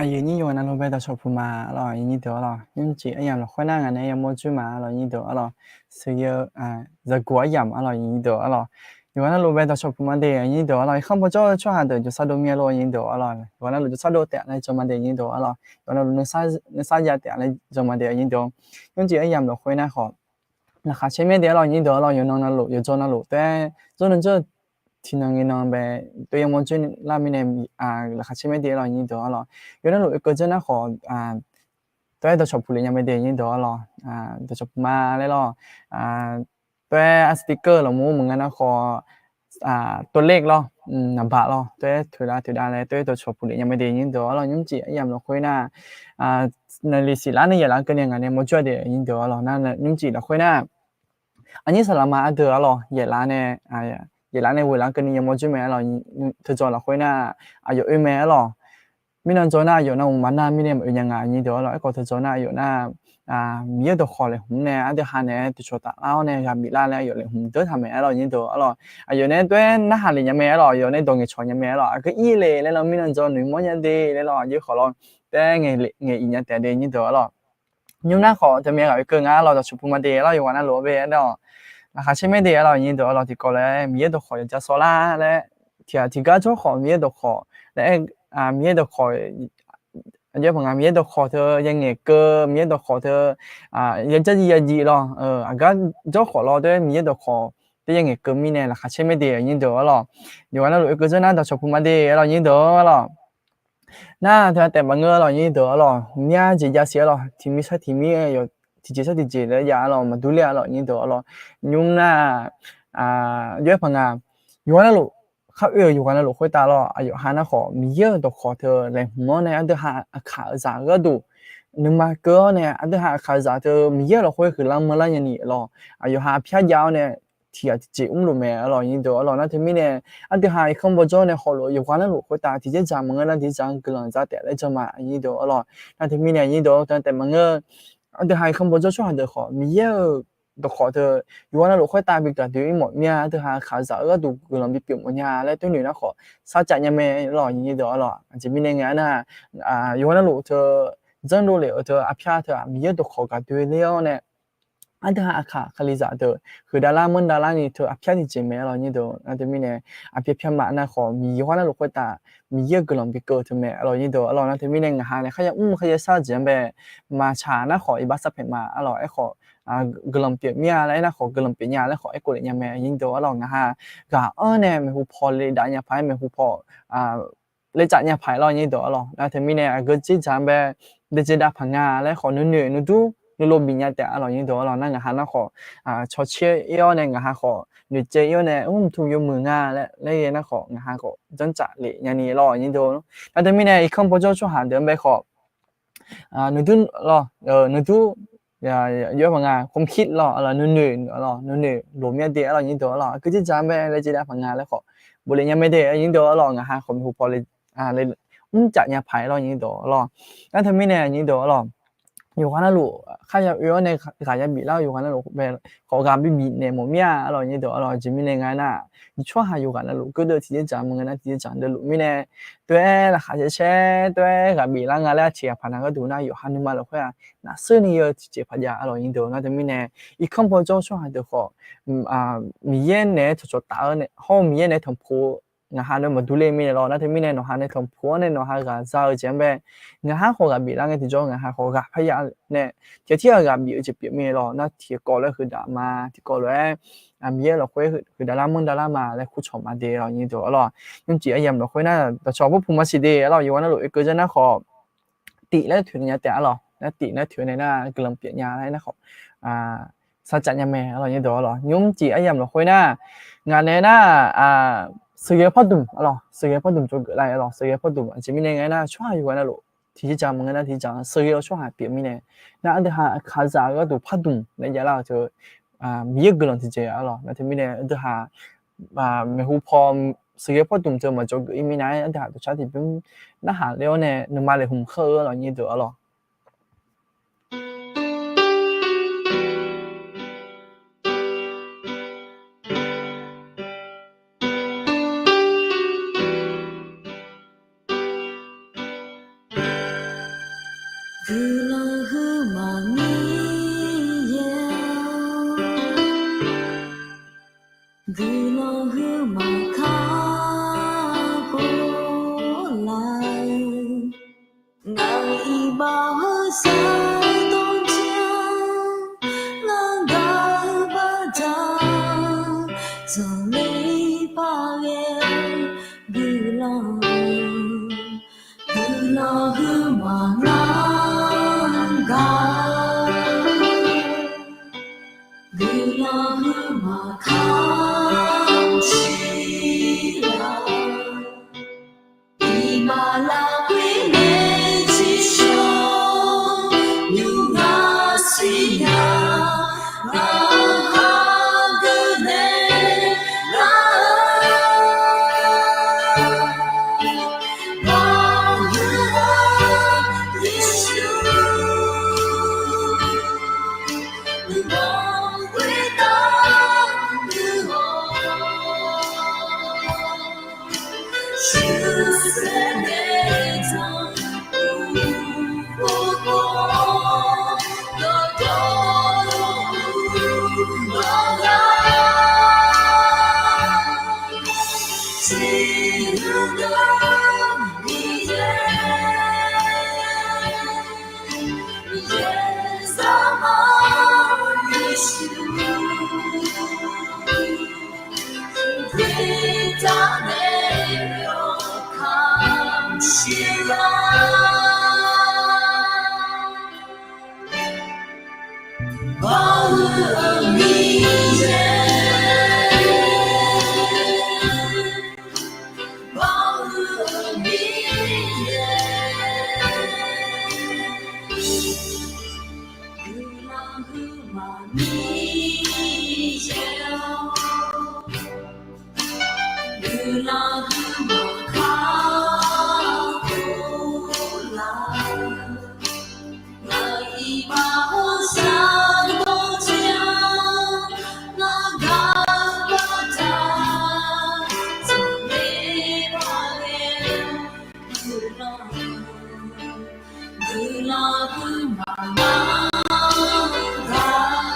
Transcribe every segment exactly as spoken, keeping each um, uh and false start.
Aqyuif nyir yawqghaq navluf bae dawqcawq puq ma arlawq, aqyuif nyir deuq arlawq. Nymrcif aryamq lafkhoer nar ngaq nae yamawr dzoer ma arlawq, nyir deuq arlawq. Sheuqghae, zaqguq aryamq arlawq, aqyuif nyir deuq arlawq. Yawqghaq navluf bae dawqcawq puq ma de, aqyuif nyir deuq arlawq. Irkanr bawjawr-eu tsawrhaq deuq jawrsar dov mir-a lor, aqyuif nyir deuq arlawq. Yawqghaq navluf jawrsar dov taef laer jan ma de, aqyuif nyir deuq arlawq. Yawqghaq navluf nuisar, nuisar jav taef laer jan ma de, aqyuif nyir deuq. Nymrcif aryamq lafkhoer nar khawf, laqkhaq caer mir de arlawq, aqyuif nyir deuq arlawq. Yawqnan navluf, yawqjawr navluf taef-aer jawrnan jawr tiqnan ngaenan bae taef-aer yamawr dzoer lar mirnae, laqkhaq caer mir de arlawq, aqyuif nyir deuq arlawq. Yawqghaq navluf oekeuv dzeur nar khawf, taef-aer dawqcawq puq lef nya mae de, aqyuif nyir deuq arlawq. Dawqcawq puq ma laer lawq. Taef-aer arsiq tiv keuv lafmur maqnga nar khawf, tov ler lawr, naqbaq lawr, taef-aer toeqdav toeqdav laer taef-aer dawqcawq puq lef nya mae de, aqyuif nyir deuq arlawq. Nymrcif aryamq lafkhoer nar, naqliq siqlar nae yaeqlar keuvni ngaq nae mawrjawr de, aqyuif nyir deuq arlawq. Nar nymrcif lafkhoer nar, aqnyir saqlaqma ardeuq arlawq, yaeqlar nae, yaeqlar nae ghoeqlar keuvni yamawr dzoer mae arlawq. Teudzaw lafkhoer nar, aqyawf oe mae arlawq. Mirnan dzaw nar aqyawf nar mqmaq nar mirnae maqoe nya nga, aqyuif nyir deuq arlawq. Aerkhawf teudzaw nar aqyawf nar, Miqyaer-euq dawqkawq laeqhmq nae ardeuv ha naeq-aer dawqcawq taf lar-awr nae ghaq bif lar laer aqyawf laeqhmq deur taq mae arlawq, aqyuif nyir deuq arlawq. Aqyawf nae taef-aer narhaq lef nya mae arlawq, aqyawf nae dawq ngaeqcawq nya mae arlawq. Aqgeu ir le laer lawr, mirnan dzaw noeqmawr nya de laer lawr, aqyawf khawf lawr taef-aer ngaeq lef ngaeq iq nya taef de, aqyuif nyir deuq arlawq. Nymr nar khawf teumirnae ghaq oekeuv nga arlawq, dawqcawq puq ma de arlawq. Yawqghaq navluf bae arlawq, laqkhaq caer mir de arlawq, aqyuif nyir deuq arlawq. Tiqkawv laer Miqyaer dawqkawq yawdzar sawr lar laer, tiq ghaq tiqgar jawr khawf Miqyaer dawqkawq laer, Miqyaer dawqkawq, aqjox paq nga Miqyaer dawqkawq teu yangaeq keuv, Miqyaer dawqkawq teu yajar jiv ya jiv lawr, aqgar jawr khawf lawr taef-aer Miqyaer dawqkawq taef-aer yangaeq keuv mirnae laqkhaq caer mir de, aqyuif nyir deuq arlawq. Yawqghaq navluf oekeuv dzeur nar dawqcawq puq ma de arlawq, aqyuif nyir deuq arlawq. Nar teu taef maqngeur arlawq, aqyuif nyir deuq arlawq. Myav jeq jav siq arlawq, tiqmir sar tiqmir, tiqjeq sar tiqjeq laer jav arlawq, maqdur ler arlawq, aqyuif nyir deuq arlawq. Nymr nar, aqjox paq nga, yawqghaq navluf, khar oe-euq yawqghaq navluf khoertav lawr, aqyawf ha nar khawf Miqyaer-euq dawqkawq teu laeqhmq-awr nae aqdui ha aqkaq-euq zaq-eu gharduq nuima keuv-awr nae aqdui ha aqkaq-euq zaq teu Miqyaer-euq lafkhoer huiqlar manrlar nyani lawr, aqyawf ha arpyar jav-awr nae tiq ghaq tiqjeq mrluf mae arlawq, aqyuif nyir deuq arlawq. Nar teumirnae aqdui ha irkanr bawjawr nae hawluf-eu yawqghaq navluf khoertav tiqjeq dzaq maqngeur nar tiqjeq dzaq-anr guiqlanq dzaq taef laer jan ma, aqyuif nyir deuq arlawq. Nar teumirnae aqyuif nyir deuq teu taef maqngeur, aqdui ha irkanr bawjawr tsawrhaq deuq khawf Miqyaer-euq dawqkawq teu yawqghaq navluf khoertav bi gaqdoe-ir mawf mir-a, aqdui ha aqkaq-euq zaq-eu gharduq guiqlanq bipyeuf mawf nya laer toer noeq nar khawf sarcav nya mae arlawq, aqyuif nyir deuq arlawq. Aqjeq mirnae ngae nar, yawqghaq navluf teu janrdov lef-euq teu arpyar teu-aq Miqyaer dawqkawq gaqdoe ler-awr nae aqdui ha aqkaq kalizaq deuq huiqdav lar manrdav larni teu arpyar tiqjeq mae arlawq, aqyuif nyir deuq. Nar teumirnae aqpyar pyar ma nar khawf Miqyaer yawqghaq navluf khoertav Miqyaer-euq guiqlanq bikeuv-eu teu mae arlawq, aqyuif nyir deuq arlawq. Nar teumirnae ngaq ha nae kharya mr kharya sar-eu jeq-anr bae maqtsaq nar khawf iqbax sar paeq ma arlawq. Aerkhawf guiqlanq pyeuf mir-a laer aernar khawf guiqlanq pyeuf nya laer khawf aerkhof lef nya mae, aqyuif nyir deuq arlawq. Ngaq ha ghaq-anr nae maeqhu paw le dav nya paq-aer maeqhu paw le tsaf nya paq-aer lawr, aqyuif nyir deuq arlawq. Nar teumirnae aqgeu jeq dzaq-anr bae daejae dav paq nga laer khawf nuinoeq nuidur nuilov bif nya taef arlawq, aqyuif nyir deuq arlawq. Nar ngaq ha nar khawf cawcaer ir-awr nae ngaq ha khawf noeqcaev ir-awr nae mr mqtm yawmuiq nga laer ghae nar khawf ngaq ha khawf janrcaf lef nyani lawr, aqyuif nyir deuq. Nar teumirnae irkanr bawjawr tsawrhaq deuq-anr bae khawf nuidur lawr, nuidur, aqjox paq nga khomkhir lawr, nuinoeq, nuinoeq loq mir-a de arlawq, aqyuif nyir deuq arlawq. Aqgeu jeq dzaq-anr bae daejae dav paq nga laer khawf bofle nya mae de, aqyuif nyir deuq arlawq. Ngaq ha khawf maeqhu paw le mr tsaf nya paq-aer lawr, aqyuif nyir deuq arlawq. Nar teumirnae aqyuif nyir deuq arlawq, yawqghaq navluf kharya oe-awr nae ghaq ya bif lar-eu yawqghaq navluf bae khawf ghaq bi bifnaeq mawf mir-a arlawq, aqyuif nyir deuq arlawq. Aqjeq mirnae nga aernar, tsawrhaq yawqghaq navluf keuvdeuv tiqjeq dzaq maqngeur nar tiqjeq dzaq deuv luf mirnae, tov-aer laqkhaq caer caer tov-aer ghaq bif lar nga laer aqtiq ghaq paq nar gharduq nar yawqha nuima lafkhoer-aq nafseur ni yawr tiqjeq paq jav arlawq, aqyuif nyir deuq. Nar teumirnae irkanr bawjawr tsawrhaq deuq khawf Miqyaer naeq-aer cawqcawq taf-eu hawr-eu Miqyaer naeq-aer tanqpuq-eu ngaq ha nae maqdur ler mirnae lawr. Nar teumirnae nawq ha nae tanqpuq-awr nae nawq ha ghaq za-eu jeq-anr bae ngaq ha khawf ghaq bif lar ngae tiqjawr ngaq ha khawf ghaq parya nae tiq tir-aq ghaq bif-eu jeq pyeuf mirnae lawr. Nar tiqkawv lof-aer huiqdav ma, tiqkawv lof-aer Miqyaer lafkhoer huiqdav lar manrdav lar ma laer kurcawq ma de arlawq, aqyuif nyir deuq arlawq. Nymrcif aryamq lafkhoer nar dawqcawq bawrpuq maqsiq de arlawq, yawqghaq navluf oekeuv dzeur nar khawf tif laer toeq nya taef arlawq. Nar tif laer toeq nae nar guiqlanq pyeuf nya laer nar khawf sarcav nya mae arlawq, aqyuif nyir deuq arlawq. Nymrcif aryamq lafkhoer nar ngaq nae nar sheuqghae pardmq arlawq, sheuqghae pardmq tsov geuf lar arlawq. Sheuqghae pardmq aqjeq mirnae nga aernar tsawrhaq yawqghaq navluf tiqjeq dzaq maqngeur nar tiqjeq dzaq sheuqghae-eu tsawrhaq pyeuf mirnae nar aqdui ha aqkaq zaq-eu gharduq pardmq laer javlar-euq teu Miqyaer guiqlanq tiqjeq arlawq. Nar teumirnae aqdui ha maeqhu paw sheuqghae pardmq teu maqdzawgeuf-ir mirnae aqdui ha dawqcar tiqbymr narhaq ler-awr nae nuima laeqhmq khar-eu arlawq, aqyuif nyir deuq arlawq. guiqlanq, guiqlanq huiqma ngar gaq. Guiqlanq huiqma kamq siq-a. Iqmalavpir nae tsiqshawq nymr nar siqnya, ngaq haq geuq naeq lar-eu Mawrhuiq-eu Yeqsur, mawrhuiq taqhuiq-awq. Shuqsaer naeq-eu zanqbof khawf, dawqtawvluf mawrlar. Siqhuiq gharduq Miqyaer, Yeqsur Zaqmar Yeqsur, Khoertav nae yawkaq siqlar. Bawr-eu Miqyaer, bawr-eu Miqyaer, guiqlanq huiqma Miqyaer-awr, guiqlanq huiqma kakhof laf-eu, ngaq iqbax-anr shardawr jir-anr, ngar gaq-eu baqda taqler ma le. Guiqlanq, guiqlanq huiqma ngar gaq,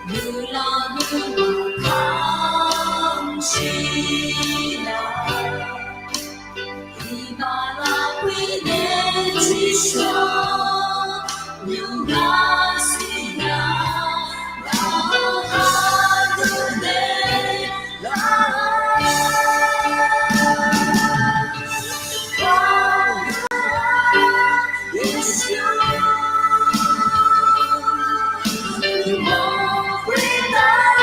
guiqlanq huiqma kamq siq-a. Iqbax lavpir nae tsiqshawq nymr nar siqnya, ngaq haq geuq nae lar-eu Yeqsur, mawrhuiq taqhuiq-awq.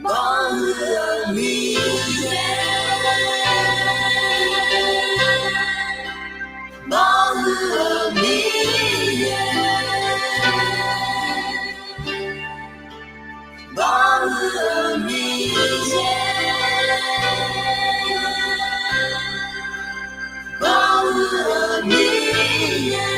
Bawr-eu Miqyaer, bawr-eu Miqyaer, bawr-eu Miqyaer, bawr-eu Miqyaer.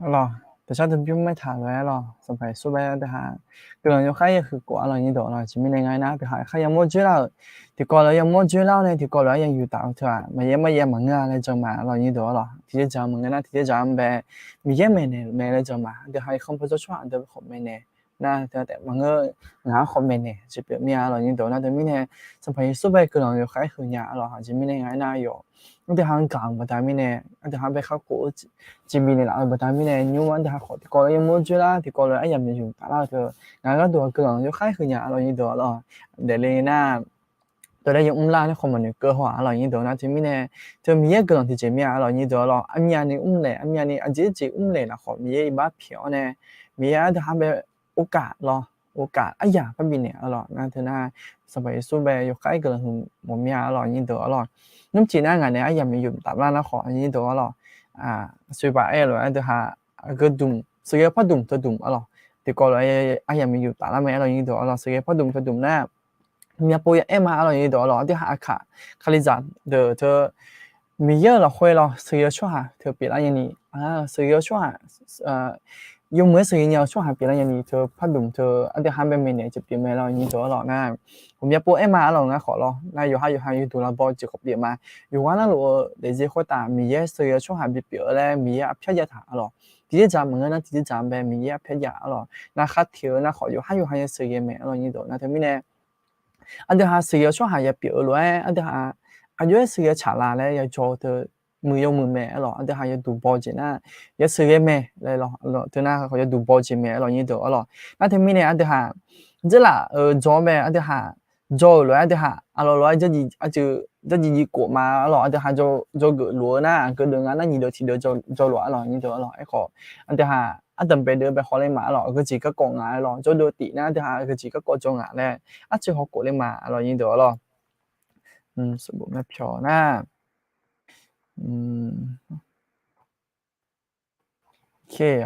Arlawq, dawqshar teu bymr maertaq lof-aer lawq, Sanqpaq Yeqsur bae aqdui ha guiqlanq yawkhav-aer yaghuiq khof arlawq nyir dawq arlawq. Aqjeq mirnae nga aernar, aqdui ha aqkar yamawr dzoerlar-euq tiqkawv lof-aer yamawr dzoerlar-awr nae tiqkawv lof-aer yayu taf-eu teu-aq, maqyaer maryaer maqngeur-a laer jan ma arlawq nyir dawq arlawq. Tiqjeq dzaq maqngeur nar tiqjeq dzaq-anr bae, Miqyaer maeqnaeq mae laer jan ma. Aqdui ha irkanr paw jawr tsawrhaq deuq khawf maeqnaeq nar, teu taef maqngeur, ngaq-anr khawf maeqnaeq jeq pyeuf mir-a arlawq nyir dawq. Nar teumirnae, Sanqpaq Yeqsur bae guiqlanq yawkhav-aer huiq nya arlawq. Aqjeq mirnae nga aernar, yawf aqdui ha-anr gaq-euq baqda mirnae, aqdui ha bae kakhof-eu jeq bifnaeq laf-eu baqda mirnae, nymr aqdui ha khawf tiqkawv lof-aer yamawr dzoerlar, tiqkawv lof-aer aryamq yawq taflar-eu teu, ngaq-anr gharduq guiqlanq yawkhav-aer huiq nya arlawq nyir dawq arlawq. Daefle nar, tawdaer yamr lar nae khawf maqnoeq keuv haw-aq arlawq nyir dawq. Nar teumirnae, teu Miqyaer guiqlanq tiqjeq mir-a arlawq nyir dawq arlawq. Aqmyavni mrlaeq, aqmyavni aqjeq jeq mrlaeq lafkhawf Miqyaer iqbax pyaeq-awr nae, Miqyaer aqdui ha bae orkav lawr, orkav aryaq par bifnaeq arlawq. Nar teunar, Sanqpaq Yeqsur bae yawkhav-aer guiqlanq huiq mawf mir-a arlawq nyir dawq arlawq. Nymrcif nar ngaq nae aryamq yawq taflar nar khawf nyir dawq arlawq. Aqsur baf aer-eu lof-aer aqdui ha, aqgeu dmq sheuqghae pardmq teu dmq arlawq. Tiqkawv lof-aer aryamq yawq taflar mae arlawq nyir dawq arlawq. Sheuqghae pardmq teu dmq nar, myav pov ya aer ma arlawq nyir dawq arlawq. Aqdui ha aqkaq Kalizaq deuq teu Miqyaer-euq lafkhoer lawr sheuqghae-eu tsawrhaq teu pyeuflar nyani, sheuqghae-eu tsawrhaq, yawmuiq-aer sheuqghae nya-eu tsawrhaq pyeuflar nyani teu pardmq teu aqdui ha bae maeqnaeq jeq pyeuf mae arlawq nyir dawq arlawq. Nar, ghawqmya pov aer ma arlawq ngar khawf lawr. Nar yawqhar yawqha yawduq lavbaw jeq khawf pyeuf ma. Yawqghaq navluf-eu daefzir khoertav Miqyaer sheuqghae-eu tsawrhaq bipyeuf-eu laer Miqyaer arpyar jav taq arlawq. Tiqjeq dzaq maqngeur nar tiqjeq dzaq bae Miqyaer arpyar jav arlawq. Nar khar teq-eu nar khawf yawqhar yawqha ya sheuqghae mae arlawq nyir dawq. Nar teumirnae, aqdui ha sheuqghae-eu tsawrhaq ya pyeuf-eu lof-aer aqdui ha aqjox-aer sheuqghae tsaqla laer yajawr-eu teu muiq yawmuiq mae arlawq. Aqdui ha yawduq baw jeq nar, ya sheuqghae mae laer lawr, teunar khawf yawduq baw jeq mae arlawq nyir dawq arlawq. Nar teumirnae aqdui ha dzeurlaf-euq jawr-anr bae aqdui ha jawr-euq lof-aer aqdui ha arlawq lof-aer jarjir jir khof ma arlawq. Aqdui ha jawrgeuf luf-eu nar aqgeu deuq nga nar nyiq deuq tiq deuq jawrluf arlawq nyir dawq arlawq. Aerkhawf, aqdui ha ardanqbae deuq bae hawler ma arlawq. Aqgeu jeq garkawv nga arlawq. Jawrdeuv tif nar aqdui ha aqgeu jeq garkawv jawr nga laer arcuiv hawkhof ler ma arlawq nyir dawq arlawq. Sbof myav pyawq nar,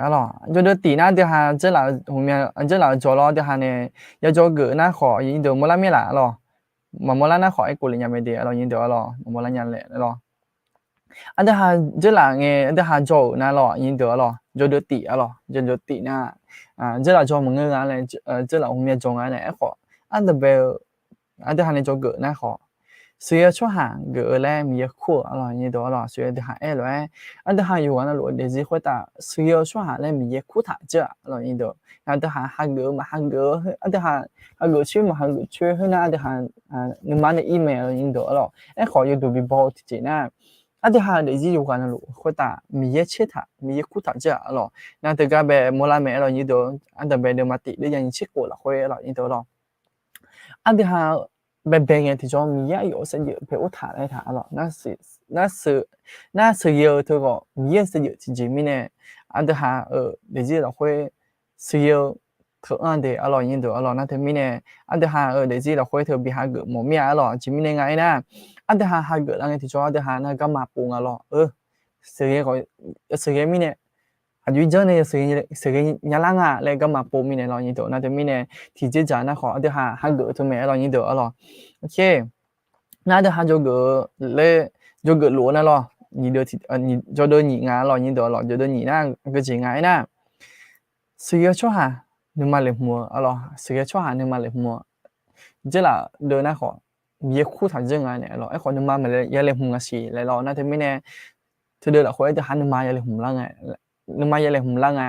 arlawq, jawrdeuv tif nar aqdui ha dzeurlaf-eu jawr lawr aqdui ha nae ya jawrgeuf nar khawf nyir deuq mawrlar mir laf arlawq. Maqmawrlar nar khawf aerkhof lef nya mae de arlawq nyir deuq arlawq. Maqmawrlar nya laer arlawq. Aqdui ha dzeurlaf ngae aqdui ha jawr-euq nar lawr nyir deuq arlawq. Jawrdeuv tif arlawq. Jawrdeuv tif nar, dzeurlaf jawr maqngeur nga laer, dzeurlaf ghawqmya jawr nga nae aerkhawf, ardanqbae-eu aqdui ha nae jawrgeuf nar khawf, sheuqghae-eu tsawrhaq geuf-eu laer Miqyaer kur-euq arlawq nyir deuq arlawq. Sheuqghae aqdui ha aer lof-aer aqdui ha yawqghaq navluf-eu daefzir khoertav sheuqghae-eu tsawrhaq laer Miqyaer kur taq dzeur-aq arlawq nyir deuq. Nar aqdui ha hageuf-eu maqhageuf-eu aqdui ha hageuf coer maqhageuf coer khoernar aqdui ha nuima nae ir mae arlawq nyir deuq arlawq. Aerkhawf yawduq bibaw-eu tiqjeq nar, aqdui ha-euq daefzir yawqghaq navluf khoertav Miqyaer tser taq Miqyaer kur taq dzeur-aq arlawq. Nar teugar bae mawrlar mae arlawq nyir deuq. Ardanqbae deuq maqtif ler ya nyiq tser khof lafkhoer arlawq nyir deuq arlawq. Aqdui ha baebae ngae tiqjawr Miqyaer aqyawf-euq saevdzeuf bae or taq laer taq arlawq. Nar sheuqghae-eu teu khawf Miqyaer-euq saevdzeuf tiqjeq mirnae, aqdui ha-euq daefzir lafkhoer sheuqghae-eu teu anr de arlawq nyir deuq arlawq. Nar teumirnae aqdui ha-euq daefzir lafkhoer teu bi hageuf mawf mir-a arlawq. Aqjeq mirnae nga aernar, aqdui ha hageuf lar ngae tiqjawr aqdui ha nar garma pov nga lawr. Sheuqghae mirnae aqjox-ir janr nae sheuqghae nyalar nga laer garma pov mirnae arlawq nyir deuq. Nar teumirnae tiqjeq dzaq nar khawf aqdui ha hageuf-eu teu mae arlawq nyir deuq arlawq. Nar aqdui ha jawrgeuf-eu laer jawrgeuf lof-eu nar lawr, jawrdeuv nyiq nga arlawq nyir deuq arlawq. Jawrdeuv nyiq nar aqgeu jeq nga aernar, sheuqghae-eu tsawrhaq nuima laeqhmq-eu arlawq. Sheuqghae-eu tsawrhaq nuima laeqhmq-eu dzeurlaf deuv nar khawf Miqyaer kur taq dzeur nga nae arlawq. Aerkhawf nuima maqya laeqhmq nga siq laer lawr. Nar teumirnae teudeuv lafkhoer aqdui ha nuima ya laeqhmq lar nga nuima ya laeqhmq lar nga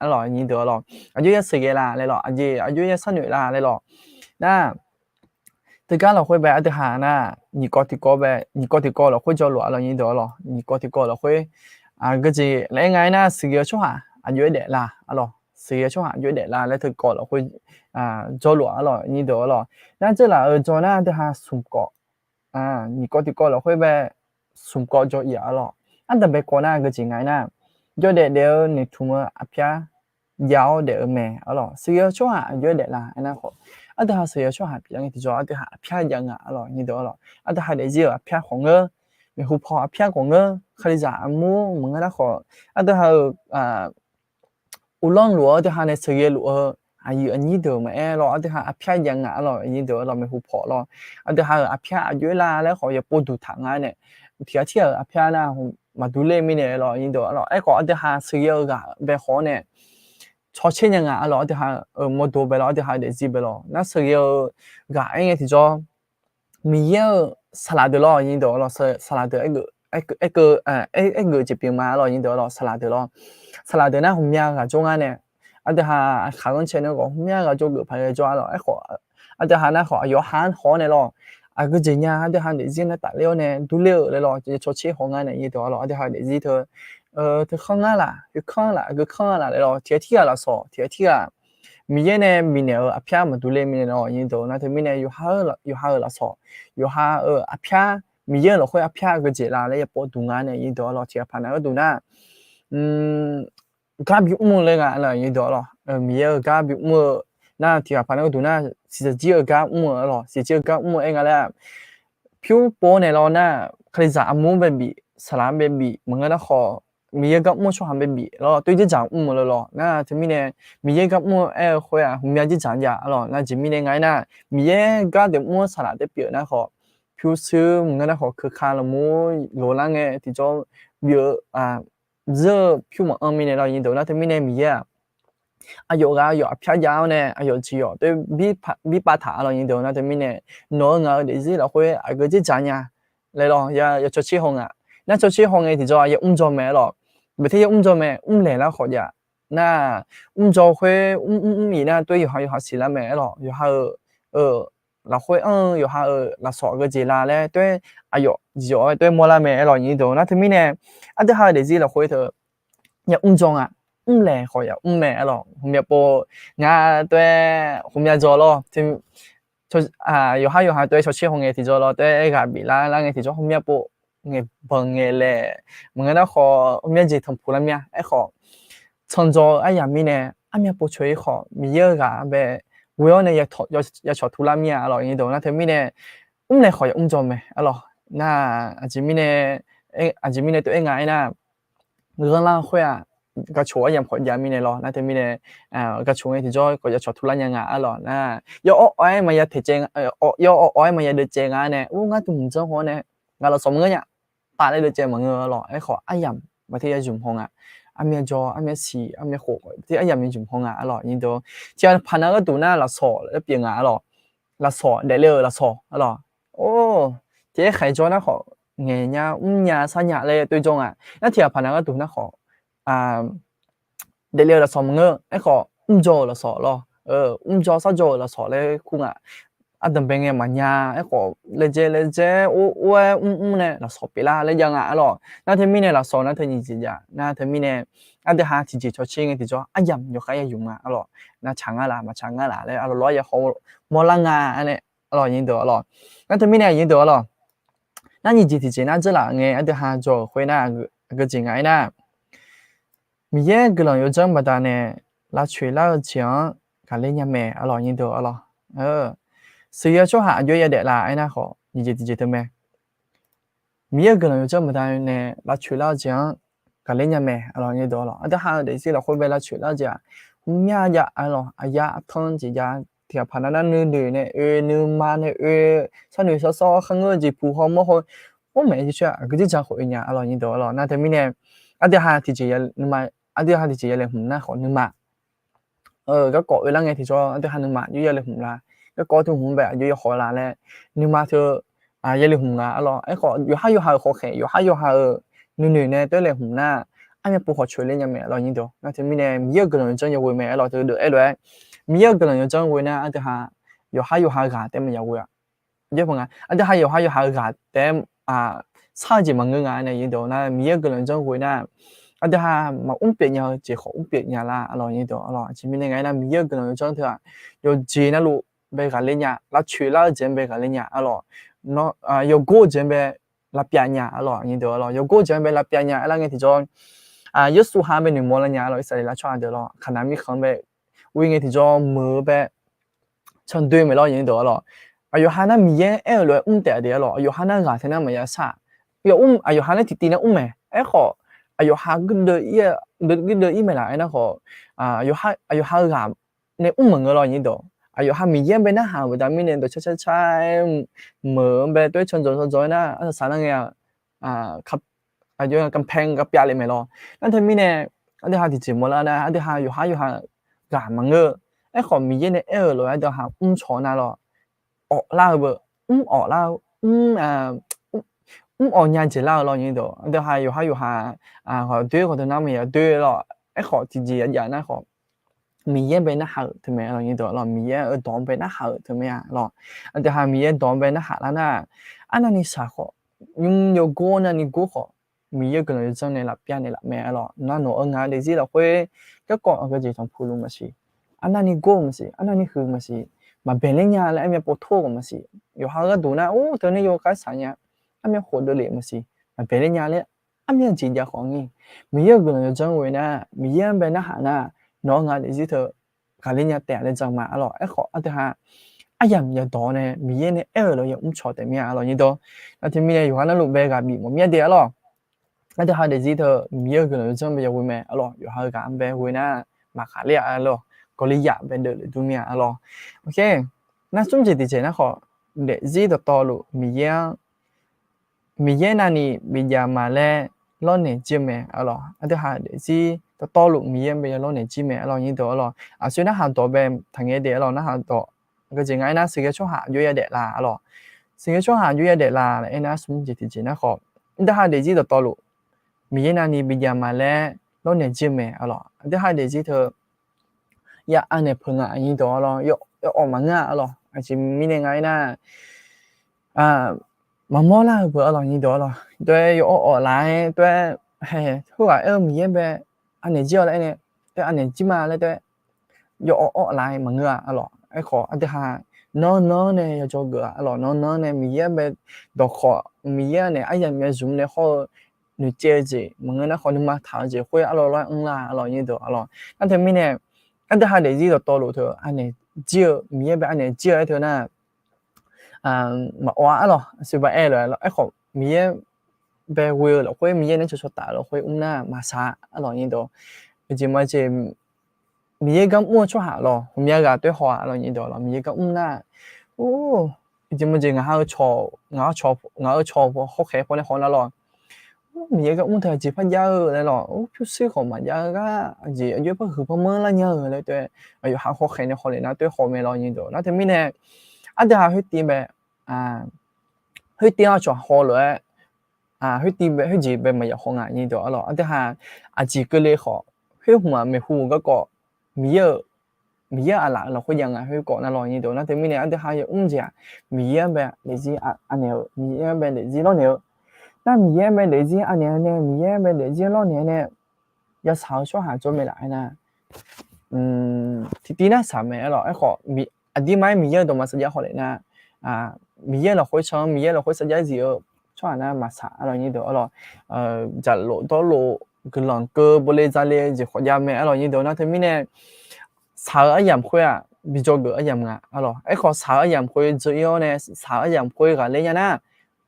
arlawq nyir deuq arlawq. Aqjox ya sheuqghae la laer lawr, aqjeq aqjox ya sharnoeq la laer lawr. Nar teugar lafkhoer bae aqdui ha nar nyiq kawv tiqkawv bae nyiq kawv tiqkawv lafkhoer jawrluf arlawq nyir deuq arlawq. Nyiq kawv tiqkawv lafkhoer aqgeu jeq laer nga aernar sheuqghae-eu tsawrhaq aqjox-aer daeflar arlawq. Sheuqghae-eu tsawrhaq aqjox-aer daeflar laer teu kawv lafkhoer jawrluf arlawq nyir deuq arlawq. Nar dzeurlaf-eu jawr nar aqdui ha smq kawv nyiq kawv tiqkawv lafkhoer bae smq kawv jawr-ir-a arlawq. Ardanqbae kawv nar geujeq nga aernar, jawrdaef daef-eu noeqtmq-eu aqpyar jav-awr daef-eu mae arlawq. Sheuqghae-eu tsawrhaq aqjox-aer daeflar aernar khawf, aqdui ha sheuqghae-eu tsawrhaq pyeuf-ir ngae tiqjawr aqdui ha aqpyar jav nga arlawq nyir deuq arlawq. Aqdui ha daefzir-euq aqpyar khawf ngeur, maeqhu paw aqpyar khawf ngeur, kalizaq armur maqngeur nar khawf, aqdui ha-euq uvlanr luf-eu aqdui ha nae sheuqghae luf-eu aqyuif aqnyir deuq maqaer lawr, aqdui ha aqpyar jav nga arlawq nyir deuq arlawq maeqhu paw lawr. Aqdui ha-euq aqpyar aqjox-aer lar laer khawf yawpov duq taq nga nae, tiq ghaq tir ghaq-euq aqpyar nar maqdur ler mirnae lawr, nyiq deuq-a lawr. Aerkhawf aqdui ha sheuqghae-eu ghaq bae khawf-awr nae cawtser nya nga-a lawr. Aqdui ha-euq mawrdo bae lawr, aqdui ha-euq daefzir bae lawr. Nar sheuqghae-eu ghaq aer ngae tiqjawr, Miqyaer-euq saqlaq deuq lawr, nyiq deuq-a lawr. Saqlaq deuq aergeuf, aergeuf, aergeuf jeq pyeuf ma-a lawr, nyiq deuq-a lawr. Saqlaq deuq lawr, saqlaq deuq nar ghawqmya ghaq jawr ngar nae, aqdui ha aqkaq ghanrcae nae khawf ghawqmya ghaq jawr geuf paq-aer jawr-a lawr. Aerkhawf aqdui ha nar khawf aqyawf ha-anr haw-awr nae lawr, aqgeujeq nya aqdui ha daefzir nar tafler-awr nae durler-eu laer lawr, cawtser haw ngar nae, nyiq deuq-a lawr. Aqdui ha daefzir teu, teu kanr ngar laf, khoerkanr laf, aqgeu kanr laf laer lawr, tiq ghaq tirghaq lafsawq, tiq ghaq tirghaq Miqyaer nae bifnaeq-eu aqpyar maqdur ler mirnae lawr, nyiq deuq. Nar teumirnae yawqha-eu, yawqha-euq lafsawq, yawqha-euq aqpyar, Miqyaer-euq lafkhoer aqpyar aqgeujeq la laer yapov duq nga nae, nyiq deuq-a lawr. Tiq ghaq paq nav gharduq nar, gar bimr-eu laer nga lawr, nyiq deuq-a lawr. Miqyaer-euq gar bimr-eu nar, tiq ghaq paq nav gharduq nar, siqsaqjir-eu gar mr-eu lawr. Siqsaqjir-eu gar mr-eu aer nga laer, pyur pov-awr nae lawr nar, kalizaq armur bae bif, saqlaq bae bif, maqngeur nar khawf, Miqyaer gar mr-eu tsawrhaq bae bif lawr, toer dzerdzaq mr-eu lawr. Nar teumirnae Miqyaer gar mr-eu aer-eu khoer-aq ghawqmya dzerdzaq nya-a lawr. Nar jeq mirnae nga aer nar, Miqyaer gar daefmr-eu saqlaq taef pyeuf nar khawf, pyurshuir maqngeur nar khawf, keuka lafmur loq lar ngae tiqjawr bif-eu, zeur-eu pyur maqanr mirnae lawr, nyiq deuq. Nar teumirnae Miqyaer-aq aqyawf ghaq aqyawf aqpyar jav-awr nae aqyawf jeq yawf toer bir pav taq-a lawr, nyiq deuq. Nar teumirnae nawq-eu ngaq-eu daefzir lafkhoer aqgeu dzerdzaq nya laer lawr, ya cawtser haw nga. Nar cawtser haw ngae tiqjawr ya mr dzaw mae-a lawr. Baqter ya mr dzaw mae, mrlaeq lar khawf jav. Nar mr dzaw khoer mr mr mr-iq nar toer yawqha yawqha siqlar mae-a lawr. Yawqha-euq lafkhoer anr-eu yawqha-euq lafsawq aqgeujeq la laer toer aqyawf jeq yawf-aer toer mawrlar mae-a lawr, nyiq deuq. Nar teumirnae aqdui ha-euq daefzir lafkhoer teu ya mr dzaw nga. Mrlaeq khawf ya mr mae-a lawr. Ghawqmya pov nga toer ghawqmya dzaw lawr. Yawqha yawqha toer cawtser haw ngae tiqjawr lawr, toer aer ghaq bif lar lar ngae tiqjawr ghawqmya pov ngaeqbanq ngaeqlaeq, maqngeur nar khawf ghawqmya jeq tanqpuq lar mir-a. Aerkhawf tsanr dzaw-eu aryamq mirnae armya pov coeq-ir khawf, Miqyaer-eu ghaq bae ghoe-awr nae ya cawq tur lar mir-a lawr, nyiq deuq. Nar teumirnae mrlaeq khawf ya mr dzaw mae-a lawr. Nar aqjeq mirnae, aqjeq mirnae toer aer nga aer nar, ghanrlar khoer-aq gaqcoq aryamq khawf jav mirnae lawr. Nar teumirnae gaqcoq ngae tiqjawr khawf ya cawq tur lar nya nga-a lawr. Nar yawawr awr-aer maqya teq caev, yawawr awr-aer maqya deuv caev nga nae, ur ngar teu mq dzanr haw-awr nae ngaq lafsawq maqngeur nya taf laer deuv caev maqngeur lawr. Aerkhawf aryamq baqter ya zmq haw nga. Armya dzaw, armya siq, armya khof, baqter aryamq ya zmq haw nga-a lawr, nyiq deuq. Tiq ghaq paq nav gharduq nar lafsawq laer pyeuf nga-a lawr. Lafsawq, daefle-euq lafsawq-a lawr. Or, tiq aer khaeq jawr nar khawf, ngaeq nya, mr nya, sar nya laer toer jawr nga. Nar tiq ghaq paq nav gharduq nar khawf, daefle-euq lafsawq maqngeur, aerkhawf mr dzaw-euq lafsawq lawr. Mr dzaw sar dzaw-euq lafsawq laer kur nga. Ardanqbae ngae maqnya, aerkhawf laejae laejae or or-aer mr mr nae lafsawq pyeuflar laer jav nga-a lawr. Nar teumirnae lafsawq nar teu nyiq jeq jav. Nar teumirnae aqdui ha tiqjeq cawtser ngae tiqjawr aryamq yawkhav ya zmq nga-a lawr. Nar tsaq ngar laf maqtsaq ngar laf laer aqlawq lawr ya haw mawrlar nga-a nae-a lawr, nyiq deuq-a lawr. Nar teumirnae nyiq deuq-a lawr, nar nyiq jeq tiqjeq nar dzeurlaf ngae aqdui ha dzaw-euq khoer nar, aqgeujeq nga aer nar, Miqyaer guiqlanq yawdzanr baqdanae lavcoeq lar-eu jeq-anr ghaqler nya mae-a lawr, nyiq deuq-a lawr. Sheuqghae-eu tsawrhaq aqjox ya daeflar aer nar khawf, nyiq jeq tiqjeq teu mae. Miqyaer-euq guiqlanq yawdzanr baqdanae lavcoeq lar-eu jeq-anr ghaqler nya mae-a lawr, nyiq deuq-a lawr. Aqdui ha-euq daefzir lafkhoer bae lavcoeq lar-eu jeq-aq, ghawqmya jav-a lawr. Aqya aqtanr jeq jav, tiq ghaq paq nav nar nuinoeq nae oe, nuima nae oe, sharnoeq shawr sawr kharngeur-eu jeq puq haw mawr haw, or maeq-aer jircoer-aq aqgeu dzerdzaq khawf oe nya-a lawr, nyiq deuq-a lawr. Nar teumirnae aqdui ha tiqjeq, aqdui ha tiqjeq ya laeqhmq nar khawf nuima garkawv oe lar ngae tiqjawr aqdui ha nuima aqjox ya laeqhmq la, garkawv teu hmq-anr bae aqjox ya khawf la laer nuima teu ya laeqhmq nga-a lawr. Aerkhawf yawqhar yawqha-euq khawf khaeq, yawqhar yawqha-euq nuinoeq nae toer laeqhmq nar, armya pov khawf coeq ler nya mae-a lawr, nyiq deuq. Nar teumirnae Miqyaer-euq guiqlanq yawdzanr yaghoe mae-a lawr, teu deuq aer lof-aer, Miqyaer-euq guiqlanq yawdzanr ghoe nar aqdui ha yawqhar yawqha ghaq taef maqya ghoe-a. Aqdui ha yawqhar yawqha-eu ghaq taef-aer shar-eu jeq maqngeur nga nae, nyiq deuq. Nar Miqyaer-euq guiqlanq yawdzanr ghoe nar, aqdui ha maqmr pyeuf nya-eu jeq khawf mr pyeuf nya lar-a lawr, nyiq deuq-a lawr. Aqjeq mirnae nga aer nar, Miqyaer-euq guiqlanq yawdzanr teu-aq, yawqjeq navluf bae ghaqler nya, lavcoeq lar-eu jeq-anr bae ghaqler nya-a lawr. Yawgor-eu jeq-anr bae lavpyav nya-a lawr, nyiq deuq-a lawr. Yawgor-eu jeq-anr bae lavpyav nya-a lar ngae tiqjawr, Yeqsur ha bae noeqmawr lar nya-a lawr. Irsaqleqlav tsawrhaq deuq lawr, Kaqnaq mirkhanq bae ghoe ngae tiqjawr meuq-eu bae candoe maeq lawr, nyiq deuq-a lawr. Aqyawqha nar Miqyaer aer-euq lof-aer mr taef-a de-a lawr. Aqyawqha nar ghaq tae nar maqya shar. Aqyawqha nar tiqtiv nar mr mae. Aerkhawf aqyawqha guirdeuv ir mae laf aer nar khawf, aqyawqha-eu ghaq nae mr maqngeur lawr, nyiq deuq. Aqyawqha Miqyaer-anr bae narhaq-euq baqda mirnae dawqcar car car-aer meuq-anr bae toer can dzawq can dzawq-aer nar, arsaq saq nar ngae-a, aqjox-aer กำแพง gar pyav le mae lawr. Nar teumirnae, aqdui ha tiqjeq mawrlar nar, aqdui ha yawqhar yawqha ghaq maqngeur-eu. Aerkhawf Miqyaer nae aer-euq lof-aer aqdui ha mrcaw nar lawr, awf lar-eu beu, mr awf lar-eu, mr awf nya jeq lar-eu lawr nyir deuq. Aqdui ha yawqhar yawqha doer khawf teu nar maqya doer lawr. Aerkhawf tiqjeq yajaf nar khawf, Miqyaer bae narhaq-euq teumae lawr nyir deuq lawr. Miqyaer-euq dawq-anr bae narhaq-euq teumae-a lawr. Aqdui ha Miqyaer dawq-anr bae narhaq lar nar, arnavni shaq khawf, nymr yawgor navni gor khawf, Miqyaer-euq guiqlanq yawdzanr nae lafpyav naeqlaf mae-a lawr. Nar nawq-eu ngaq-eu daefzir lafkhoer garkawv aqgeu jeq tanqpuq luf maqsiq, arnavni gor-eu maqsiq, arnavni huiq maqsiq, maqbae ler nya laer armyav povtor-eu khawf maqsiq, yawqha-eu gharduq nar or teu nae yawkhav saq nya, armyav khof dovlef maqsiq, maqbae ler nya laer armyav jeq jav khawf ngir, Miqyaer-euq guiqlanq yawdzanr ghoe nar, Miqyaer-anr bae narhaq nar, nawq-eu ngaq-eu daefzir teu ghaqler nya taef-a laer jan ma-a lawr. Aerkhawf aqdui ha aryamq yadawq nae Miqyaer nae aer-euq lof-aer yamr cawq taef mir-a lawr nyir deuq. Nar teumirnae yawqha narluf bae ghaq bif mawf mir-a de-a lawr. Aqdui ha daefzir teu Miqyaer-euq guiqlanq yawdzanr bae yaghoe mae-a lawr. Yawqha-eu ghaq-anr bae ghoe nar, maqkhaq ler-a lawr. Gawrliv yaf bae deuvlef dur mir-a lawr. Nar smr jeq tiqjeq nar khawf, daefzir dawqtawvluf Miqyaer-anr Miqyaer navni bijav ma laer lawrnaeq jir-eu mae-a lawr. Aqdui ha daefzir dawqtawvluf Miqyaer-anr bae yalawrnaeq jir mae-a lawr nyir deuq-a lawr. Aqsur narhaq dawq bae taqngae daef-a lawr. Narhaq dawq aqgeu jeq nga aernar, sheuqghae tsawrhaq aqjox yadaef la-a lawr. Sheuqghae tsawrhaq aqjox yadaef la laer aernar, smr jeq tiqjeq nar khawf, aqdui ha daefzir dawqtawvluf Miqyaer navni bijav ma laer lawrnaeq jir-eu mae-a lawr. Aqdui ha daefzir teu ya anaeq peuq nga nyir deuq-a lawr. Yawawf maqngeur-a lawr. Aqjeq mirnae nga aernar, maqmawr lar-eu beu-a lawr nyir deuq-a lawr. Tov-aer yawawf laf-aer tov-aer, khoerghaq aer-eu Miqyaer bae anaeq jir-awq laer aer nae, tov-aer anaeq jir ma laer tov-aer yawawf laf-aer maqngeur-a lawr. Aerkhawf aqdui ha nanr nanr nae yawjawr geuf-a lawr. Nanr nanr nae Miqyaer bae dawqkawq, Miqyaer nae aryamq ya zmq nae hawr-eu noeqtsaev-eu jeq maqngeur nar khawf, nuima taq-eu jeq khoer arlawr lawr-aer mrlar-a lawr nyir deuq-a lawr. Nar teumirnae aqdui ha daefzir dawqtawvluf teu anaeq jir-eu, Miqyaer bae anaeq jir-eu aer teu nar, maqawv-a lawr. Aqsur ba aer lof-aer lawr. Aerkhawf Miqyaer bae ghoe-eu lafkhoer, Miqyaer nae cawqcawq taf-eu lafkhoer mr nar maqsaq-a lawr nyir deuq. Aqjeq maqjeq, Miqyaer gar mr-eu tsawrhaq lawr, ghawqmya ghaq tov-aer haw-a lawr nyir deuq lawr. Miqyaer gar mr nar, or, aqjeq maqjeq ngaq-eu cawq, ngaq-eu cawq hawkhaeq pawnae haw nar lawr, Miqyaer gar mr teu aqjeq par jav-eu laer lawr, or, pyurshuir khawf maqjav-eu gar aqjeq aqjox par huiq par manr lar nya-eu laer tov-aer, aqyawf ha hawkhaeq nae haw lef nar tov-aer haw mae lawr nyir deuq. Nar teumirnae aqdui ha khoertiv bae, khoertiv-anr cawq haw lof-aer, khoertiv bae khoerjeq bae maqya haw nga nyir deuq-a lawr. Aqdui ha aqjeq keuvle khawf, khoer hmq-aq maeqhu garkawv Miqyaer-euq, Miqyaer aqlaf-euq lafkhoer jav nga khoerkawv nar lawr nyir deuq. Nar teumirnae aqdui ha yamr jeq-aq, Miqyaer-anr bae daefzir anaeq-eu, Miqyaer-anr bae daefzir lawrnaeq-eu. Nar Miqyaer-anr bae daefzir anaeq-eu nae, Miqyaer-anr bae daefzir lawrnaeq-eu nae yasaq-eu tsawrhaq jawr mae laf aernar, tiqtiv nar saq mae-a lawr. Aerkhawf aqdirma-aer Miqyaer-euq dawqma saqjax haw lef nar, Miqyaer lafkhoer can, Miqyaer lafkhoer saqjax zif-eu tsawrhaq nar maqsaq-a lawr nyir deuq-a lawr. Jaqlof dawrlof guiqlanq keuv bole zale jeq khawf jav mae-a lawr nyir deuq. Nar teumirnae saq-eu aryamq khoer-aq, bi jawrgeuf aryamq nga-a lawr. Aerkhawf saq-eu aryamq khoer dzeur-ir-awr nae, saq-eu aryamq khoer ghaqler nya nar,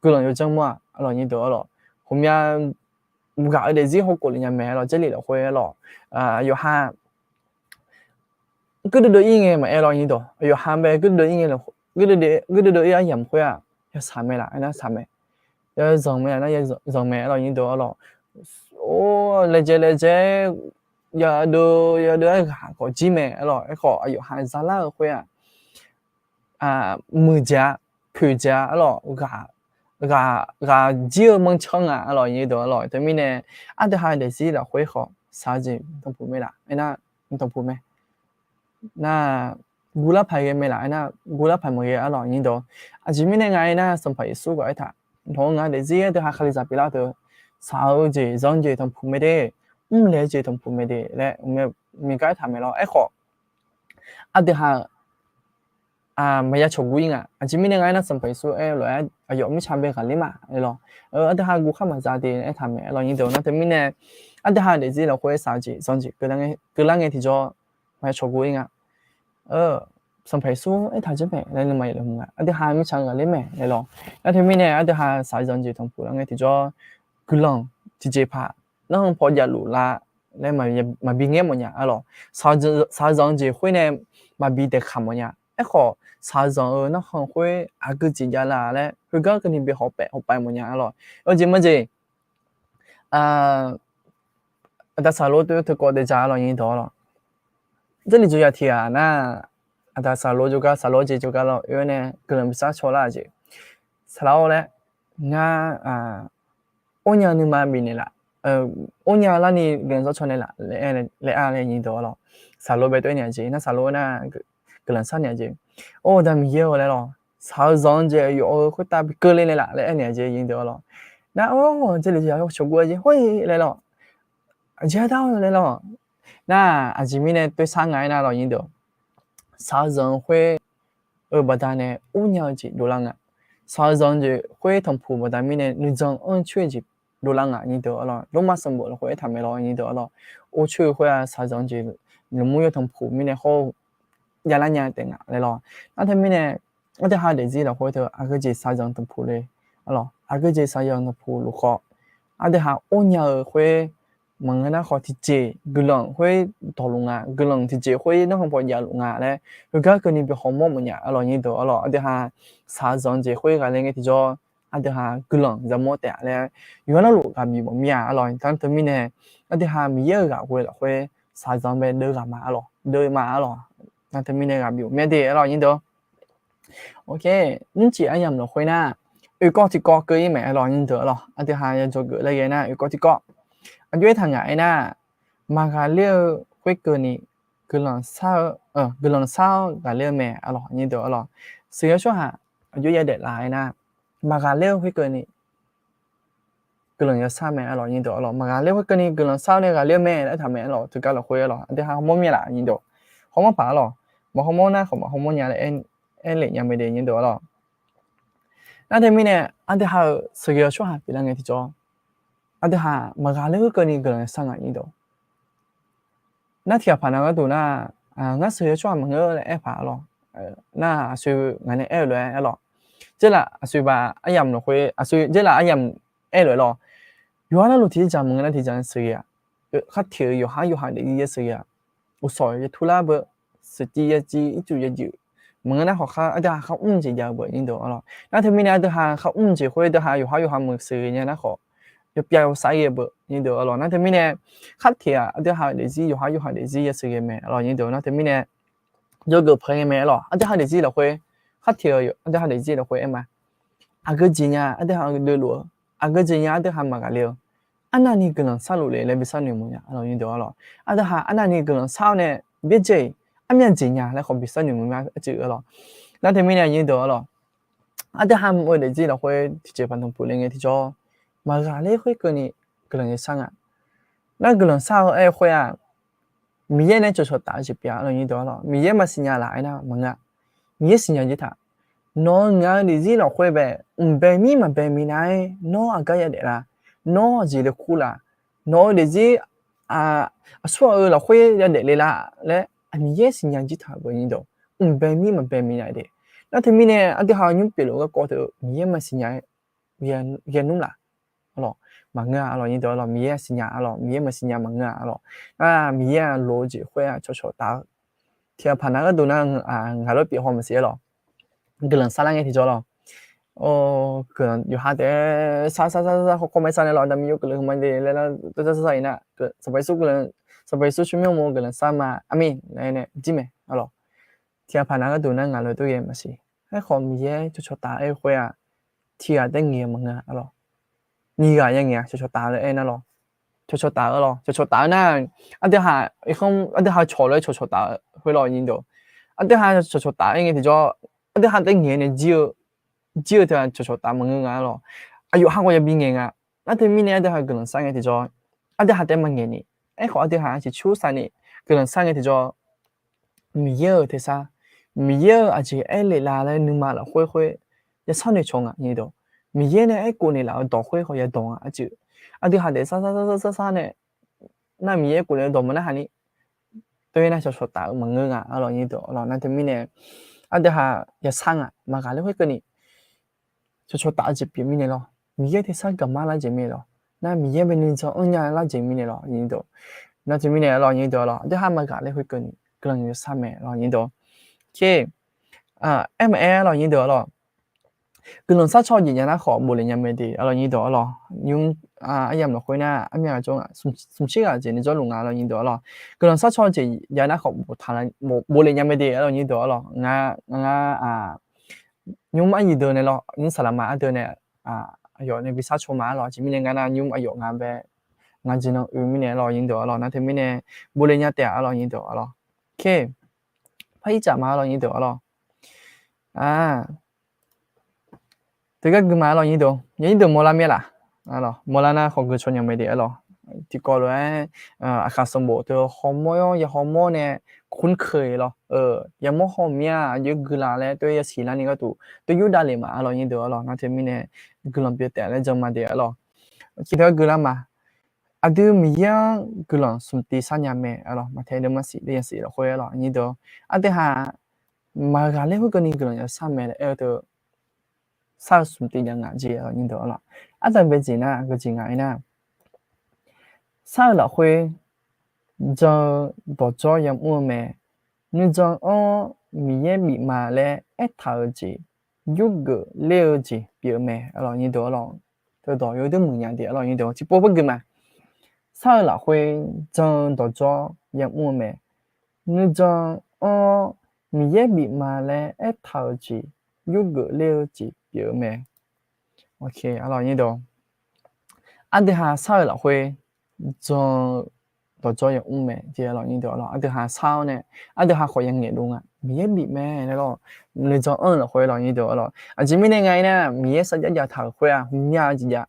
guiqlanq yawdzanr mawr-a lawr nyir deuq-a lawr. Ghawqmya ghaq-eu daefzir hawkhof lef nya mae-a lawr. Jarlif lafkhoer-a lawr, yawqha guirdeuv deuv-ir ngae maqaer lawr nyir deuq. Yawqha bae guirdeuv deuv-ir ngae, guirdeuv deuv-ir aryamq khoer-aq, yasaq mae laf aernar saq mae. Yazanq mae laf nar, yazanq mae-a lawr nyir deuq-a lawr. Or, laejae laejae yadeuv yadeuv-aer ghaq khawf jir mae-a lawr. Aerkhawf aqyawf ha zalar-eu khoer-aq, muiqdzaq-a, poeqdzaq-a lawr, ghaq jir-eu manrcanr nga-a lawr nyir deuq-a lawr. Teumirnae aqdui ha daefzir lafkhoer khawf saq-eu jeq tanqpuq mae laf aernar, tanqpuq mae. Nar, guvlar paq ghae mae laf aernar, guvlar paq maqghae-a lawr nyir deuq. Aqjeq mirnae nga aernar, Sanqpaq Yeqsur khawf aertaq, nawq-eu ngaq-eu daefzir aqdui ha Kalizaq pyeuflar-eu teu, saq-eu jeq zanq jeq tanqpuq mae de, mrlaeq-eu jeq tanqpuq mae de laer, miqgar aertaq mae lawr. Aerkhawf aqdui ha maqya cawqguv-ir nga. Aqjeq mirnae nga aernar, Sanqpaq Yeqsur aer-eu lof-aer aqyawf mirtsaq bae ghaqler ma lawr. Aqdui ha guvkhar maqza de aertaq mae-a lawr nyir deuq. Nar teumirnae aqdui ha daefzir lafkhoer saq-eu jeq zanq jeq keuvlar ngae tiqjawr maqya cawqguv-ir nga. Sanqpaq Yeqsur aertaq janr mae laer nuima yaf lef hmq nga. Aqdui ha mirtsaq ghaqler mae laer lawr. Nar teumirnae aqdui ha saq-eu zanq jeq tanqpuq lar ngae tiqjawr guiqlanq tiqjeqpaq narhaq paw javluf lar laer maqbi ngaer mawfnya-a lawr. Saq-eu zanq jeq khoer nae maqbi daeqkaq mawfnya. Aerkhawf saq-eu zanq-eu narhaq khoer aqgeu jeq javlar laer khoergar keuvni bi hawpaef hawpaef mawfnya-a lawr. Aqjeq maqjeq Aqda Saqlor teu teukawv daef dzaq-a lawq nyir deuq-a lawq. Jarlif dzoeqyaq tiq ghaq nar, aqda Saqlor jawrgar, Saqlor jeq jawrgar lawr oe-aer nae guiqlanq bisar caw lar-aq jeq. Saqlaq-or laer, ngar ornya nuima bifnaeq laf, ornya larni guiqlanq sar caw naeq laf laer aer-a laer nyir deuq-a lawq. Saqlor bae tov-aer naeq-a jeq nar, Saqlor nar guiqlanq sar naeq-a jeq. Or Aqda Miqyaer-eu laer lawq, shaq-eu zanq-eu jeq yawf-eu khoertav bi keuvle naeq laf laer aer naeq-a jeq nyir deuq-a lawq. Nar or Jarlif dzoeqyaq shawqguv-a jeq hawr-ir laer lawq. Aqjeq ardar-awr laer lawq. Nar aqjeq mirnae toer sar nga aernar lawq nyir deuq, shaq-eu zanq-eu khoer-eu baqdanae ornya-eu jeq dovlar nga. Shaq-eu zanq-eu jeq khoer tanqpuq baqda mirnae nuijan anr coer-eu jeq dovlar nga nyir deuq-a lawq. Lormav sanqbof lafkhoer aertaq mae lawr nyir deuq-a lawq. Or coer-eu khoer-aq shaq-eu zanq-eu jeq lmqmr yawtanqpuq mirnae hawr-eu javlar nya taef nga laer lawq. Nar teumirnae aqdui ha daefzir lafkhoer teu aqgeujeq shaq-eu zanq tanqpuq le-a lawq. Aqgeujeq shaq-eu zanq tanqpuq luf khawf, aqdui ha ornya-eu khoer maqngeur nar khawf tiqjeq guiqlanq khoer dawqluf nga, guiqlanq tiqjeq khoer narkhan paw javluf nga laer heugar keuvni bi hawmawr mawfnya-a lawq nyir deuq-a lawq. Aqdui ha shaq-eu zanq jeq khoer ghaqler ngae tiqjawr, aqdui ha guiqlanq yamawr taef-a laer yawqha navluf ghaq bif mawf mir-a-a lawq. Nar teumirnae aqdui ha Miqyaer-euq ghaq ghoe lafkhoer shaq-eu zanq bae deuv ghaq ma-a lawq, deuv ma-a lawq. Nar teumirnae ghaq bif mawf mir-a de-a lawq nyir deuq. Nymrcif aryamq lafkhoer nar, oekawv tiqkawv keuv-ir mae-a lawq nyir deuq-a lawq. Aqdui ha yajawr geuf laer ghae nar oekawv tiqkawv aqjox aertaq ngaq aernar, maqghaqler-eu khoerkeuvni guiqlanq shar-eu, guiqlanq shar-awr ghaqler-eu mae-a lawq nyir deuq-a lawq. Sheuqghae-eu tsawrhaq aqjox yadaef laf aernar, maqghaqler-eu khoerkeuvni guiqlanq yashar mae-a lawq nyir deuq-a lawq. Maqghaqler khoerkeuvni guiqlanq shar-awr nae ghaqler-eu mae laer aertaq mae-a lawq. Teugar lafkhoer-a lawq aqdui ha hawmawr mir-a laf nyir deuq. Hawmawr paq-a lawq. Maqhawmawr nar khawf maqhawmawr nya laer aer, aerlef nya mae de nyir deuq-a lawq. Nar teumirnae aqdui ha-euq sheuqghae-eu tsawrhaq pyeuflar ngae tiqjawr, aqdui ha maqghaqler khoerkeuvni guiqlanq yashar nga nyir deuq. Nar tiqghaq paq nav gharduq nar, ngar sheuqghae-eu tsawrhaq maqngeur laer aer paq-a lawq. Nar aqsur ngaq nae aer-eu lof-aer-a lawq. Jarlif aqsur ba aryamq lafkhoer, aqsur jarlif aryamq aer-eu lof-aer lawq. Yawqha navluf tiqjeq dzaq maqngeur nar tiqjeq dzaq sheuqghae-aq, khar teq-eu yawqhar yawqha daefzir ya sheuqghae-aq, uqshawq yatur lar beu, sheuqciv yaciv ircuf yajuif, maqngeur nar khawf khar aqdui ha khar mr jeq jav-eu beu nyir deuq-a lawq. Nar teumirnae aqdui ha khar mr jeq khoer deuq ha yawqhar yawqha meuq sheuqghae nya nar khawf, yawpyav yawsar ghae-eu beu nyir deuq-a lawq. Nar teumirnae khar teq-aq aqdui ha daefzir yawqhar yawqha daefzir ya sheuqghae mae-a lawq nyir deuq. Nar teumirnae yawgeuf peuq-aer ngae mae-a lawq. Aqdui ha daefzir lafkhoer, khar teq-eu aqdui ha daefzir lafkhoer aer ma. Aqgeujeq nya aqdui ha deuvluf-eu, aqgeujeq nya aqdui ha maqghaqler-eu, arnavni guiqlanq sharluf le laer bi sharnoeq mawfnya-a lawq nyir deuq-a lawq. Aqdui ha arnavni guiqlanq shar-awr nae byaerdzae-iq armyav jeq nya laer khawf bi sharnoeq mawfnya arcuiv-a lawq. Nar teumirnae nyir deuq-a lawq, aqdui ha mr-eu daefzir lafkhoer tiqjeq paq tanqpuq le ngae tiqjawr, maqghaqler khoerkeuvni guiqlanq yashar nga. Nar guiqlanq shar-eu aer-eu khoer-aq, Miqyaer nae cawqcawq taf-eu jeq pyeuf-a lawq nyir deuq-a lawq. Miqyaer maqsiqnya laf aernar maqngeur-a. Miqyaer siqnya jir taq. Nawq-euq ngaq-eu daefzir lafkhoer bae, mqbae mir maqbae minav-aer nawr aqgar yadaef la, nawr aqjeq le kur la, nawq-eu daefzir aqsur aq-eu lafkhoer yadaef le la laer Miqyaer siqnya jir taq-euq beu nyir deuq. Mqbae mir maqbae minav de. Nar teumirnae aqdui ha nymr pyeufluf-eu garkawv teu Miqyaer maqsiqnya-aer ghae nmr laf-a lawq. Maqngeur-a lawq nyir deuq-a lawq. Miqyaer siqnya-a lawq. Miqyaer maqsiqnya maqngeur-a lawq. Nar Miqyaer-aq lof-eu jeq khoer-aq cawqcawq taf-eu. Tiqghaq paq nav gharduq nar ngaq lof pyeuf haw maqsiq-aer lawq. Guiqlanq sharlar ngae tiqjawr lawq. Guiqlanq yawqha taef-aer shar shar shar shar khawr khawr ma-aer shar nae lawq. Aqda Miqyaer guiqlanq heu ma de laer lar shar shar shar-iq nar, Sanqpaq Yeqsur guiqlanq, Sanqpaq Yeqsur tsawrmyanr uqmov guiqlanq shar ma. Aqmeq laer nae jir mae-a lawq. Tiqghaq paq nav gharduq nar ngaq lof tov ghae maqsiq. Aerkhawf Miqyaer cawqcawq taf-aer khoer-aq, tiqghaq taef ngaeq-eu maqngeur-a lawq. Nyiq ghaq ya ngaeq-a cawqcawq taf-eu laer aer nar lawq. Cawqcawq taf-eu lawq. Cawqcawq taf-eu nar, aqdui ha, aqdui ha cawq lof-aer cawqcawq taf-eu khoer lawq nyir deuq. Aqdui ha cawqcawq taf-aer ngae tiqjawr, aqdui ha taef ngaeq nae jir-eu, jir-eu teu-aq cawqcawq taf maqngeur nga-a lawq. Aqyawf ha khawf yabi ngaeq nga. Nar teumirnae aqdui ha guiqlanq shar ngae tiqjawr, aqdui ha taef maqngaeq ni. Aerkhawf aqdui ha ciqcur sar ni guiqlanq shar ngae tiqjawr, Miqyaer-euq tersar, Miqyaer-euq aqjeq aer lef la laer nuima lafkhoer khoer yashar noeqcawq nga nyir deuq. Miqyaer nae aerkhof naeqlaf-eu dawq khoer khawf yadawq nga arcuiv. Aqdui ha taef shar shar shar shar nae, nar Miqyaer aerkhof naeq-eu dawq maqnar haq ni, tov-aer nar cawqcawq taf-eu maqngeur nga-a lawq nyir deuq-a lawq. Nar teumirnae aqdui ha yashar nga maqghaqler khoerkeuvni cawqcawq taf-eu jeq pyeuf mirnae lawq. Miqyaer tersar gaqmar lar jeq mirnae lawq. Nar Miqyaer bae nuijan anrnya lar jeq mirnae lawq nyir deuq. Nar teumirnae-a lawq nyir deuq-a lawq. Aqdui ha maqghaqler khoerkeuvni guiqlanq yashar mae lawq nyir deuq. Aer maqaer-a lawq nyir deuq-a lawq. Guiqlanq sharcaw jeq jav nar khawf bofle nya mae de arlawq nyir deuq arlawq. Nymr aryamq lafkhoer nar armyav ghaq jawr nga, smq shir ghaq jeq ni jawrluf nga arlawq nyir deuq arlawq. Guiqlanq sharcaw jeq jav nar khawf bofle nya mae de arlawq nyir deuq arlawq. Ngar, ngar nymr aryiq deuq nae lawr, nymr saqlaqma ardeuv nae aqyawf nae bi sharcaw ma arlawq. Aqjeq mirnae ngar nar nymr aqyawf nga bae, ngar jeq nan oe mirnae arlawq nyir deuq arlawq. Nar teumirnae bofle nya taef-a arlawq nyir deuq arlawq. Par ir tsaf ma arlawq nyir deuq arlawq. Teugar gui ma arlawq nyir deuq, nyir deuq mawrlar mir-a laf. Mawrlar nar khawf gui caw nya mae de arlawq. Tiqkawv lof-aer aqkhaq sanqbof teu hawmawr-awr ya hawmawr nae khurnkeq lawr, yamawr hawmya aqjox guiqlanq laer tov-aer yasiq larni gharduq tov yurdav lef ma arlawq nyir deuq arlawq. Nar teumirnae guiqlanq pyeuf taef laer jan ma de arlawq. Aqcir teugar gui lar ma. Aqdui Miqyaer-anr guiqlanq smq tiv shar nya mae arlawq. Maqtae deuq maqsiq deuq yasiq lafkhoer arlawq nyir deuq. Aqdui haq maqghaq laer khoerkeuvni guiqlanq yashar mae laer aer-eu teu shar-eu smq tiv jav ngaq jeq arlawq nyir deuq arlawq. Ardanqbae jeq nar geujeq ngaq-aer nar, shar-eu lafkhoer jan-eu dawqdzawr yamr-eu mae. Nuijan anr-awr Miqyaer bif ma laer aertaq-eu jeq, yurgeuf ler-eu jeq pyeuf-eu mae arlawq nyir deuq arlawq. Teudawq yawdui muiq nya de arlawq nyir deuq. Tiqpov par gui ma. Shar-eu lafkhoer jan-eu dawqdzawr yamr-eu mae. Nuijan anr-awr Miqyaer bif ma laer aertaq-eu jeq, yurgeuf ler-eu jeq pyeuf-eu mae. Arlawq nyir deuq, aqdui haq shar-eu lafkhoer jan-eu dawqdzawr yamr mae jeq arlawq nyir deuq arlawq. Aqdui haq shar-awr nae, aqdui haq khawf yangaeq dov nga, Miqyaer bif mae laer lawr. Nuijan anr-eu lafkhoer arlawq nyir deuq arlawq. Aqjeq mirnae nga-aer nar, Miqyaer sarjax dzaqtaq-euq khoer-aq hmqmya-eu jeq jav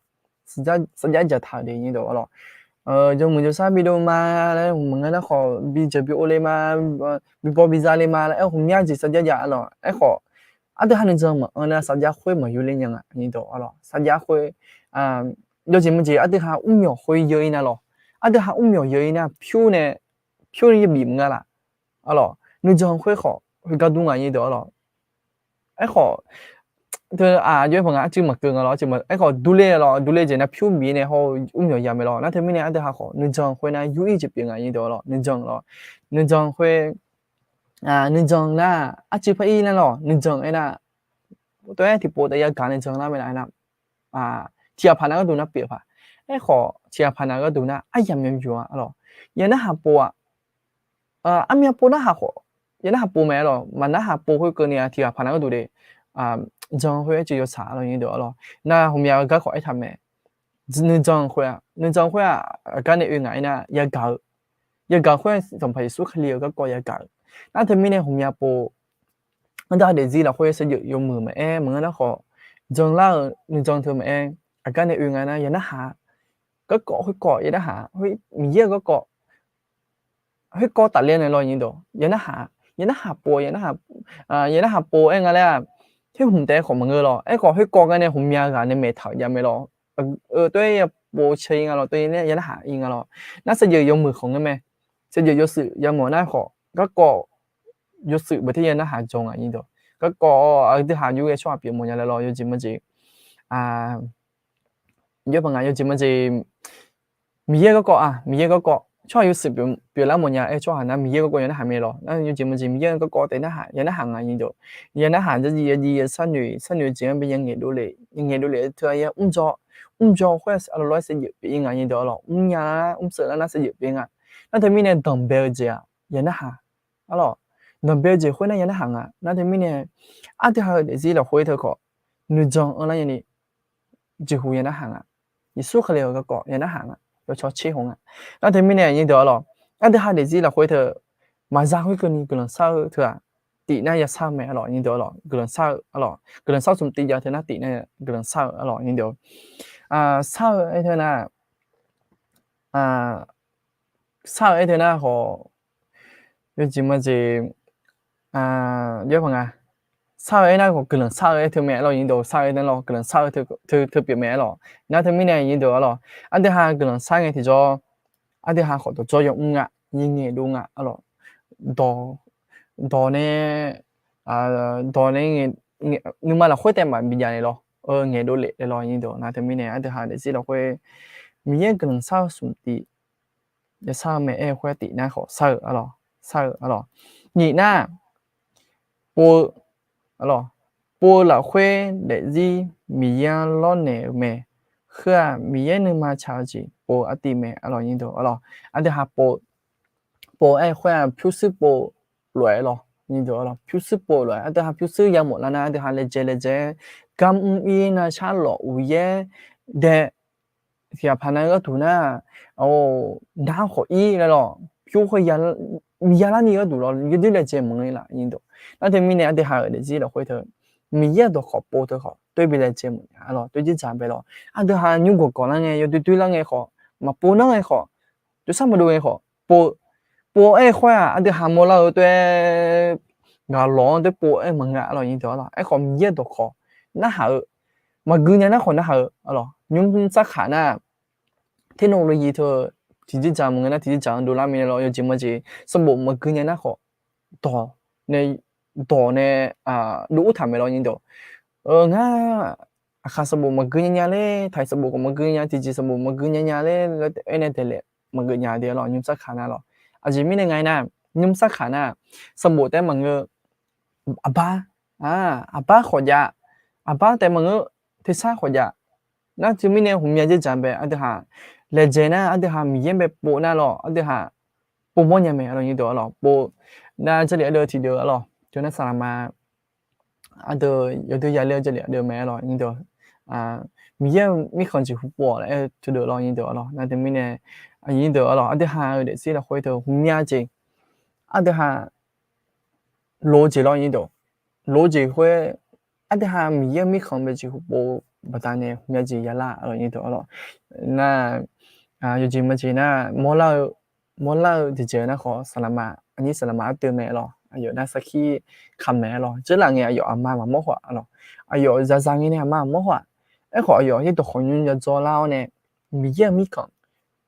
sarjax dzaqtaq-euq de nyir deuq arlawq. Jawrmuiq jawrsar bidov ma laer maqngeur nar khawf, bidzeuq bi ov le ma, bibaw biza le ma laer aer hmqmya jeq sarjax dzaq arlawq. Aerkhawf, aqdui haq nuijan maqanr nar sarjax khoer maqyur ler nya nga nyir deuq arlawq. Sarjax khoer yawjeq maqjeq aqdui haq mrmyawq khoer yeu-ir nar lawr. Aqdui haq mrmyawq yeu-ir nar pyur nae, pyur nae yabif maqnga laf arlawq. Nuijan khoer khawf khoergar dur nga nyir deuq arlawq. Aerkhawf, teu aqjox-aer paq nga arcuiv maqkeuv nga lawr. Aerkhawf durler lawr, durler jeq nar pyur bif nae hawr-eu mrmyawq ya mae lawr. Nar teumirnae aqdui haq khawf nuijan khoer nar yur-ir jeq pyeuf nga nyir deuq arlawq. Nuijan lawr, nuijan khoer, nuijan nar arcuiv par ir nar lawr, nuijan aernar tov-aer tiqpov taef yagaq nae jan lar mae laf aernar, tiqghaq paq nav gharduq nar pyeuf paq. Aerkhawf tiqghaq paq nav gharduq nar aryamq yamq yuf-a arlawq. Yawqnarhaq pov-aq, armyav pov narhaq khawf, yawqnarhaq pov mae arlawq. Maqnarhaq pov khoerkeuvni-aq tiqghaq paq nav gharduq de jan khoer aer cuiv yawtsaq arlawq nyir deuq arlawq. Nar hmqmya-eu gar khawf aertaq mae. Nuijan khoer-aq, nuijan khoer-aq aqgar nae oe ngaq-aer nar yagaq-eu, yagaq khoer-aq Sanqpaq Yeqsur Kali-euq garkawv yagaq-euq. Nar teumirnae hmqmya pov aqdui haq daefzir lafkhoer saevdzeuf yawmuiq maqaer maqngeur nar khawf, janlar-euq nuijan teu maqaer, aqgar nae oe nga nar yawqnarhaq garkawv khoerkawv yawqnarhaq, Miqyaer-euq garkawv khoerkawv tafler nae lawr nyir deuq, yawqnarhaq, yawqnarhaq pov, yawqnarhaq pov aer nga laer-aq, khoer hmq taef-aer khawf maqngeur lawr. Aerkhawf khoerkawv gar nae hmqmya ghaq nae maeqtaq-euq jav mae lawr. Tov-aer ya pov cae-ir nga lawr, tov-aer yawqnarhaq ir nga lawr. Nar saevdzeuf yawmuiq khawf ngeur mae. Saevdzeuf yawshuif yamawf nar khawf garkawv yawshuif beuter yawqnarhaq jawr nga nyir deuq. Garkawv aqdui haq yur ghae tsawrhaq pyeuf mawf nya laer lawr, yawjeq maqjeq, yawjeq maqjeq, Miqyaer garkawv-aq, Miqyaer garkawv tsawrhaq yawshuif pyeuflar mawf nya-aer tsawrhaq nar Miqyaer garkawv yawqnarhaq mae lawr. Nar yawjeq maqjeq Miqyaer garkawv taef narhaq yawqnarhaq nga nyir deuq. Yawqnarhaq dzardziv yawdiv yasharnoeq, sharnoeq jeq-anr bi yangaeq dovlef, yangaeq dovlef-eu teu-aq ya mrjawr, mrjawr khoer-aq lawrlawr-aer saevdzeuf pyeuf-ir nga nyir deuq arlawr. Mrnya lar mrseuf lar nar saevdzeuf pyeuf-ir nga. Nar teumirnae danqbae-eu jeq-aq yawqnarhaq arlawr. Danqbae-eu jeq khoer nar yawqnarhaq nga. Nar teumirnae aqdui haq-eu daefzir lafkhoer teu khawf nuijan anrlar nyani jeqhu yawqnarhaq nga. Yeqsur Kali-euq garkawv yawqnarhaq nga. Yawtsawr tser haw nga. Nar teumirnae nyir deuq arlawr, aqdui haq daefzir lafkhoer teu maqza khoerkeuvni guiqlanq shar-eu teu-aq, tif nar yashar-eu mae arlawr nyir deuq arlawr. Guiqlanq shar-eu arlawr, guiqlanq shar smq tiv jav teu nar tif nar guiqlanq shar-eu arlawr nyir deuq. Shar-eu aer teu nar, shar-eu aer teu nar khawf, yawjeq maqjeq, yawr paq nga. Shar-eu aer nar khawf guiqlanq shar-eu aer teu mae arlawr nyir deuq. Shar-eu aer nar lawr guiqlanq shar-eu teu pyeuf mae arlawr. Nar teumirnae nyir deuq arlawr, aqdui haq guiqlanq shar ngae tiqjawr, aqdui haq khawf dawqdzawr yawmr nga, nyae ngaeq dov nga arlawr. Dawq, dawq nae, dawq nae nuima lafkhoer taef maqbi jav naeq lawr, ngaeq dovlef naeq lawr nyir deuq. Nar teumirnae aqdui haq daefzir lafkhoer Miqyaer guiqlanq shar-eu smq tiv yashar-eu mae aer-eu khoer tif nar khawf shar-eu arlawr, shar-eu arlawr. Nyif nar pov-eu arlawr, Pov-eu lafkhoer daefzir Miqyaer-anr lawrnaeq-eu mae. Heu-aq, Miqyaer nuima tsaq-eu jeq pov-eu artiv mae, arlawq nyirdeuq arlawq. Aqdui haq pov, pov-aer khoer-aq pyurshuir pov lof-aer lawq, nyirdeuq arlawq, pyurshuir pov lof-aer. Aqdui haq pyurshuir yamawf lar nar, aqdui haq laejae laejae-aer, garmr ir nar, sharlawq uqyaer dae tiqghaq paq nav-eu gharduq nar, nar khawf ir laer lawq, pyur khoer ya, yalarni gharduq lawq, yawdoer laejae maqngeur laf, nyirdeuq. Nar teumirnae aqdui haq-euq daefzir lafkhoer teu, Miqyaer-euq dawqkawq pov teu khawf, toer bi laejae mawf nya arlawq, toer dzerdzaq bae lawq. Aqdui haq nymr gawqgawq lar ngae, yawdoer doer lar ngae khawf, maqpov nar ngae khawf, jawrshar maqdov ngae khawf, pov, pov-aer khoer-aq, aqdui haq mawrlar-eu toer, ghaq lawq-anr toer pov-aer maqngeur arlawq, nyirdeuq arlawq. Aerkhawf, Miqyaer-euq dawqkawq narhaq-eu, maqgui nya nar khawf narhaq-eu arlawq. Nymr sarkaq nar, technology teu tiqjir dzaq maqngeur nar, tiqjir dzaq-anr dovlar mirnae lawq, yawjeq majeq sanqbof maqgui nya nar khawf, dawq nae, dawq nae dov ur taq mae lawq, nyirdeuq. Ngar, aqkaq sanqbof maqgui nya nya ler, taiq sanqbof khawf maqgui nya, tiqjeq sanqbof maqgui nya nya ler laer aernae daeqlaef maqgeuf nya de arlawq, nymr sarkaq nar lawq. Aqjeq mirnae nga-aer nar, nymr sarkaq nar, sanqbof taef maqngeur, aqbar, aqbar khawf jav, aqbar taef maqngeur, tersar khawf jav. Nar teumirnae hmqmya dzerdzaq bae aqdui haq laejae nar, aqdui haq Miqyaer bae pov nar lawq, aqdui haq pov mawr nya mae arlawq, nyirdeuq arlawq. Pov nar, jarlif ardeuv tiqdeuv arlawq, teu nar saqlaqma ardeuv yawdoer ya ler-eu jarlif ardeuv mae arlawq, nyirdeuq. Miqyaer-euq mirkhanq jeqhu pov-awq laer aer-eu teudeuq lawq, nyirdeuq arlawq. Nar teumirnae, nyirdeuq arlawq, aqdui haq-euq daefzir lafkhoer teu hmqmya jeq, aqdui haq loq-eu jeq lawq, nyirdeuq. Loq-eu jeq khoer, aqdui haq Miqyaer-euq mirkhanq bae jeqhu pov-eu baqdanae hmqmya jeq yalar arlawq, nyirdeuq arlawq. Nar, yawjeq majeq nar, mawrlar-eu, mawrlar-eu jeqjeq nar khawf, saqlaqma, aqnyir saqlaqma ardeuv mae arlawq, aqyawf nar sarkir kamaeq arlawq. Dzeurlaf ngae aqyawf aqma maqmawr haw-aq arlawq. Aqyawf zaza ngae nae aqma maqmawr haw-aq. Aerkhawf, aqyawf yaerdawq khawqnymr yadzaw lar-awr nae, Miqyaer-euq mirkhanq,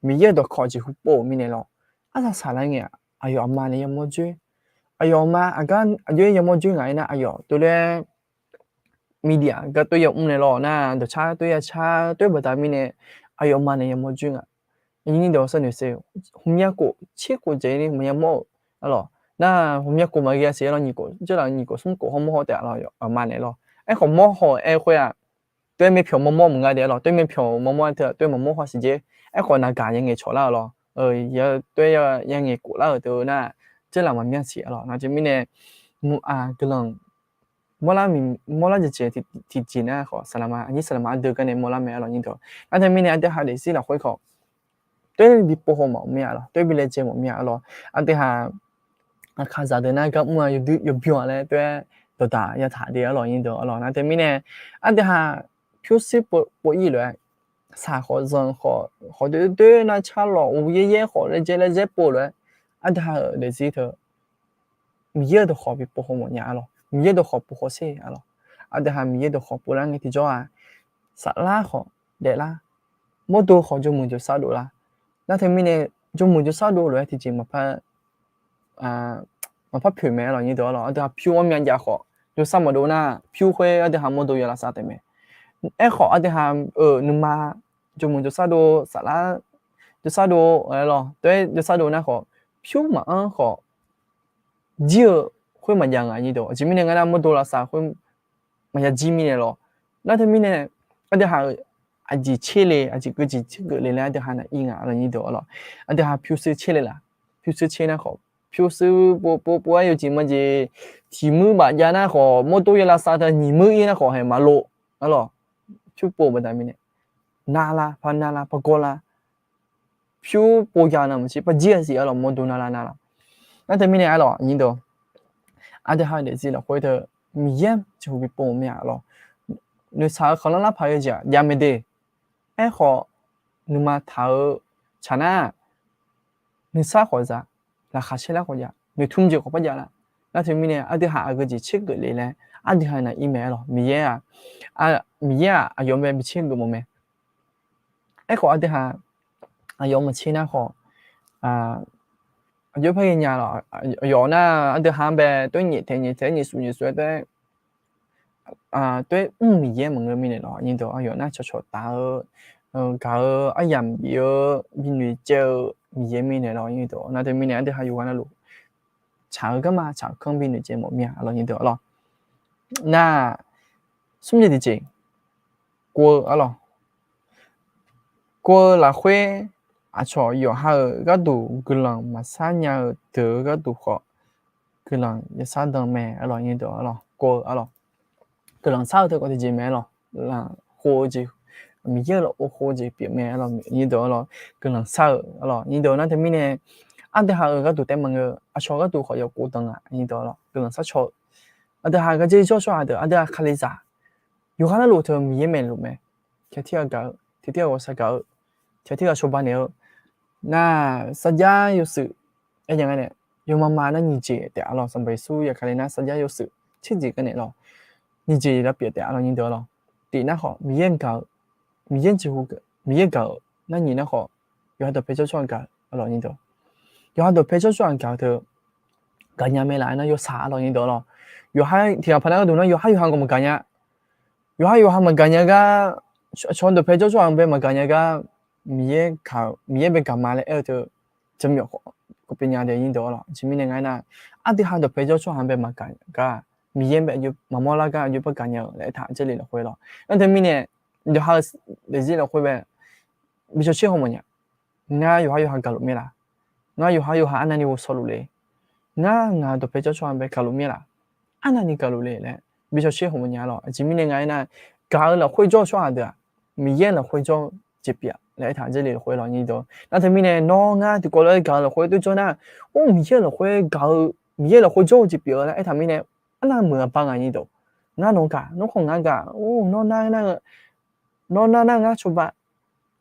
Miqyaer-euq dawqkawq jeqhu pov-euq mirnae lawq, arsaq saqlar ngae-aq, aqyawf aqma nae yamawr dzoer. Aqyawf aqma aqgar aqjox-aer yamawr dzoer ngaq-aer nar, aqyawf tov laer media gar toer yamr nae lawq nar, dawqcar toer yacar toer baqda mirnae, aqyawf aqma nae yamawr dzoer ngaq. Nyirdeuq sar noeqse, hmqmya khof tser khof dzaeq ni maqya mawr-euq arlawq. Nar hmqmya khof maqghae-a siq arlawq, nyiq khof dzeurlaf nyiq khof smr khof hawr mawr haw taef arlawq, aqma nae lawq. Aerkhawf mawr haw-aer khoer-aq, toer maepyawq mawrmawr maqnga de arlawq, toer maepyawq mawrmawr-aer teu toer maqmawr haw siq jer. Aerkhawf naqgaq yangaeq cawq lar-euq lawq. Toer yangaeq khof lar-euq teu nar, dzeurlaf maqmyanr siq arlawq. Nar teumirnae, muiq-aq guiqlanq mawrlar jeq jeq tiqjeq nar khawf, saqlaqma, aqnyir saqlaqma ardeuv gar nae mawrlar mae arlawq, nyirdeuq. Nar teumirnae aqdui haq daefzir lafkhoer khawf, toer bi pov haw mawf mir-a arlawq, toer bi laejae mawf mir-a arlawq. Aqdui haq aqkaqzaq deuq nar gar mr-a yawbyan-a laer toer dawqdaq yataq de arlawq, nyirdeuq arlawq. Nar teumirnae aqdui haq pyurshuir pov ir lof-aer, saq khawf zanq khawf khawf doer doer nar, carlawq uqyaer yaer khawf laejae laejae pov lof-aer, aqdui haq-euq daefzir teu Miqyaer-euq dawqkhawq bi pov haw mawf nya arlawq, Miqyaer dawqkhawq pov haw sher arlawq. Aqdui haq Miqyaer dawqkhawq pov lar ngae tiqjawr-aq, saflar khawf daeflar, mawrdo khawf jawrmuiq jawrsar dovlar. Nar teumirnae jawrmuiq jawrsar dov lof-aer tiqjeq maqpar maqpar poeq mae arlawq, nyirdeuq arlawq. Aqdui haq pyur-anr myav jav khawf, jawrsar maqdov nar, pyur khoer aqdui haq mawrdo ya lavsav taef mae. Aerkhawf aqdui haq-euq nuima jawrmuiq jawrsar dov, saflar jawrsar dov-aer lawq, toer jawrsar dov nar khawf, pyur maqanr khawf, jir-eu khoer maqjav ngaq, nyirdeuq. Aqjeq mirnae ngar nar mawrdo lavsav khoer maqya jir mirnae lawq. Nar teumirnae aqdui haq-euq aqjeq tser le, aqjeq keuv jeq tser geuf le laer aqdui haq naq ir ngaq arlawq, nyirdeuq arlawq. Aqdui haq pyurshuir tser le laf, pyurshuir tser nar khawf, pyurshuir pov pov pov-aer yawjeq majeq tiq muir baf jav nar khawf, mawrdo ya lavsav teu nyiq muir ir nar khawf hae maqlof arlawq. Pyur pov baqda mirnae, narlar par narlar par gawrlar, pyur pov jav nar maqtser par jir-a siq arlawq, mawrdo narlar narlar. Nar teumirnae arlawq, nyirdeuq, aqdui haq daefzir lafkhoer teu Miqyaer jeqhu bi pov mir-a arlawq. Noeqshaq-eu khanqlanr lar paq-eu jeq-aq jav mae de. Aerkhawf, nuima taq-eu tsaq nar, nuisar khawf za, laqkhaq saerlar khawf jav, noeqtmq jeq khawf par jav lar. Nar teumirnae aqdui haq aqgeu jeq tser geuf le laer aqdui haq naq ir mae arlawq. Miqyaer-aq, Miqyaer-aq aqyawf mae bi tser geuf mawf mae. Aerkhawf aqdui haq aqyawf maqtser nar khawf, aqjox par ghae nya lawq. Aqyawf nar aqdui haq-anr bae toer nyaef tae nyaef tae nyaef suf nyaef suf-aer tae toer mr Miqyaer maqngeur mirnae lawq, nyirdeuq. Aqyawf nar cawqcawq taf-eu, gaq-eu aryamq bif-eu, bi noeqcaev-eu Miqyaer mirnae lawq, nyirdeuq. Nar teumirnae aqdui haq yawqghaq navluf tsaq-eu garma tsaq-eu kanr bi noeqcaev mawf mir-a arlawq, nyirdeuq arlawq. Nar smr jeq tiqjeq kov-eu arlawq. Kov-eu lafkhoer aqcawq yawqha-euq gharduq guiqlanq maqsar nya-eu deuq-eu gharduq khawf guiqlanq yasar dan mae arlawq, nyir deuq arlawq. Kov-eu arlawq, guiqlanq sar-eu teu khawf tiqjeq mae arlawq. Lafkhoer jeq, Miqyaer-eu lafkhoer jeq pyeuf mae arlawq, nyir deuq arlawq. Guiqlanq sar-eu arlawq, nyir deuq nar teumirnae aqdui ha-euq gharduq taef maqngeur-eu, aqcawq gharduq khawf yawkov dan nga, nyir deuq arlawq. Guiqlanq sharcaw-eu, aqdui ha gardzer jawr tsawrhaq deuq, aqdui ha Kalizaq yawqghaq narluf teu Miqyaer maeqluf mae. Tiq ghaq tirghaq gaq-eu, tiq ghaq tirghaq ghawqshaq gaq-eu, tiq ghaq tirghaq cawba naeq-eu, nar sarjax yawshuif aernya nga nae, yawmama nar nyiq jeq taef arlawq. Sanqpaq Yeqsur yaqkale nar sarjax yawshuif tserjeq gar naeq lawq, nyiq jeq lavpyeuf taef arlawq, nyir deuq arlawq. Tiq nar khawf Miqyaer-anr gaq-eu, Miqyaer jeqhu, Miqyaer gaq-euq nar nyiq nar khawf, yawqha dawqpae jawr tsawrhaq gaq-eu arlawq, nyir deuq. Yawqha dawqpae jawr tsawrhaq gaq-eu teu gaqnya mae laf nar yawshaq arlawq, nyir deuq arlawq. Yawqha tiq ghaq paq nar gharduq nar yawqha yawqha khawf maqgaqnya. Yawqha yawqha maqgaqnya gar, aqcawq dawqpae jawr tsawrhaq bae maqgaqnya gar, Miqyaer bae gaqma laer aer-eu teu, jaqmyawf khawf pyeufnya de, nyir deuq arlawq. Aqjeq mirnae nga aernar, aqdui ha dawqpae jawr tsawrhaq bae maqgaq gar, Miqyaer bae maqmawr lar gar aqjox bar gaqnya-eu laer aertaq, Jarlif lafkhoer lawq. Nar teumirnae yawqha-eu daefzir lafkhoer bae bi cawsher haw mawfnya. Ngar yawqha yawqha gaqluf mir laf? Ngar yawqha yawqha arnavni ghovshaw luf le? Ngar ngaq dawqpae jawr tsawrhaq bae gaqluf mir laf? Arnavni gaqluf le laer bi cawsher haw mawfnya arlawq. Aqjeq mirnae nga aernar, gaq-eu lafkhoer jawr-eu tsawrhaq deuq-aq, Miqyaer lafkhoer jawr-eu jeq pyeuf laer aertaq, Jarlif lafkhoer lawq, nyir deuq. Nar teumirnae nawr ngar tiqkawv lof-aer gaq-eu lafkhoer toer jawr nar, or, Miqyaer lafkhoer gaq-eu, Miqyaer lafkhoer jawr-eu jeq pyeuf-eu laer aertaq mirnae, arnavni meuq aqbar nga, nyir deuq. Ngar nawq gaq, nawr khawf ngar gaq, or, nawr nar nar, nawr nar nar ngar cawba,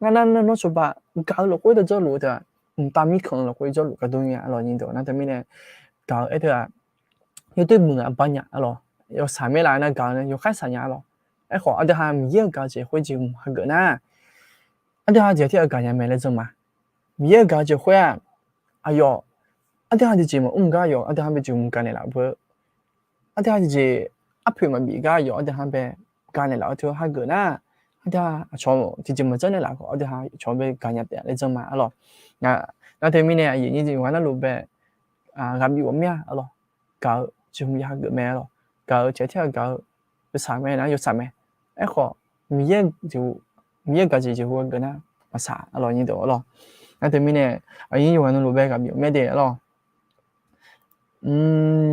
ngar nar nar nawr cawba, gaq-eu lafkhoer dawr jawrluf-eu teu-aq, mqtav mirkhanq-eu lafkhoer jawrluf gar dur nya arlawq, nyir deuq. Nar teumirnae gaq-eu aer teu-aq, yawdoer meuq aqbar nya arlawq. Yawshaq maer laf nar gaq-eu nae yawkhaer shaq nya arlawq. Aerkhawf aqdui ha Miqyaer-euq gaq-eu jeq khoer jeq mq hageuf nar, aqdui ha jeq tirghaq gaqnya mae laer jan ma. Miqyaer-euq gaq-eu jeq khoer-aq, aqyawf aqdui ha jeq jeq maqmr gar aqyawf aqdui ha bae jeq mq gaq naeqlaf-eu beu. Aqdui ha jeq jeq arpoeq maqbif gar aqyawf aqdui ha bae gaq naeqlaf-eu teu hageuf nar, aqdui ha aqcawq tiqjeq maqjanr naeqlaf khawf aqdui ha aqcawq bae gaqnya taef laer jan ma arlawq. Nar teumirnae aqyuif nyir jeq yawqghaq narluf bae ghaq bif ghawq mir-a arlawq. Gaq-eu jeq mq ya hageuf mae arlawq. Gaq-eu tiq ghaq tirghaq gaq-eu yawshaq mae nar yawshaq mae. Aerkhawf Miqyaer gaq jeq jeqhu hageuf nar maqshaq arlawq, nyir deuq arlawq. Nar teumirnae aqyuif nyir yawqghaq narluf bae ghaq bif ghawq mir de arlawq.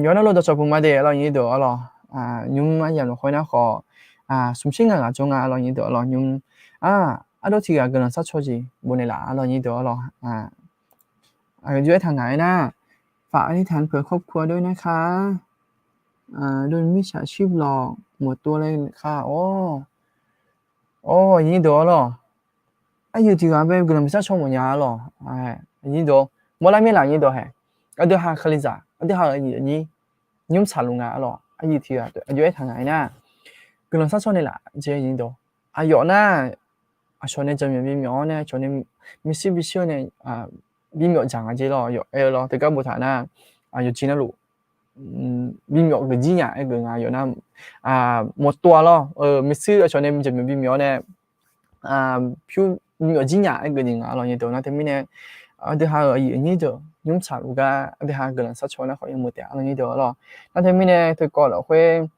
Yawqghaq narluf dawqcawq puq ma de arlawq, nyir deuq arlawq. Nymr aryamq lafkhoer nar khawf smq shir ngaq ghaq jawr nga arlawq, nyir deuq arlawq. Nymr ardov tiq ghaq guiqlanq sharcaw jeq bofnaeq laf arlawq, nyir deuq arlawq. Aqjox aertaq ngaq-aer nar, ฝากอธิษฐานเผื่อครอบครัวด้วยนะคะ โดนมิจฉาชีพหลอก หมดตัวเลยค่ะ Or, aqyuif nyir deuq arlawq. Aqyuif tiq ghaq bae guiqlanq bi sharcaw mawfnya arlawq. Nyir deuq mawrlar mir laf, nyir deuq hae. Aqdui ha Kalizaq, aqdui ha-euq aqyuif aqnyir nymr saqluf nga arlawq. Aqyuif tiq ghaq aqjox aertaq ngaq-aer nar, guiqlanq sharcaw naeqlaf jeq, nyir deuq. Aqyawf nar aqcawq nae jaqmyawf bimyawf-awr nae aqcawq nae maqshir bishir-awr nae bimyawf dzaq nga jeq lawr, yawf aer-eu lawr. Teugar boftaq nar, yawqjeq narluf bimyawf geuf jir nya aer geuf nga yawf nar, mawqtov-a lawr, maqshir aqcawq nae jaqmyawf bimyawf-awr nae pyur bimyawf jir nya aer geuf jeq nga lawr, nyir deuq. Nar teumirnae aqdui ha-euq aqyuif aqnyir deuq nymr saqluf gar aqdui ha guiqlanq sharcaw nar khawf yameuq taef-a lawr, nyir deuq lawr. Nar teumirnae teukawv lafkhoer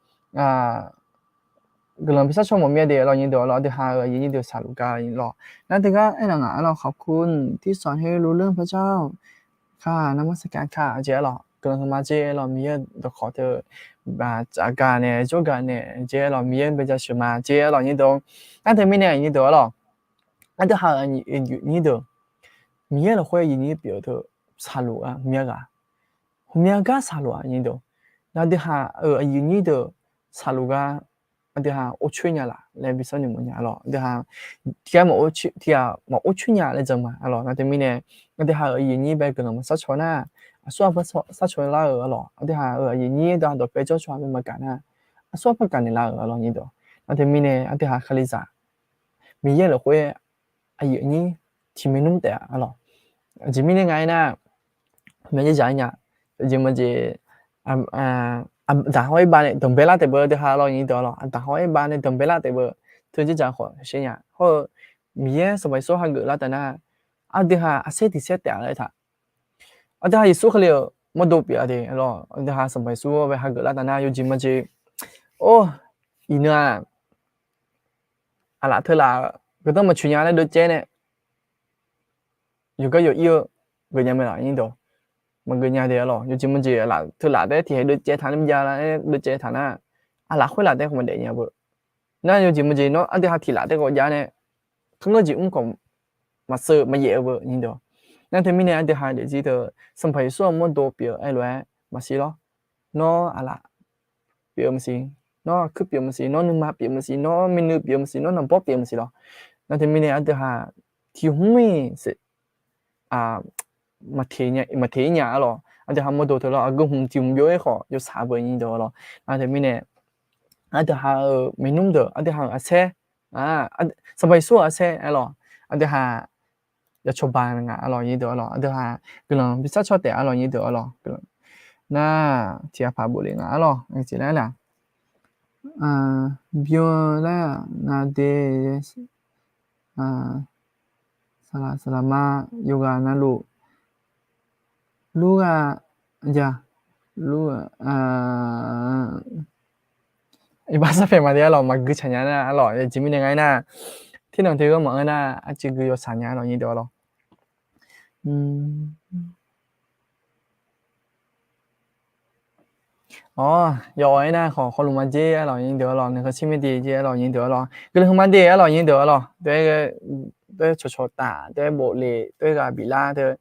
guiqlanq bi sharcaw mawf mir-a de lawr, nyir deuq lawr. Aqdui ha-euq aqyuif nyir deuq saqluf gar lawr. Nar teugar aernar ngaq arlawq, ขอบคุณที่สอนให้รู้เรื่องพระเจ้าค่ะ นมัสการค่ะ jeq arlawq. Guiqlanq heuqma jeq lawr, Miqyaer-eu dawqkawq teu tsafgaq nae jawrgaq nae jeq lawr, Miqyaer-anr bae jasheuq ma jeq lawr, nyir deuq. Nar teumirnae nyir deuq arlawq, aqdui ha-euq aqyuif nyir deuq Miqyaer lafkhoer aqyuif nyir pyeuf-eu teu saqluf-a ghawqmya ghaq, ghawqmya gar saqluf-a, nyir deuq. Nar aqdui ha-euq aqyuif nyir deuq saqluf gar aqdui ha or coer nya laf laer bi sharnoeq mawfnya lawr. Aqdui ha tiq ghaq maqor coer nya laer jan ma arlawq. Nar teumirnae aqdui ha-euq aqyuif nyir bae guiqlanq maqsharcaw nar, aqsur aqpar sharcaw lar-euq arlawq. Aqdui ha-euq aqyuif nyir dawqpae jawr tsawrhaq bae maqgaq nar, aqsur aqpar gaq naeq lar-euq arlawq, nyir deuq. Nar teumirnae aqdui ha Kalizaq Miqyaer lafkhoer aqyuif aqnyir tiq maernmr taef-a arlawq. Aqjeq mirnae nga aernar, maqjaeq jaq-aer nya, aqjeq maqjeq, aqdaq hawr-aer bav nae danqbae lar taef beu, aqdui ha lawr, nyir deuq lawr. Aqdaq hawr-aer bav nae danqbae lar taef beu, teu jaerdzaq khawf sher nya. Hawr-eu Miqyaer Sanqpaq Yeqsur hageuf lar taf nar, aqdui ha aqsaer tiq saer taef-a laer taq. Aqdui ha Yeqsur Kali-euq mawrdo pyeuf-a de lawr. Aqdui ha Sanqpaq Yeqsur bae hageuf lar taf nar yawjeq maqjeq, or, iqnan-aq aqlaf teulaf-eu guiqlanq maqtsoeq nya laer deuvcaev nae yawqgar yawq ir-eu geuf nya mae laf nyir deuq. Maqgeuf nya de arlawq. Yawjeq maqjeq aqlaf teulaf taef-aer tiqhae deuvcaev taq nar mrjav laer deuvcaev taq nar, aqlaf khoerlaf taef-aer khawf maqdaef nya beu. Nar yawjeq maqjeq nawr aqdui ha tiqlaf taef khawf jav nae, kharngeur jeq mr khawf maqseuv maqyaef-eu beu nyir deuq. Nar teumirnae aqdui ha daefzir teu Sanqpaq Yeqsur-aq mawrdo pyeuf-eu aerlof-aer maqsiq lawr. Nawr aqlaf pyeuf-eu maqsiq, nawr aqkuir pyeuf-eu maqsiq, nawr nuima pyeuf-eu maqsiq, nawr myavnuiv pyeuf-eu maqsiq, nawr naqbawr pyeuf-eu maqsiq lawr. Nar teumirnae aqdui ha tiq hmq-iq maqteq ir nya arlawq. Aqdui ha mawrdo teu lawr, aqgeu hmq tiq hmq byov-ir khawf yawshaq beu nyir deuq arlawq. Nar teumirnae aqdui ha-euq maernmr deuq, aqdui ha-euq aqsaer, Sanqpaq Yeqsur-euq aqsaer arlawq, aqdui ha yacawba nga arlawq nyir deuq arlawq. Aqdui ha guiqlanq bi sar caw taef arlawq nyir deuq arlawq. Nar tiq ghaq paq bof le nga arlawq. Byan laer-aq nga de. Saqlaq saqlaq ma yawqghaq navluf lur ghaq ja lur Iqbax sarpaeq maqde arlawq, maqgui tsaq nya nar arlawq. Yawjeq mirnae nga aernar, tirnanq te ghanr maqanr nar, arcuiv gui yawshaq nya arlawq nyir deuq arlawq. Awr, yawf-awq aernar khawf, khawluf maqjer arlawq nyir deuq arlawq, nuikhanr shir myaer de jer arlawq nyir deuq arlawq, guiqlanq heu ma de arlawq nyir deuq arlawq, taef-aer cawqcawq taf, taef-aer bof le, taef-aer ghaq bif lar teu,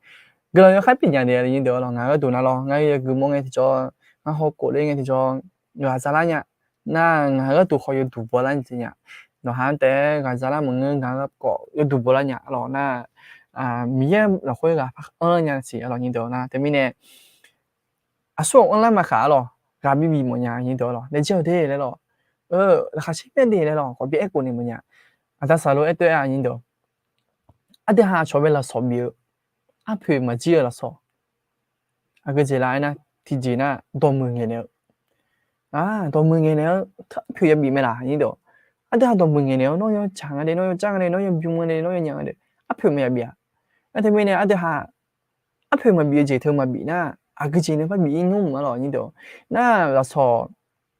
guiqlanq yawkhaer pyeuf nya de nyir deuq arlawq. Ngaq-euq gharduq nar lawr, ngar-eu yawguiq mawr ngae tiqjawr, ngar hawkhof ler ngae tiqjawr, ghaq za lar nya. Nar ngaq-euq gharduq khawf yawduq baw lar nya jeq nya. Nawqha-anr taef-aer ghaq za lar maqngeur, ngaq-euq gharduq khawf yawduq baw lar nya arlawq nar, Miqyaer lafkhoer ghaq par anr lar nya siq arlawq nyir deuq nar. Teumirnae aqsur-aq anrlar maqkhaq arlawq, ghaq bi bif mawf nya nyir deuq arlawq. Laejae-awq de laer lawq, laqkhaq sher myaer de laer lawq, khawf bi aerkhof ni mawf nya. Aqda saqlo aer toer-a nyir deuq, aqdui ha aqcawq bae lafsawq bif-eu, arpoeq maqjir-eu lafsawq. Aqgeu jeq la aernar, tiqjeq nar dawqmuiq ngaeqnaeq-eu, dawqmuiq ngaeqnaeq-eu, arpoeq yabif mae laq nyir deuq. Aqdui ha dawqmuiq ngaeqnaeq-eu, nawr yawtsaq nga de, nawr yawcar nga de, nawr yawbym nga de, nawr yawnyaf nga de, arpoeq maqyaf bif-a. Nar teumirnae aqdui ha arpoeq maqbif-eu jeq teu maqbif nar, aqgeu jeq nae par bif-ir nymr arlawq nyir deuq. Nar lafsawq,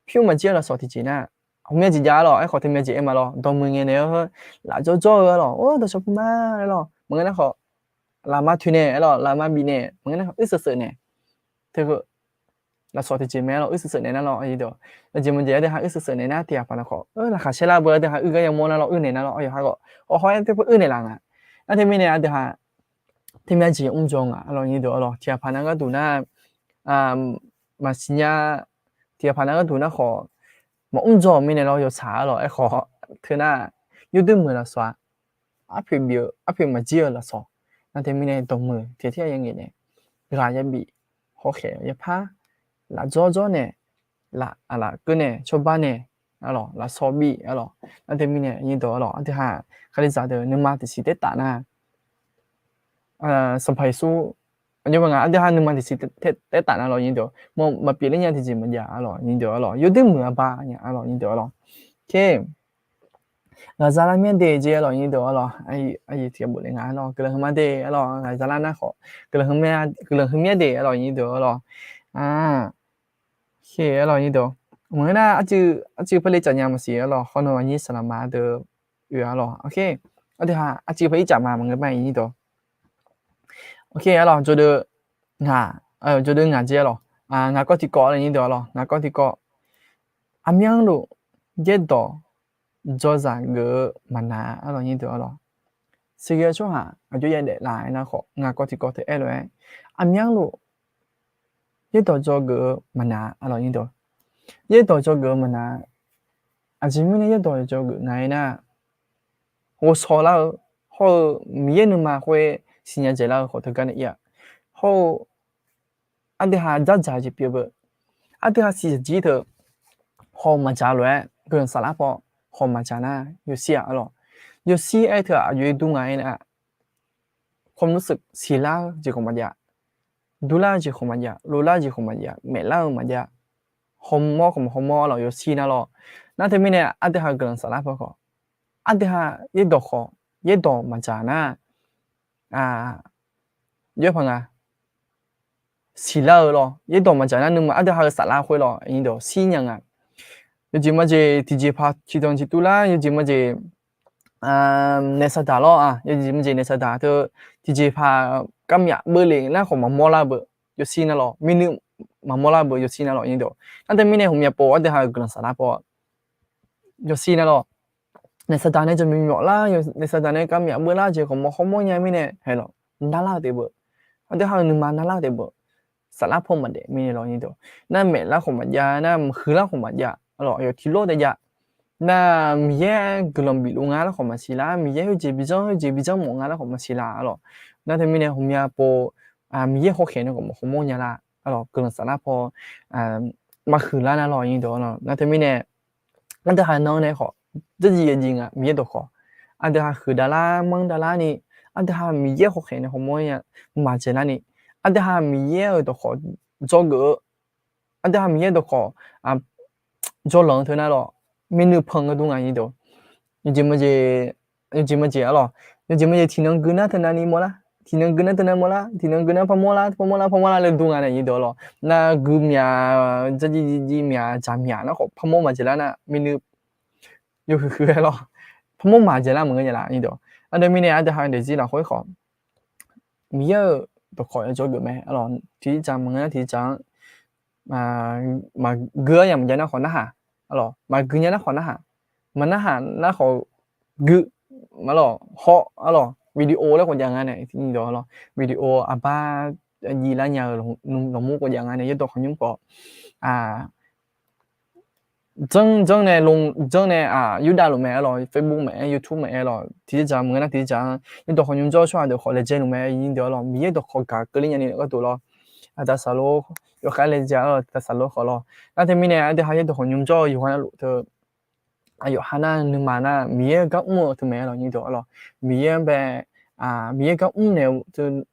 pyur maqjir-eu lafsawq tiqjeq nar, ghawqmya jeq jav arlawq. Aerkhawf teumya jeq aer ma lawr, dawqmuiq ngaeqnaeq-eu, lafjawr jawr-eu arlawq, or dawqshawq puma laer lawq, maqngeur nar khawf lafma toeqnaeq arlawq, lafma bifnaeq, maqngeur nar khawf uir seuq seuq naeq. Teu heu lafsawq tiqjeq mae arlawq, uir seuq seuq naeq nar lawr. Yawjeq maqjeq aqdui ha uir seuq seuq naeq nar, tiq ghaq paq nar khawf laqkhaq shaer lar beu, aqdui ha uir gar yamawr nar lawr, uir naeq nar lawr, yawqha khawf hawr hawr-aer teu par uir naeq laf nga. Nar teumirnae aqdui ha teumya jeq mr dzaw nga arlawq nyir deuq arlawq. Tiq ghaq paq nar gharduq nar, maqsiq nya. Tiq ghaq paq nar gharduq nar khawf, maqmr dzaw-euq mirnae lawr yawtsaq arlawq. Aerkhawf teu nar, yawdoer muiq lafsawq-aq, arpoeq bif-eu, arpoeq maqjir-eu lafsawq. Nar teumirnae dawqmuiq tiq tir-a yangaeq nae, ghaq yabif, hawkhaeq yawpar, lafjawr jawr nae, laf, lafkeuv nae, cawba nae arlawq, lafsawq bif arlawq. Nar teumirnae nyir deuq arlawq, aqdui ha kalizaq deuq nuima tiqsiq taertaf nar, Sanqpaq Yeqsur, aqjox ma nga aqdui ha nuima tiqsiq taertaf nar lawr nyir deuq, maqpyeuf ler nya tiqjeq maqjav arlawq nyir deuq arlawq, yawdoer muiq-a ba nya arlawq nyir deuq arlawq. Ghaqzaq lar myaer de jeq arlawq nyir deuq arlawq, aqyuif tiq ghaq bof le nga arlawq, guiqlanq heu ma de arlawq, ghaqzaq lar nar khawf guiqlanq heu myaer de arlawq nyir deuq arlawq. Arlawq nyir deuq, maqngeur nar arcuiv par le caf nya maqsiq arlawq, khawr nan aqnyir saqlaq ma deuq oe arlawq. Aqdui ha arcuiv par ir caf ma maqngeur bar nyir deuq. Arlawq jawrdeuv ngaq, jawrdeuv ngaq jeq arlawq, ngaq kawv tiqkawv arlawq nyir deuq arlawq, ngaq kawv tiqkawv. Aqmyanluf yaerdawq dzawzaq geuf-eu maqnaq arlawq nyir deuq arlawq. Siqghae tsawrhaq aqjox yadaef laf-aer nar khawf, ngaq kawv tiqkawv teu aer lof-aer, aqmyanluf yaerdawq dzaw geuf-eu maqnaq arlawq nyir deuq. Yaerdawq dzaw geuf-eu maqnaq. Aqjeq mirnae yaerdawq dzaw geuf nga-aer nar, ghovshaw lar-eu hawr-eu Miqyaer nuima khoer siqnya dzaeq lar-eu khawf teugar nae ir-a. Hawr-eu aqdui ha dzardzaq jeq pyeuf beu. Aqdui ha siqnya jir teu hawq maqdzaq lof-aer guiqlanq saflar paw hawq maqdzaq nar yawshir-aq arlawq. Yawshir aer teu-aq aqjox-aer dur nga-aer nar, khawf mr siqlar-eu jeq khawf maqjav, durlar-eu jeq khawf maqjav, lovlar-eu jeq khawf maqjav, maeflar-eu maqjav, hawmawr khawf maqhawmawr arlawq yawshir nar lawr. Nar teumirnae aqdui ha guiqlanq saflar paw khawf, aqdui ha yaerdawq khawf, yaerdawq maqdzaq nar, yaerpaq nga siqlar-eu lawr, yaerdawq maqdzaq nar nuima aqdui ha-eu saflar khoer lawr nyir deuq shir nya nga. Yawjeq majeq tiqjeqpaq ciqdanq ciqtuv lar, yawjeq majeq naef saqdaq lawr-aq, yawjeq maqjeq naef saqdaq teu tiqjeqpaq kavmyaf beuvle nar khawf maqmawr lar beu yawshir nar lawr, minuiv maqmawr lar beu yawshir nar lawr nyir deuq. Nar teumirnae ghawqmya pov ardeuv ha-euq guiqlanq saflar paw yawshir nar lawr, naef saqdaq nae jaqmyawf lar, naef saqdaq nae kavmyaf beuvlar jeq khawf mawr hawmawr nya mirnae haeq lawq, narlar-eu taef beu. Ardeuv ha-euq nuima narlar-eu taef beu. Saflar paw maqdaef mirnae lawr nyir deuq. Nar maef lar khawf maqjav, nar maqhuiq lar khawf maqjav, aqlawq aqyawf tiqlof taef jav. Nar Miqyaer guiqlanq bifluf nga lar khawf maqsiq lar, Miqyaer khoerjeq bijanr khoerjeq bijanr mawf nga lar khawf maqsiq lar, aqlawq. Nar teumirnae ghawqmya pov Miqyaer hawkhaeq nae khawf mawr hawmawr nya lar, aqlawq guiqlanq saflar paw maqhuiq lar nar lawr nyir deuq. Nar teumirnae ardeuv ha nan nae khawf dzardziv yaejiv nga Miqyaer dawqkhawq. Ardeuv ha huiq davlar manr davlar ni, ardeuv ha Miqyaer hawkhaeq nae hawmawr nya maqdzaeq lar ni, ardeuv ha Miqyaer-euq dawqkhawq dzawgeuf-eu, ardeuv ha Miqyaer dawqkhawq jawrlanq-eu teu nar lawr, minuiv panq-eu dur nga nyir deuq. Yawjeq maqjeq, yawjeq maqjeq aqlawq, yawjeq maqjeq tiqnan gui nar teunav ni mawrlar, tiqnan gui nar teunav mawrlar, tiqnan gui nar parmawr lar parmawr lar parmawr lar laer dur nga nae nyir deuq aqlawq. Nar gui myaq dzardziv jiv myaq dzaq myaq nar khawf parmawr maqdzaeq lar nar minuiv yawhuiq huiq-aer lawr, parmawr maqdzaeq lar maqngeur nya laf nyir deuq. Aqdui mirnae ardeuv ha daefzir lafkhoer khawf Miqyaer-euq dawqkawq yawdzawr geuf mae, aqlawq tiqjeq dzaq maqngeur nar tiqjeq dzaq-anr maqgui-anr yamq jav nar khawf narhaq, aqlawq maqgui nya nar khawf narhaq, maqnarhaq nar khawf gui, aqlawq haw, aqlawq video laer khawf jav nga nae, video aqlawq video arbar jiv lar nya-eu lawqmur khawf jav nga nae yaerdawq khawqnymr khawf janr janr nae lon janr nae, yurdav luf mae aqlawq, Facebook maqaer, YouTube maqaer lawq, tiqjeq dzaq maqngeur nar tiqjeq dzaq-anr yaerdawq khawqnymr jawr-eu tsawrhaq deuq khawf laejae luf mae nyir deuq aqlawq. Miqyaer dawqkawq gaq keuvle nyani gharduq lawr, aqda saqlor yawkhav laejae aqlawq, aqda saqlor khawf lawr. Nar teumirnae aqdui ha yaerdawq khawqnymr jawr-eu yawqha navluf teu aqyawf ha nar nuima nar Miqyaer-eu gar mr-eu teu mae aqlawq nyir deuq aqlawq. Miqyaer-anr bae, Miqyaer gar mr naeq-eu teu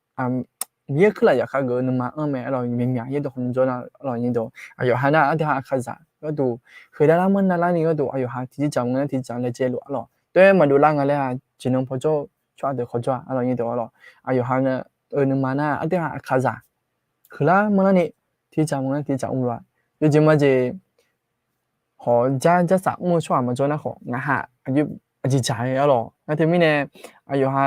Miqyaer kuirlaf yaqkhav geuf-eu nuima anr mae aqlawq. Myaqmyaq yaerdawq khawqnymr jawr nar aqlawq nyir deuq, aqyawf ha nar aqdui ha aqkaqzaq gharduq, huiqdav lar manr navlar ni gharduq aqyawf ha tiqjeq dzaq maqngeur nar tiqjeq dzaq laejae luf aqlawq. Toer maqdov lar nga laer-aq jeqnan paw jawr-eu tsawrhaq deuq khawf jawr-a aqlawq nyir deuq aqlawq. Aqyawf ha-euq nuima nar aqdui ha aqkaqzaq huiqlar manrlar ni tiqjeq dzaq maqngeur nar tiqjeq dzaq mr luf-a. Yawjeq maqjeq hawq jar jarsaf mr-eu tsawrhaq maqjawr nar khawf ngaq ha aqjeq dzaq-aer aqlawq. Nar teumirnae aqyawf ha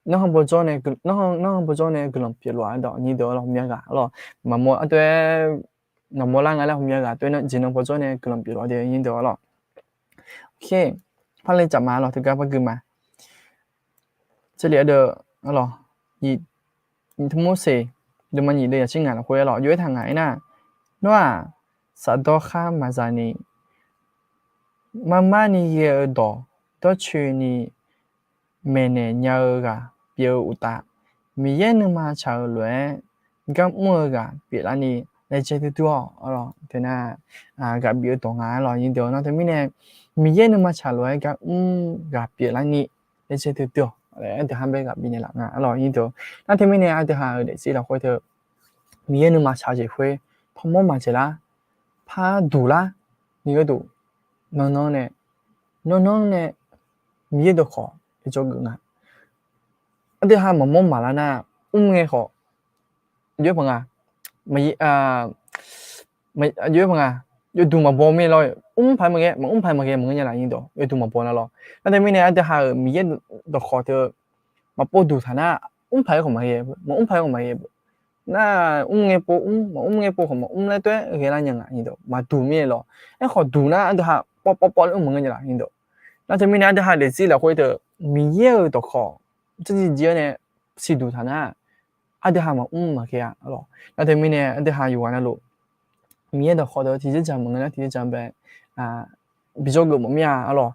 narhaq bawjawr nae, narhaq bawjawr nae guiqlanq pyeufluf-a aqdawq nyir deuq aqlawq, hawqmya ghaq aqlawq. Maqmawr ardui-aer maqmawr lar nga laer hawqmya ghaq toer jeqnan paw jawr nae guiqlanq pyeufluf-a de nyir deuq aqlawq. Par le caf ma aqlawq, teugar par gui ma. Jarlif ardeuv aqlawq, Tiq Morseq deuvma nyiq deuv yaqtser ngaq lafkhoer aqlawq, yawf-aer taq ngaq-aer nar, Nawr-aq, shafdawr khar maqzaq ni, marmar ni ghae-eu dawq dawrcoeni maeqnaeq nya-eu ghaq pyeuf-eu uqtaf, Miqyaer nuima tsaq-euq lof-aer gar mr-eu ghaq pyeuflarni laejae duidui-awq aqlawq. Teunar ghaq bif-eu dawq nga aqlawq nyir deuq. Nar teumirnae Miqyaer nuima tsaq lof-aer gar mr ghaq pyeuflarni laejae duidui-awq laer aqdui ha bae ghaq bifnaeq laf nga aqlawq nyir deuq. Nar teumirnae aqdui ha-euq daefzir lafkhoer teu Miqyaer nuima tsaq-eu jeq khoer parmawr maqdzaeq lar, par duq lar ni gharduq, nan nan nae, nan nan nae Miqyaer dawqkawq yawdzawr geuf nga. Aqdui ha maqmawr maqlar nar, mr ngae khawf, aqjox-aer paq nga, aqjox-aer paq nga, yawduq maqbaw mir lawr, mr paq-aer maqghae, maqmr paq-aer maqghae maqngeur nya laf nyir dawq, yawduq maqbaw nar lawr. Nar teumirnae aqdui ha-euq Miqyaer dawqkawq teu maqpov duq taq nar, mr paq-aer khawf maqghae, maqmr paq-aer khawf maqghae. Nar mr ngae pov mr, maqmr ngae pov khawf maqmr laer toer ghae lar nya nga nyir dawq, maqduq mir lawr. Aerkhawf duq nar aqdui ha pawv pawv pawv laer mr maqngeur nya laf nyir dawq. Nar teumirnae aqdui ha daefzir lafkhoer teu Miqyaer-euq dawqkawq tsawrjir jir-awr nae siqduq taq nar, aqdui ha maqmr maqghae-a lawr. Nar teumirnae aqdui ha yawqghaq navluf Miqyaer dawqkawq deuq tiqjeq dzaq maqngeur nar tiqjeq dzaq bae, bijawr geuf mawf mir-a lawr.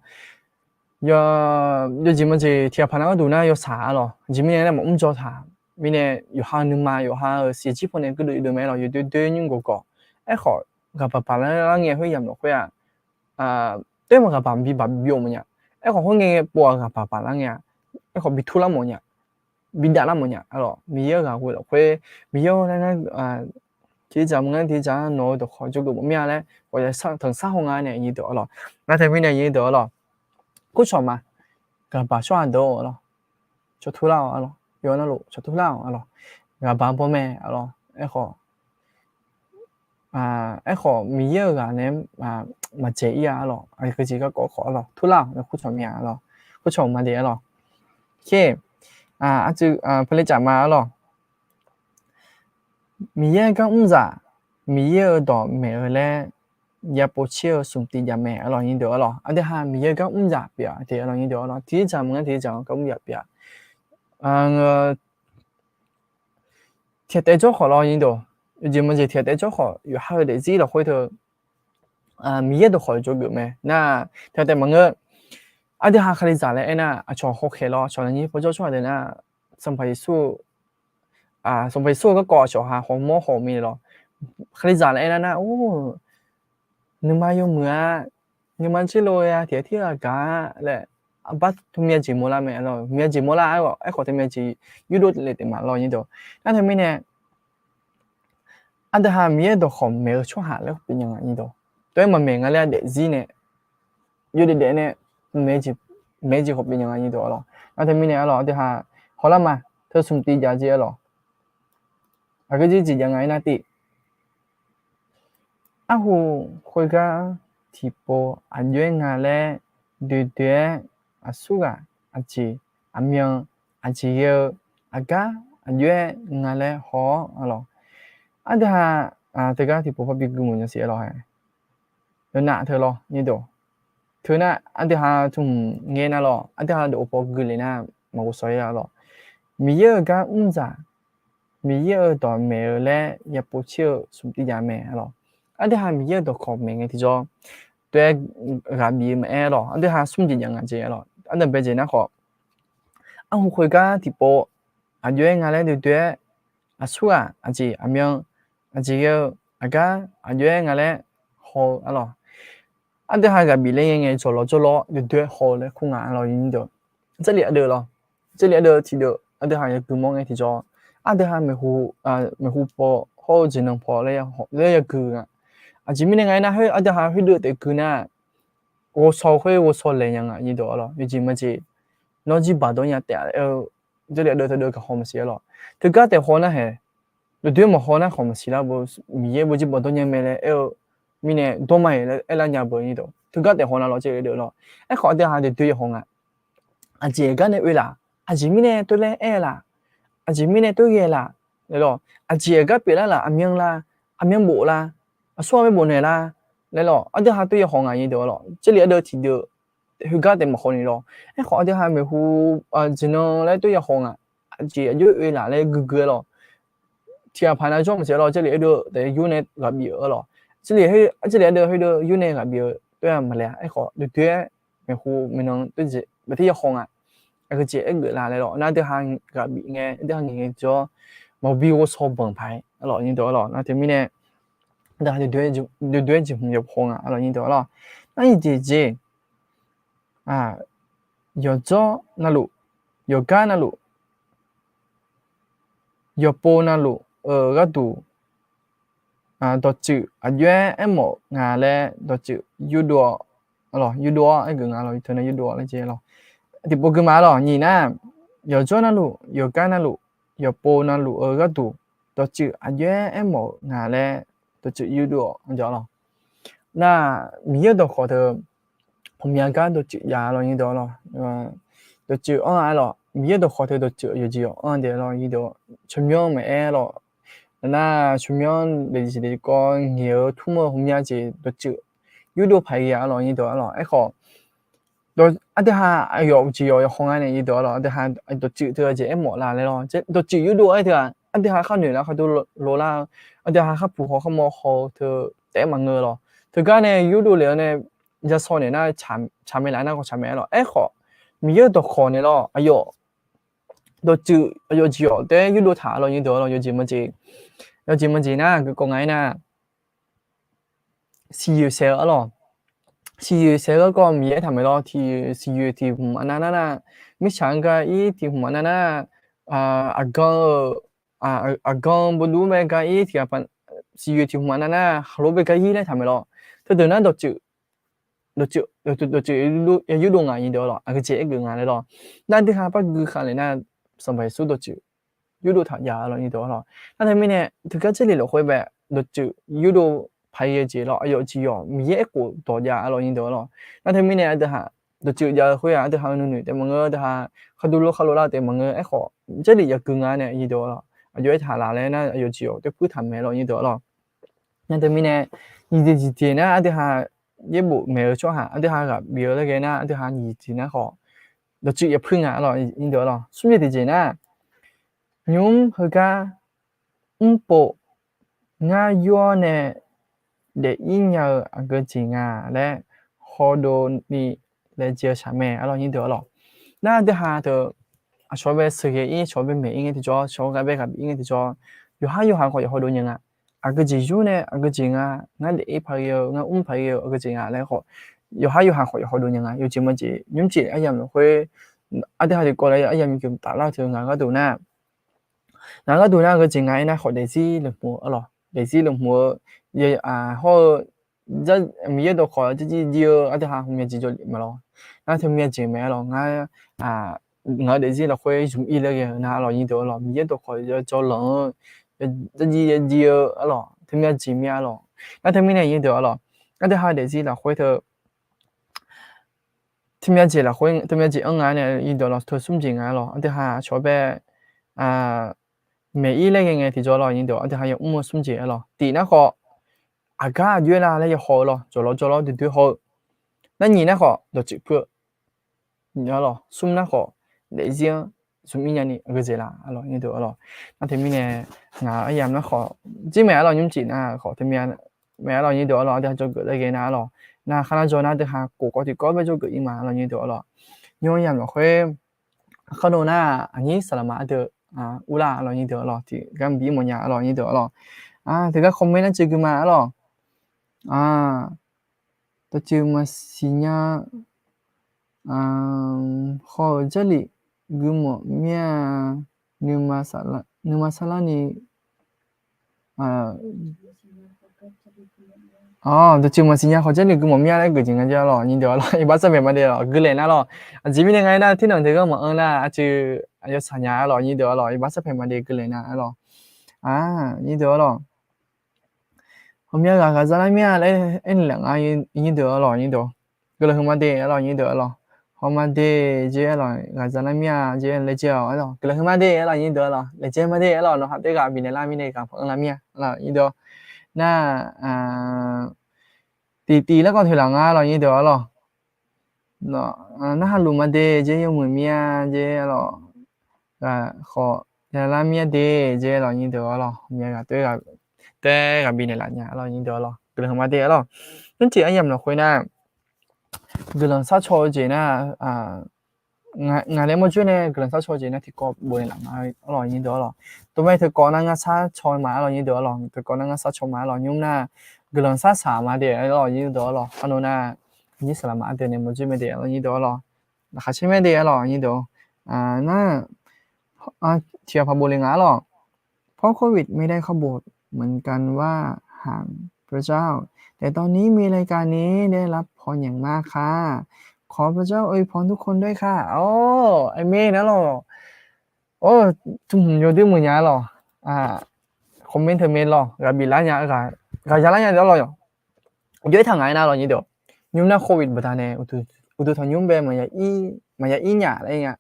Yawjeq maqjeq tiqghaq paq nar gharduq nar yawshaq-a lawr. Aqjeq mirnae nar maqmr jawr taq mirnae, yawqha nuima yawqha-euq siqjir pawnae gurdov irdov mae lawr, yawdoer doer nymr gawqgawq. Aerkhawf ghaqbaq baq lar ngae khoeryamq lafkhoer-aq, toer maq ghaqbaq bi baq bi-awr mawf nya. Aerkhawf khoerngae pov-aq ghaqbaq baq lar ngae-a, aerkhawf bi turlar mawf nya, bi davlar mawf nya lawr. Miqyaer-euq ghaq ghoe lafkhoer, Miqyaer-or laer nar, tiqjeq dzaq maqngeur tiqjeq dzaq-anr nawq-eu dawqkawq jawrgeuf mawf mir-a laer tanqsar haw nga nae nyir dawq-a lawr. Nar teumirnae nyir dawq-a lawr, kurcawq ma, ghaqbaq tsawrhaq deuq-a lawr, cawqtur lar-awq a lawr, yawqha navluf cawqtur lar-awq a lawr. Ghaqbaq bawmae a lawr. Aerkhawf, aerkhawf Miqyaer-euq ghaq nae maqdzaeq ir-a a lawr. Aqyawf keujeq garkawv khawf a lawr, turlar-awq nae kurcawq mir-a a lawr. purcawq ma de arlawq. Khe, arcuiv pale caf ma arlawq. Miqyaer gar mrzaq, Miqyaer-euq dawq maeq-eu laer yapov caer-eu smq tiv jav mae arlawq nyir deuq arlawq. Aqdui ha Miqyaer gar mrzaq pyeuf-a te arlawq nyir deuq arlawq. Tiqjeq dzaq maqngeur tiqjeq dzaq-anr gar mrzaq pyeuf-a. Tiqghaq taef jawr khawf lawr nyir deuq, yawjeq maqjeq tiqghaq taef jawr khawf yawqha-eu daefzir lafkhoer teu Miqyaer dawqkhawq jawrgeuf mae nar, tiqghaq taef maqngeur. Aqdui ha Kalizaq laer aernar, aqcawq hawkhaeq lawr, aqcawq lafnyir pawjawr tsawrhaq deuq nar, Sanqpaq Yeqsur, Sanqpaq Yeqsur-eu garkawv aqcawq ha hawmawr haw mir le lawr. Kalizaq laer aernar nar, or, nuima yawmuiq-a, nuima jirlo-a tiqghaq tir ghaq gaq-a laer, aqbar teu myav jeq mawrlar mae arlawq. Myav jeq mawrlar aerkhawf, aerkhawf teu myav jeq yurdov le taef ma lawr nyir deuq. Nar teumirnae, aqdui ha Miqyaer dawqkhawq maeq-eu tsawrhaq laer khawf pyeuf nya nga nyir deuq. Tov-aer maqmaeq nga laer daefzir nae yawdaef daef nae maeq-eu jeq khawf pyeuf nya nga nyir deuq arlawq. Nar teumirnae arlawq, aqdui ha hawlar ma, teu smq tiv jav jeq arlawq. Aqgeu jir jeq jav nga aernar tiv Arhu khoergar tiqpov aqjox-aer nga laer doedoe-aer, aqsurghaq, aqjeq, aqmyan, aqjeq ghae-eu, aqgar aqjox-aer nga laer haw-awr arlawq. Aqdui ha teugar tiqpov parbi gui mawf nya siq arlawq. Yawnav teu lawr nyir deuq. Teu nar aqdui ha tmq ngae nar lawr, aqdui ha dawq-eu paw gui le nar maqghovshaw-ir arlawq. Miqyaer-euq gar mrzaq, Miqyaer-euq dawq maeq-eu laer yapov caer-eu smq tiv jav mae arlawq. Aqdui ha Miqyaer-euq dawqkawq maeq ngae tiqjawr, tov-aer ghaq bif-eu maqaer arlawq. Aqdui ha smr jeq jav nga jeq arlawq. Aqdui bae jeq nar khawf, arhu khoergar tiqpov aqjox-aer nga laer doedoe-aer, aqsurghaq, aqjeq, aqmyan, aqjeq ghae-eu, aqgar aqjox-aer nga laer haw-eu arlawq. Aqdui ha ghaq bif ler ngae ngae jawq lawr jawr lawr doedoe-aer haw-eu laer kur nga arlawq. Jarlif aqdui lawr, jarlif aqdui tiqdeuv aqdui ha yagui mawr ngae tiqjawr, aqdui ha maeqhu paw hawr-eu jeqnan paw laer yagui nga. Aqjeq mirnae nga aernar, aqdui ha khoerdeuv taef gui nar, ghovshaw khoer ghovshaw laeq nya nga nyir deuq arlawq. Yawjeq maqjeq, nawr jir baqdawr nya taef-a laer-eu, jarlif aqdui teudeuv gaqhaw maqsiq arlawq. Teugar taef haw nar hae, doedoe maqhaw nar khawf maqsiq lar beu, Miqyaer beu jir baqdawr nya mae laer aer-eu mirnae dawr ma-iq laer aerlar nya beu nyir deuq. Teugar taef haw nar lawr jarlif aqdui lawr. Aerkhawf aqdui ha doedoe yawhaw nga. Aqjeq gar nae oe laf, aqjeq mirnae tov laer aer laf, aqjeq mirnae tov ghae laf laer lawr. Aqjeq gar pyeuflar laf, aqmyan la, aqmyan bof la, aqsur aqmyan bof naeq la laer lawr. Aqdui ha tov yawhaw nga nyir deuq arlawq. Jarlif aqdui tiqdeuv khoergar taef maqhaw ni lawr. Aerkhawf aqdui ha maeqhu jeqnan laer tov yawhaw nga. Aqjeq aqjox oe laf laer guigui-aer lawr. Tiqghaq paq nav jawr maqsiq arlawq, jarlif aqdui taef yur nae ghaq bif-eu arlawq. Jarlif aqdui khoerdeuv yur nae ghaq bif-eu tov-aer maqlaeq-a. Aerkhawf doedoe-aer maeqhu maeqnan tov jeq bae ter yawhaw nga. Aqgeu jeq aergeuf la laer lawr. Nar aqdui ha ghaq bif ngae, aqdui ha ngaeq ngae jawr, maqbi ghovshaw banq paq-aer arlawq nyir deuq arlawq. Nar teumirnae aqdui ha doedoe-aer jeqhmq yawhaw nga arlawq nyir deuq arlawq. Nar iq jeq jeq, yawqjawr navluf, yawqgar navluf, yawqpov navluf-euq gharduq, dawqtsuif aqjox-aer aermawf nga laer dawqtsuif yurdov-awr, yurdov-awr aergeuf nga lawr, teu nae yurdov-awr laer jeq lawr. Tiqpov gui ma lawr, nyiq nar, yawqjawr navluf, yawqgar navluf, yawqpov navluf-euq gharduq, dawqtsuif aqjox-aer aermawf nga laer dawqtsuif yurdov-awr lawr. Nar, Miqyaer dawqkhawq teu ghawqmya gar dawqtsuif jav lawr nyir deuq lawr. Dawqtsuif anr-a lawr, Miqyaer dawqkhawq teu dawqtsuif yawqjeq yawq anr de lawr nyir deuq. Tsawrmyanr maqaer lawr. Nar tsawrmyanr daefjeq daefkawv ngaeq-eu tmr-eu ghawqmya jeq dawqtsuif yurdov paq-aer ghae-a lawr nyir deuq lawr. Aerkhawf aqdui ha aqyawf jeq yawq yawhaw nga nae nyir deuq lawr. Aqdui ha dawqtsuif teu jeq aermawf la laer lawr. Dawqtsuif yurdov-aer teu-aq, aqdui ha khar noeq lar khar dov lo lar-eu, aqdui ha khar puq haw khar mawr haw-eu teu taef-aer maqngeur lawr. Teugar nae yurdov lef-awr nae yasaw naeq nar tsaq mae laf nar khawf tsaq mae-aer lawr. Aerkhawf Miqyaer dawqkhawq naeq lawr, aqyawf dawqtsuif aqyawf jeq yawq taef-aer yurdov taq lawr nyir deuq lawr. Yawjeq maqjeq, yawjeq maqjeq nar guikawv nga-aer nar siqyoeq saeq-eu arlawr. Siqyoeq saeq-eu garkawv Miqyaer taq maeq lawr. Siqyoeq tiq hmq aqnav nar nar, mirtsaq-anr gar ir tiq hmq aqnav nar nar, aqgan-eu, aqgan bawduv bae gar ir tiq ghaq, siqyoeq tiq hmq aqnav nar khaqlo bae gar ir laer taq maeq lawr. Teudeuq nar dawqtsuif, dawqtsuif yurdov nga nyir deuq lawr. Aqgeu jeq aergeuf nga laer lawr. Nar aqdui ha par gui khav le nar, Sanqpaq Yeqsur dawqtsuif yurdov taq jav lawr nyir deuq lawr. Nar teumirnae teugar jarlif lafkhoer bae dawqtsuif yurdov paq-aer ghae jeq lawr, aqyawf jeq yawq Miqyaer aerkhof dawq jav lawr nyir deuq lawr. Nar teumirnae aqdui ha dawqtsuif jav-eu khoer-aq, aqdui ha-eu nuinoeq taef maqngeur, aqdui ha khardov lor khardov lar taef maqngeur, aerkhawf, jarlif yaqgui nga nae nyir deuq-a lawq. Aqjox-aer taq laf laer nar, aqyawf jeq-awq toer puir taq mae lawq nyir deuq-a lawq. Nar teumirnae, nyiq jeq jeq jeq nar aqdui ha yaerbof maeq-eu tsawrhaq aqdui ha ghaq bif-eu laer ghae nar, aqdui ha nyiq jeq jeq nar khawf, dawqtsuif yaqpuir nga-a lawq nyir deuq-a lawq. Smr jeq tiqjeq nar, nymr heugar mrpov ngar yur-awr nae daef-ir nya-eu aqgeu jeq nga laer hawdov ni laejae-eu shaq mae-a lawq nyir deuq-a lawq. Nar aqdui ha teu aqcawq bae sheuqghae-ir, aqcawq bae maeq-ir ngae tiqjawr, aqcawq ghaq bae ghaq bif-ir ngae tiqjawr, yawqhar yawqha khawf yawqhaw dov nya nga. Aqgeu jeq yur nae aqgeu jeq nga, ngar daef-ir paq-ir-eu, ngar mr paq-ir-eu aqgeu jeq nga laer khawf, yawqhar yawqha khawf yawqhaw dov nya nga. Yawjeq maqjeq nymrcif aryamq lafkhoer aqdui ha tiqkawv laer aryamq yawqjeq taf lar-eu teu ngaq gharduq nar, ngaq gharduq nar aqgeu jeq nga aernar khawf daefzir lmq-eu-a lawq. Daefzir lmq-eu hawr-eu Miqyaer dawqkawq jir jir-eu aqdui ha hmqmya jeq jawr lef ma lawq. Nar teumya jeq mae-a lawq. Ngar ngaq-eu daefzir lafkhoer zmq-ir laer ghae-eu nar-a lawq nyir deuq-a lawq. Miqyaer dawqkawq jawr lanq-eu jir jir-eu-a lawq. Teumya jeq mya-a lawq. Nar teumirnae nyir deuq-a lawq, aqdui ha daefzir lafkhoer teu teumya jeq lafkhoer teumya jeq anr nga nae nyir deuq-a lawq, teu smr jeq nga-a lawq. Aqdui ha aqcawq bae maeq-ir laer ghae ngae tiqjawr lawq nyir deuq, aqdui ha yamr-eu smr jeq-a lawq. Tif nar khawf, aqgar aqjox-aer la laer yawhaw-eu lawq, jawqlawr jawrlawr duidui haw-eu. Nar nyiq nar khawf dawqtsuif puir-eu lawq, smr nar khawf daefzir-anr zmq-ir nyani aqgeu jeq laf-a lawq nyir deuq-a lawq. Nar teumirnae ngaq-euq aryamq nar khawf jir mae-a lawq, nymrcif nar khawf teumya mae-a lawq nyir deuq-a lawq. Aqdui ha jawrgeuf laer ghae nar-a lawq, nar khar nar jawr nar aqdui ha kof kawv tiqkawv bae jawrgeuf-ir ma-a lawq nyir deuq-a lawq. Nymr aryamq lafkhoer kharnoeq nar aqnyir saqlaqma ardeuv urlar-a lawq nyir deuq-a lawq. Tiqgar maqbi mawfnya-a lawq nyir deuq-a lawq. Teugar comment nar cuiv gui ma-a lawq. Dawqtsuif maqsiq nya khawf-euq jarlif guimawf mir-a, nuima saflarni Awq, dawqtsuif maqsiq nya khawf jarlif guimawf mir-a laer geuf jeq nga jir-a lawq nyir deuq-a lawq. Iqbax sarpaeq ma de-a lawq, guilaeq nar lawq. Aqjeq mirnae nga aernar, tirnanq teugar maqanr nar aqcuiv aqyawf saqnya-a lawq nyir deuq-a lawq. Iqbax sarpaeq ma de guilaeq nar-a lawq. Nyir deuq-a lawq. Hawmya ghaq ghaqza lar mir-a laer aernaeq laf nga nyir deuq-a lawq nyir deuq. Guiqlanq huiqma de-a lawq nyir deuq-a lawq. Hawma de jeq-a lawq, ghaqza lar mir-a jeq laejae-awq-a lawq. Guiqlanq huiqma de-a lawq nyir deuq-a lawq, laejae ma de-a lawq. Nawqha teugar bifnaeq lar mirnae ghaq paq-anr lar mir-a lawq nyir deuq. Nar tiqtiv laer kawv toeq laf nga lawq nyir deuq-a lawq. Narhaq luf ma de jeq, yawmuiq mir-a jeq-a lawq. Ghaq khawf yalar mir-a de jeq-a lawq nyir deuq-a lawq. Hawmya ghaq taef-aer ghaq bifnaeq laf nya-a lawq nyir deuq-a lawq. Guiqlanq huiqma de-a lawq. Nymrcif aryamq lafkhoer nar guiqlanq sharcaw-eu jeq nar, ngaq nae mawrjoer nae guiqlanq sharcaw-eu jeq nar tiqkawv bofnaeq laf nga-a lawq nyir deuq-a lawq. Tov mae teukawv nar ngar sharcaw ma-a lawq nyir deuq-a lawq. Teukawv nar ngar sharcaw ma-a lawq. Nymr nar guiqlanq shar saq ma de-a lawq nyir deuq-a lawq. Arnav nar aqnyir saqlaqma ardeuv nae mawrjoer mae de-a lawq nyir deuq-a lawq. Laqkhaq caer mae de-a lawq nyir deuq. Nar tiqghaq paq bofle nga-a lawq. เพราะโควิดไม่ได้เข้าโบสถ์เหมือนกันว่าห่างพระเจ้า แต่ตอนนี้มีรายการนี้ได้รับพรอย่างมากค่ะ ขอพระเจ้าอวยพรทุกคนด้วยค่ะ Awr, aqmeq nar lawq. Awr, tmq yawdui muiq nya-a lawq. Comment teu mae lawq, ghaq biflar nya, ghaq yalar nya de-a lawq. Aqjox-aer taq ngaq-aer nar lawq nyir deuq. Nymr nar โควิด baqdanae uqduq tanqnymr bae maqya ir nya laer nga.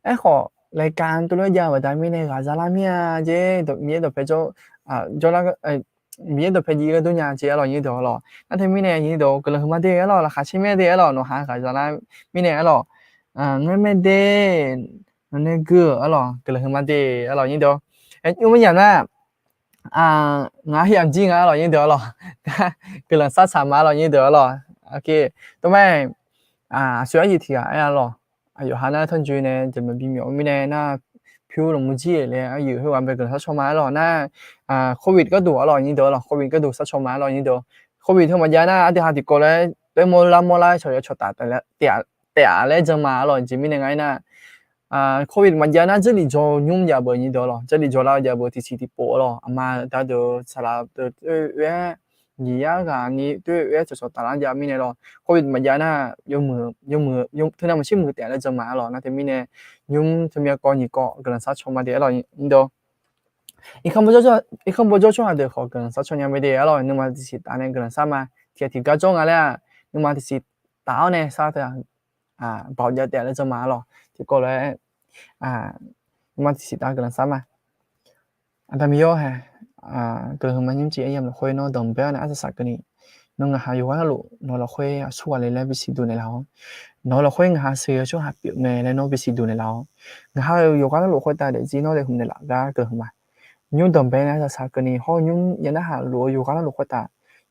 Aerkhawf รายการ tuvlof-aer jav-eu baqda mirnae ghaqza lar mir-a jeq, Miqyaer dawqpae jawr, jawrlar, Miqyaer dawqpae jiv gharduq nya jeq-a lawq nyir deuq-a lawq. Nar teumirnae nyir deuq guiqlanq huiqma de-a lawq, laqkhaq caer mae de-a lawq, nawqha ghaqza lar mirnae-a lawq. Ngar mae de, nawqnae gui-eu-a lawq, guiqlanq huiqma de-a lawq nyir deuq. Nymr maqyamq nar ngaq-aer yamq jir nga-a lawq nyir deuq-a lawq. Guiqlanq shar saq ma-a lawq nyir deuq-a lawq. Tov mae, aqsur aryuif tiq ghaq aer-a lawq. Aqyawf ha nar tanrjoe nae jeq maqbi myawf-eu mirnae nar, pyur lmqmr jir-euq laer aryuif khoerghaq bae guiqlanq shar caw ma-a lawq nar, โควิด gharduq-a lawq nyir deuq-a lawq, โควิด gharduq shar caw ma-a lawq nyir deuq. โควิด heu maqjav nar aqdui ha tiqkawv laer toer mawr lar mawr lar cawq yaw cawq taf taef-a laer jan ma-a lawq. Jeq mirnae nga-aer nar โควิด maqjav nar jarlif jaw nymr jav beu nyir deuq-a lawq, jarlif jawrlar jav beu tiqsiq tiqpov-a lawq. Aqma da deuq saqlaq deuq toer oe-aer, nyiq yar ghaq ni toer oe-aer cawqcawq taflar jav mirnae lawq. โควิด maqjav nar yawmuiq, yawmuiq, teunav maqshir muiq taef-a laer jan ma-a lawq. Nar teumirnae nymr teumya kawv nyiq kawv guiqlanq shar caw ma de-a lawq nyir deuq. Irkanr bawjawr tsawrhaq deuq khawf guiqlanq shar caw nya mae de-a lawq. Nuima tiqsiq taf nae guiqlanq shar ma. Tiqghaq tiqgar jawr nga laer-aq, nuima tiqsiq taf-awr nae shar teu-aq baoq jav taef laer janrma arlawq. Tiqkawv lof-aer, ma tiqsiq tav guiqlanq sar ma. Aqda Miqyaer-awr hae, guiqlanq huiqma nymrcif aryamq lafkhoer nawr danqbae-awr nae arsaq saq keuvni, nawr ngaq ha yawqghaq navluf nawq lafkhoer aqsurghaq le laer bisiq duq naeqlaf-awr, nawq lafkhoer ngaq ha sheuq-eu tsawrhaq pyeuf mae laer nawr bisiq duq naeqlaf-awr, ngaq ha-euq yawqghaq navluf khoertav daefzir nawr daefhmq naeqlaf gar guiqlanq huiqma. Nymr danqbae nae arsaq saq keuvni hawr-eu nymr yav narhaq luf-eu yawqghaq navluf khoertav,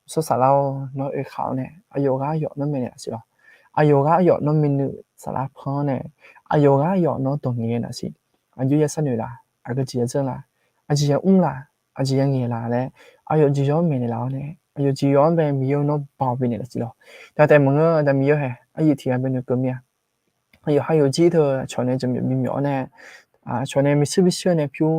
sawr saflar-awr nawr oekaq-awr nae aqyawf ghaq aqyawf nawr maeqnaeq laf siq lawq. Aqyawf ghaq aqyawf nawr maeqnuiv saflar pan-awr nae, aqyawf ghaq aqyawf nawr dawq ngaeq ngae naf siq. Aqjox ya sharnoeq laf, aqgeu jeq ya dzeur laf, aqjeq ya mr laf, aqjeq ya ngaeq laf laer, aqyawf jeq yawr maeqnaeq laf-awr nae, aqyawf jeq yawr-anr bae Miqyaer-eu nawr baoq bifnaeq laf siq lawq. Taq taef maqngeur, Aqda Miqyaer-awr hae, aryaeq tiq ghaq bae noeqkeuv mir-a. Aqyawf ha yawqjir teu cawq nae jawqmyawf bimyawf-awr nae, cawq nae miqsur birsur-awr nae pyur,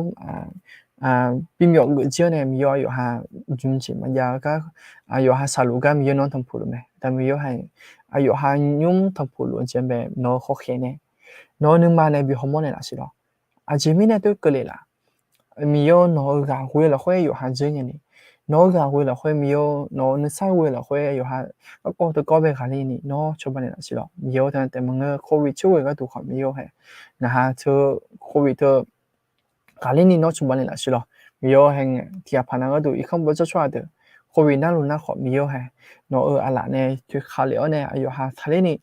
bimyawf geuf jir-awr nae Miqyaer aqyawf ha jmq jeq maqjav-eu gar, aqyawf ha shaqluf gar Miqyaer nawr tanqpuq luf mae. Aqda Miqyaer-awr hae, aqyawf ha nymr tanqpuq luf-eu jeq-anr bae nawq-eu khawf khaeq nae, nawq-eu nuima nae bi hawmawr naeq laf siq lawq. Aqjeq mirnae toer keuvle laf? Miqyaer-awr nawq-eu ghaq ghoe lafkhoer yawqha dzeur nya ni, nawq-eu ghaq ghoe lafkhoer Miqyaer-awr nawq-eu nuisar ghoe lafkhoer yawqha garkawv teukawv bae ghaqler ni nawr cawba naeq laf siq lawq. Miqyaer-awr teu taef maqngeur, covid coer ghoe gharduq khawf Miqyaer-awr hae, ngaq ha teu covid teu ghaqler ni nawr cawba naeq laf siq lawq. Miqyaer-awr hae, tiq ghaq paq nav gharduq irkanr baw jawr tsawrhaq deuq covid narluf nar khawf Miqyaer-awr hae, nawq-euq aqlaf nae toeqkaq lef-awr nae aqyawf ha taqler ni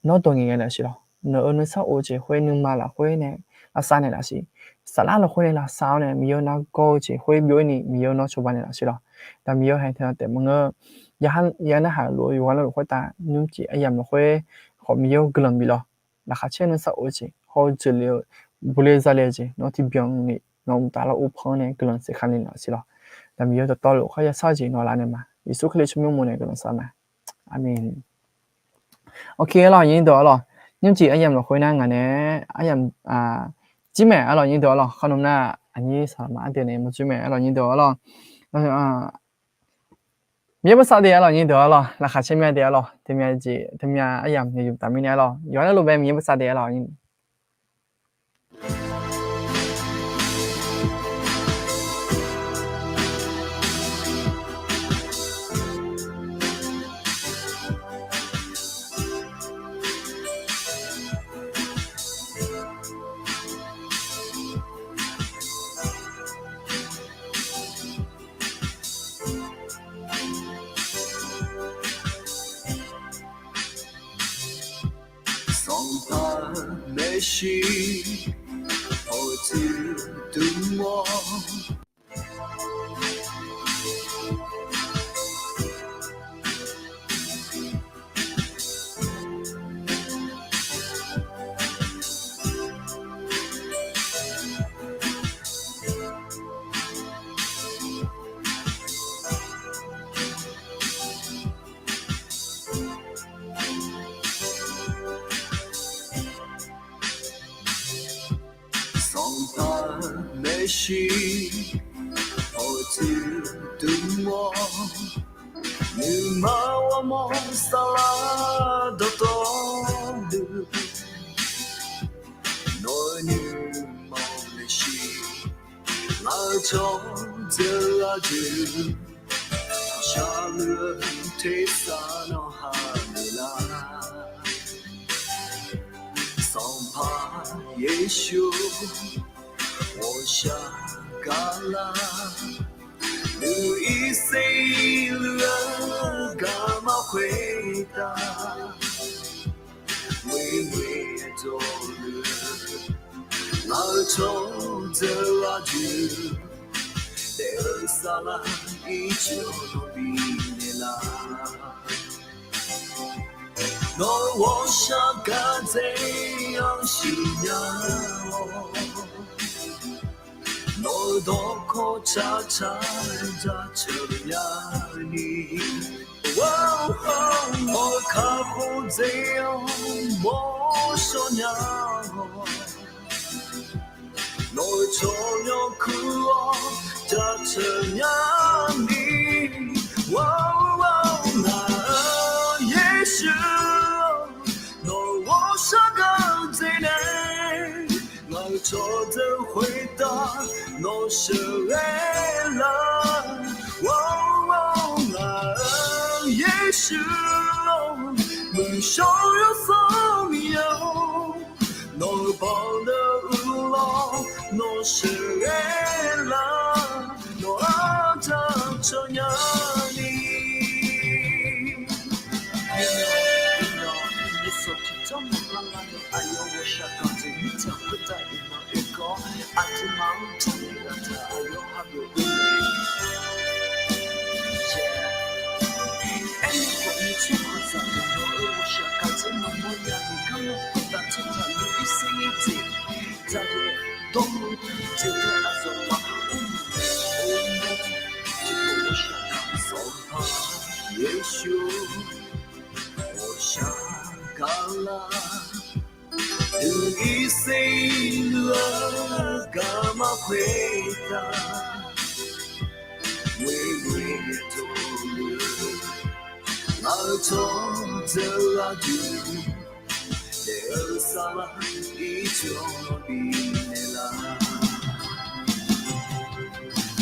nawr dawq ngaeq ngae laf siq lawq. Nawq-euq nuisar of-eu jeq khoer nuima lafkhoer nae lavsav naeq laf siq. Saflar lafkhoer nae lavsav-awr nae Miqyaer-awr nargawr-eu jeq khoer byov-ir ni Miqyaer-awr nawr cawba naeq laf siq lawq. Aqda Miqyaer-awr hae teu taef maqngeur, yanar haq luf-eu yawqghaq navluf khoertav nymrcif aryamq lafkhoer khawf Miqyaer-awr guiqlanq bif lawq. Laqkhaq caer nuisar of-eu jeq hawr-eu jeuqle-eu buqle zale-eu jeq nawr tiqbyan ni nawq mqtav lafov pan-anr nae guiqlanq saef kali laf siq lawq. Aqda Miqyaer dawqtawvluf khar yashar-eu jeq nawq lavnaeq ma. Yeqsur Kali tsawrmyanr mawr nae guiqlanq sar ma. Aqmeq. Ok arlawq, nyir deuq arlawq, nymrcif aryamq lafkhoer nar ngaq nae aryamq jir maeq arlawq, nyir deuq arlawq, kharnmr nar aqnyir saqlaqma ardeuv nae mawrjir maeq arlawq, nyir deuq arlawq. Miqyaer bosav de arlawq, nyir deuq arlawq, laqkhaq caer myav de arlawq, teumyav jeq teumyav aryamq yawq yuf taf mirnae arlawq, yawqha navluf bae Miqyaer bosav de arlawq. Sanqpaq maeqshi hawq tiqduq mawr. Sanqpaq maeqshi hawq tiqduq mawr. Nuima ghawrmawr saflar dawqtawvluf, nawq-eu nuima maeqshi ngaq-eu cawqdzeuq aqdui shaqluf-eu tersar nawq ha naeqlar. Sanqpaq Yeqsur ghawqshaq gaqlar, nuiq irsiq luf-eu garma khoertav ghoeghoe dawqluf-eu ngaq-eu cawqdzeuq aqdui daef-eu saflar ircuf bifnaeq lar. Nawq-eu ghawqshaq gaqdzae-anr siqnya-awr, nawq-eu dawqkawq caqcaq jaceuq nyani, nawq-eu kakhof dzae-anr mawrshawr nya-awr, nawq-eu tsawrmyanr kur-awr jaceuq nyani, ngaq-eu Yeqsur, nawq-eu ghawqshaq gaqdzae nae ngaq-eu cawqdzeuq khoertav nawq sheuqghae lar. Ngaq-eu Yeqsur, muiqshawr yawsanr Miqyaer sheuqghae lar, nawq-anr jaceuq nyani. Iqnan, yawsawq tiqjawr maqlar lar-eu aqyawf ghawqshaq gaq jeq mirtsaq khoertav iqnan oekawv, aqduimaf-anr jaqlaer ghaq taq aqyawf hageuf-eu Aerkhawf, nyiq tsawrhaqzaq deuq-anr ghawqshaq gaq jeq maqmawr nya-eu garkawv khoertav tsawrhaq yawf irsaer nyiq jeq, dzaqdeuq dawrmuiq jeq-anr aqzawq maqha mr-eu, tiqpov ghawqshaq gaq Sanqpaq Yeqsur, ghawqshaq gaq lar, deuq irsaer nuir-eu garma khoertav, ghoeqghoe tov-eu ngaq-euq tsawrjeuq aqdui, daef-eu saflar ircuf-anr bifnaeq lar.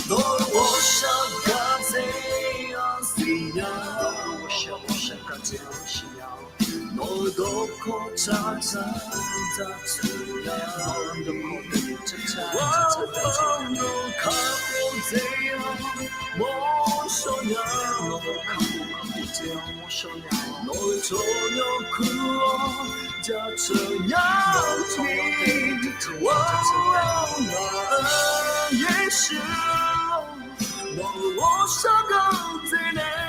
Nawq-euq ghawqshaq gaq jeq-anr siqnya, ghawqshaq gaq jeq-anr siqnya-awr, nawq-euq dawqkawq tsaqtsaq jaceuq nya, nawq-euq kakhof jeq-anr mawrshawr nya, nawq-euq kakhof kakhof jeq-anr mawrshawr nya, nawq-euq tsawrmyanr kur-anr jaceuq nya, nawq-euq tsawrmyanr kur-anr jaceuq nya, ngaq-euq Yeqsur, nawq-euq ghawqshaq gaq jeq nae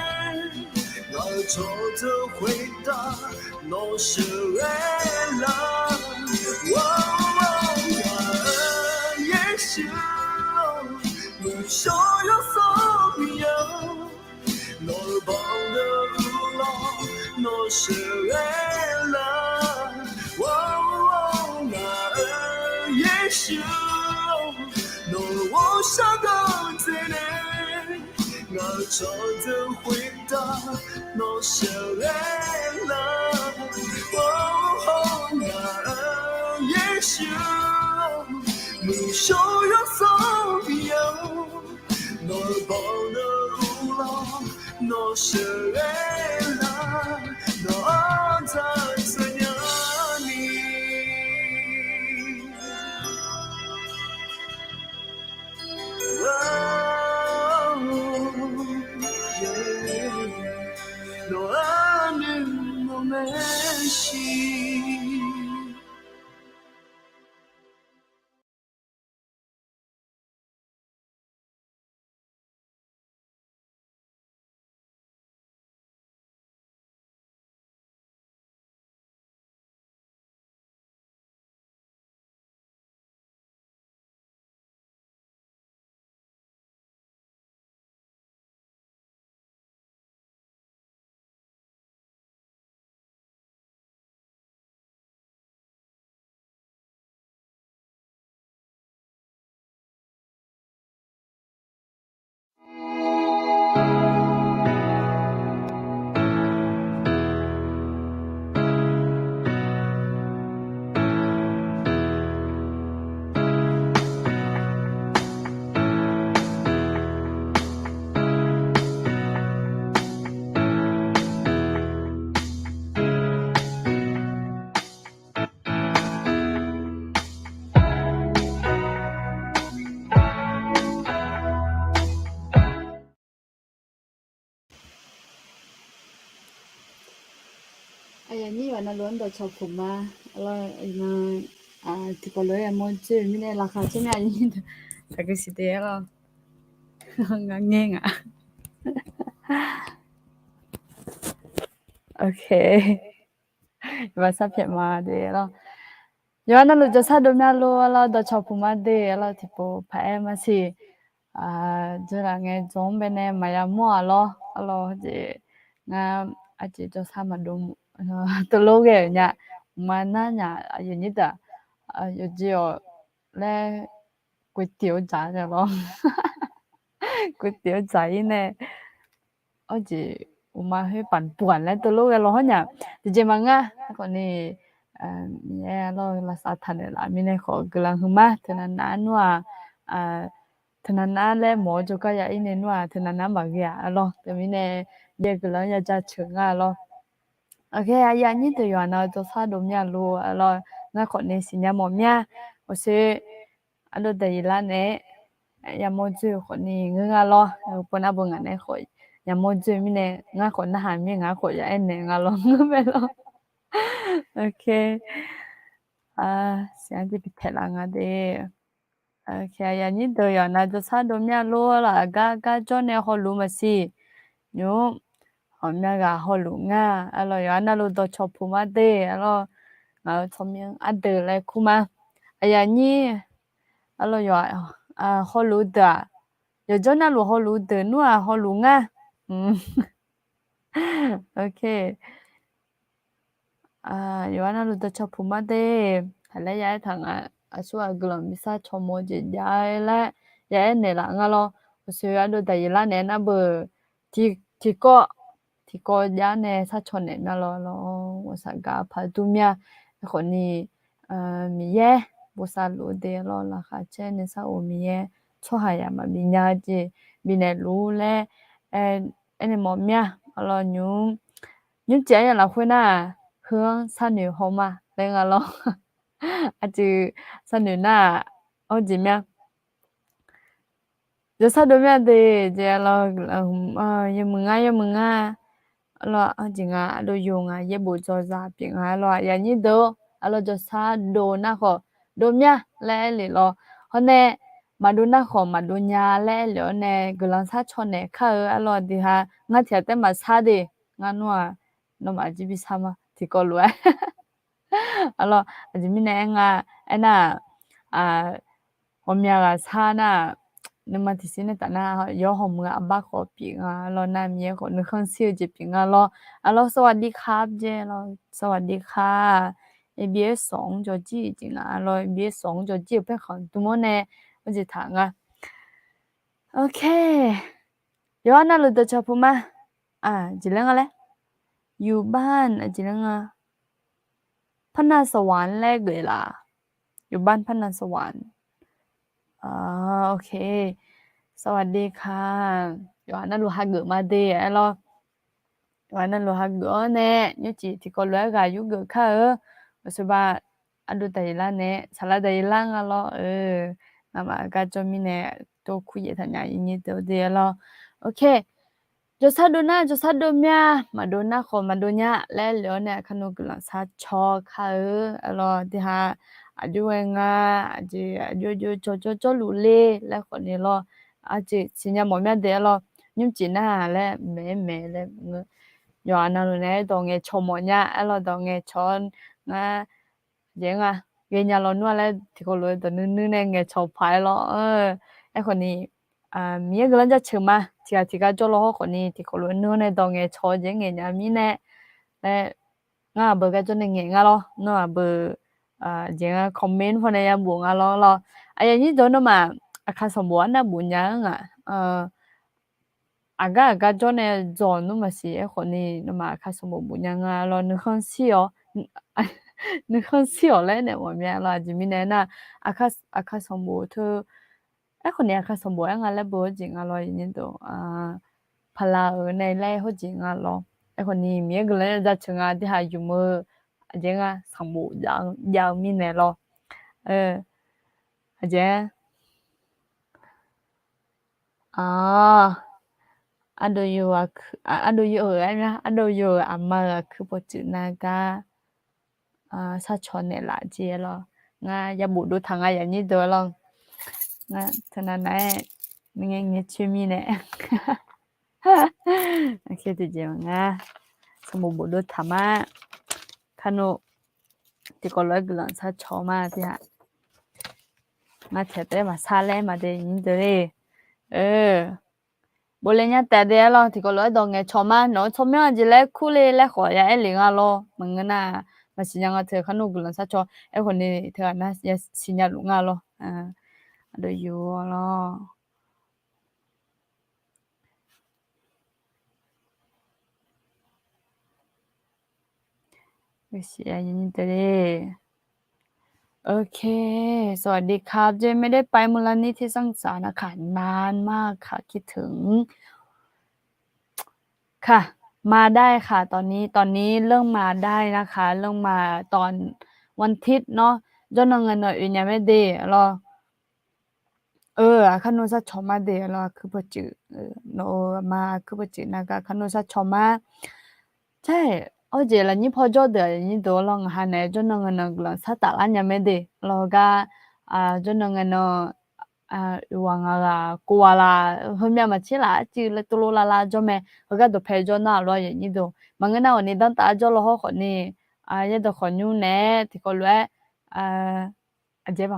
ngaq-euq tsawrjeuq khoertav nawq sheuqghae lar. Ngaq-euq Yeqsur, muiqshawr yawsanr Miqyaer-or, nawq-euq bawdeuq uvlanr nawq sheuqghae lar. Ngaq-euq Yeqsur, nawq-euq ghawqshaq gaq jeq nae ngaq-euq tsawrjeuq khoertav nawq sheuqghae lar. Ngaq-euq Yeqsur, muiqshawr yawsanr Miqyaer-or, nawq-euq bawdeuq uvlanr nawq sheuqghae lar. Nawq-anr jaceuq nyani. Nawq-anr nuima maershiq. Aqyuif aqnyir yawqha navluf-anr dawqcawq puq ma. Arlawr, iqnan, tiqpawf lof-aer yamawr dzoer-eu mirnae laqkhaq caer nae aqyuif aqnyir deuq taqguv siqde arlawr. Ngar ngaer nga. Ok. Iqbaq sharpyaeq ma de arlawr. Yawqha navluf jawrshar dovmya lor arlawr, dawqcawq puq ma de arlawr, tiqpov paq-aer maqsiq. Dzeurlaf ngae dzaw-anr baenae maqya mawr-aq lawr arlawr, jeq ngar aqjeq jawrshar maqdov teulof ghae-euq nya. Mqmaq nar nya aqyuif aqnyir deuq-aq, yawqjeq-awq laer guiqtiq-eu dzaq-a lawr. Guiqtiq-eu dzaq-ir nae, arjeq uqma khoer paqbuq-aq laer teulof ghae lawr hawr nya. Tiqjeq maqngeur, aerkhawf ni, Miqyaer arlawr-eu lavsav taqnaeq laf mirnae khawf guiqlanq huiqma. Teunav nav-ar nmr-aq, teunav nav-ar laer mawf-awr jawrgar ya-ir nae nmr-aq, teunav nav-ar maqghae-aq arlawr. Teumirnae Miqyaer guiqlanq-anr ya jaceuq nga arlawr. Ok, aqyuif aqnyir deuq yawqha nav jawrshar dovmya lor arlawr, ngar khawf nae siqnya mawf mya. Aqshoe ardov daqyeq lar naeq-aer yamawr dzoer khawfni ngeur nga lawr. Pov nar beu ngaq nae khawf yamawr dzoer mirnae ngar khawf narhaq mir ngaq khawf ya aernaeq nga lawr ngeur mae lawr. Ok. Siqnya jir bi taeq laf nga de. Aqyuif aqnyir deuq yawqha navluf jawrshar dov mya lor laf, gar gar jawr nae hawluf maqsiq. Nymr ghawqmya ghaq hawluf ngar, arlawr yawqha navluf dawqcawq puq ma de, arlawr ngaq-euq tsawrmyanr ardeuq laer kur ma. Aqyuif aqnyir, arlawr yawqha hawluf deuq-aq, yawqjawr navluf hawluf deuq nmr-aq hawluf ngar. Ok. Yawqha navluf dawqcawq puq ma de, haq laer ya aertaq nga. Aqsurghaq guiqlanq bi sharcaw mawf-eu jeq jav-aer laer ya aernaeq laf nga lawr. Uqshoe ardov daqyeq lar naeq-aer nar beuq tiqkawv tiqkawv jav nae sharcaw naeq mya lawr lawr. Ghawqshaq gaq paq dur mya. Aerkhawfni Miqyaer bosav luf-eu de lawr, laqkhaq caer nuisar of Miqyaer tsawrhaq yaq maqbi nya-eu jeq bifnaeq luf-ur laer aernaeq mawf mya. Arlawr nymr nymrcif aryamq lafkhoer nar-aq, heu-anr sharnoeq haw ma laer nga lawr. Aqjeq sharnoeq nar-aq, arjeq mya jawrshar dov mya de jeq lawr, yawmuiq ngar yawmuiq ngar, arlawr arjeq nga ardov yo nga yaerbof dzawzaq pyeuf nga lawr, aqyuif aqnyir deuq, arlawr jawrshar dov nar khawf dov mya laer aer lef lawr. Hawr nae maqdov nar khawf maqdov nya laer aer lef-awr nae guiqlanq sharcaw naeq kar-eu arlawr diqha ngar tiq ghaq taef maqshar de. Ngar nmr-aq, nawmaf jir bi shar ma tiqkawv lof-aer. Arlawr aqjeq mirnae aer nga, aernar-aq, ghawqmya ghaq shar nar-aq, nuima tiqsiq nae taf nar yawr hawmuiq-eu arbar khawf pyeuf nga lawr, nar Miqyaer khawf nuikhanr shir-eu jeq pyeuf nga lawr. Arlawr สวัสดีครับ jeq lawr, สวัสดีค่ะ ABS สอง jawrjir jeq nga lawr, ABS สอง jawrjir-euq paerkhanq dm-awr nae arjeq taq nga. Ok. Yawqha navluf dawqcawq puq ma. Aqjeq laer nga laer, อยู่บ้าน aqjeq laer nga, พระนครสวรรค์ laer geuf laf. อยู่บ้าน พระนครสวรรค์. Ok. สวัสดีค่ะ yawqha navluf hageuf ma de aer lawr. Yawqha navluf hageuf-awr nae nymrcif tiqkawv lof-aer ghaq yurgeuf kar-eu. Aqsur ba ardov daqyeq lar nae saqlaq daqyeq lar nga lawr-eu. Ngamaf gar jawr mirnae tov kur yaef taq nya iqnyir deuq de aer lawr. Ok. Jawrshar dov nar jawrshar dov mya, maqdov nar khawf maqdov nya laer lef-awr nae aqkar nmr guiqlanq sharcaw kar-eu. Arlawr diqha aqjox ghae nga, aqjeq aqjox jawr jawrluf le laer khawfni lawr. Aqjeq siqnya mawf mya de aer lawr. Nymrcif nar-aq laer maeq-aer maeq laer ngeur. Yawqha navluf nae dawq ngaeqcawq mawf nya aer lawr, dawq ngaeqcawq-awr ngar jeq nga ghaenya lawnmr-a laer tiqkawv lof-aer dawq nuinui nae ngaeqcawq paq-aer lawr. Aerkhawfni Miqyaer guiqlanq jaceuq ma. Tiqghaq tiqgar jawr law hawr khawfni tiqkawv lof-aer nuir-awr nae dawq ngaeqcawq-eu jeq ngaeqnya mirnae laer ngar aqbeuq gar jawr nae ngaeq nga lawr. Nawr aqbeuq jeq nga comment pawnae yabof nga lawr lawr. Aqyuif aqnyir deuq nawmaf aqkar sanqbof arnavbof nya-anr ngaq aqgar aqgar jawr nae dzawq nmr maqsiq. Aerkhawfni nawmaf aqkar sanqbof bof nya nga lawr, nuikhanr shir-awq, nuikhanr shir-awq laer naeq mawf mya lawr. Aqjeq mirnae aernar, aqkar sanqbof teu, aerkhawfni aqkar sanqbof aer nga laer beu hawrjeq nga lawr, iqnyir deuq paqlaq-euq nae laer hawrjeq nga lawr. Aerkhawfni Miqyaer guiqlanq-anr jaceuq nga, deuq haq yumq-eu aqjeq nga sanqbof jav-eu mirnae lawr. Aqjeq ardov yo-euq aqma-euq aqkuir pawtsuif nar gar sharcaw naeqlaf jeq lawr. Ngar yabof dov taq nga yaqnyir deuq lawr. Ngar teunav nav-aer ngae ngae coer mirnae tiqjeq nga sanqbof bof dov taq ma. Kar nmr tiqkawv lof-aer guiqlanq sharcaw ma tiq ghaq. Ngar tiq ghaq taef-aer maqshar laer ma de iqnyir deuq le. Bof le nya taef de aer lawr, tiqkawv lof-aer dawq ngaeqcawq ma. Nawq-eu tsawrmyanr aqjeq laer kur le laer khawf ya aer lef nga lawr. Maqngeur nar maqsiq nya nga teu kar nmr guiqlanq sharcaw. Aerkhawfni teu ghaq nar siqnya luf nga lawr. Ardov yo lawr. Ok, สวัสดีครับ เจ๊ ไม่ได้ไปมูลนิธิสร้างสรรค์นะคะ นานมากค่ะ คิดถึง ค่ะ มาได้ค่ะ ตอนนี้ ตอนนี้เริ่มมาได้นะคะ เริ่มมาตอนวันอาทิตย์เนาะ jawrnan ngae nan oe nya mae de lawr. Aqkar nmr sar cawq mar de lawr, aqkuir pawcuif, nawq-eu aqma aqkuir pawcuif nar gar aqkar nmr sar cawq mar. Caer, hawjeq lafnyir paw jawr deuq aqyuif aqnyir deuq lawr, ngaqha naeq-aer jawrnan ngae nan guiqlanq sar taflar nya mae de lawr, heugar jawrnan ngae nan oeq ghaq ngaq ghaq kov ghaq laq, heumyav maqtser laf arcuiv laer tov lov lavlav jawr mae. Heugar dawqpae jawr nar-aq lawr aqyuif aqnyir deuq, maqngeur nar ghawqni danrtaf-aer jawr law hawr khawfni, yaerdawq khawqnymr naeq-aer tiqkawv lof-aer, aqjeq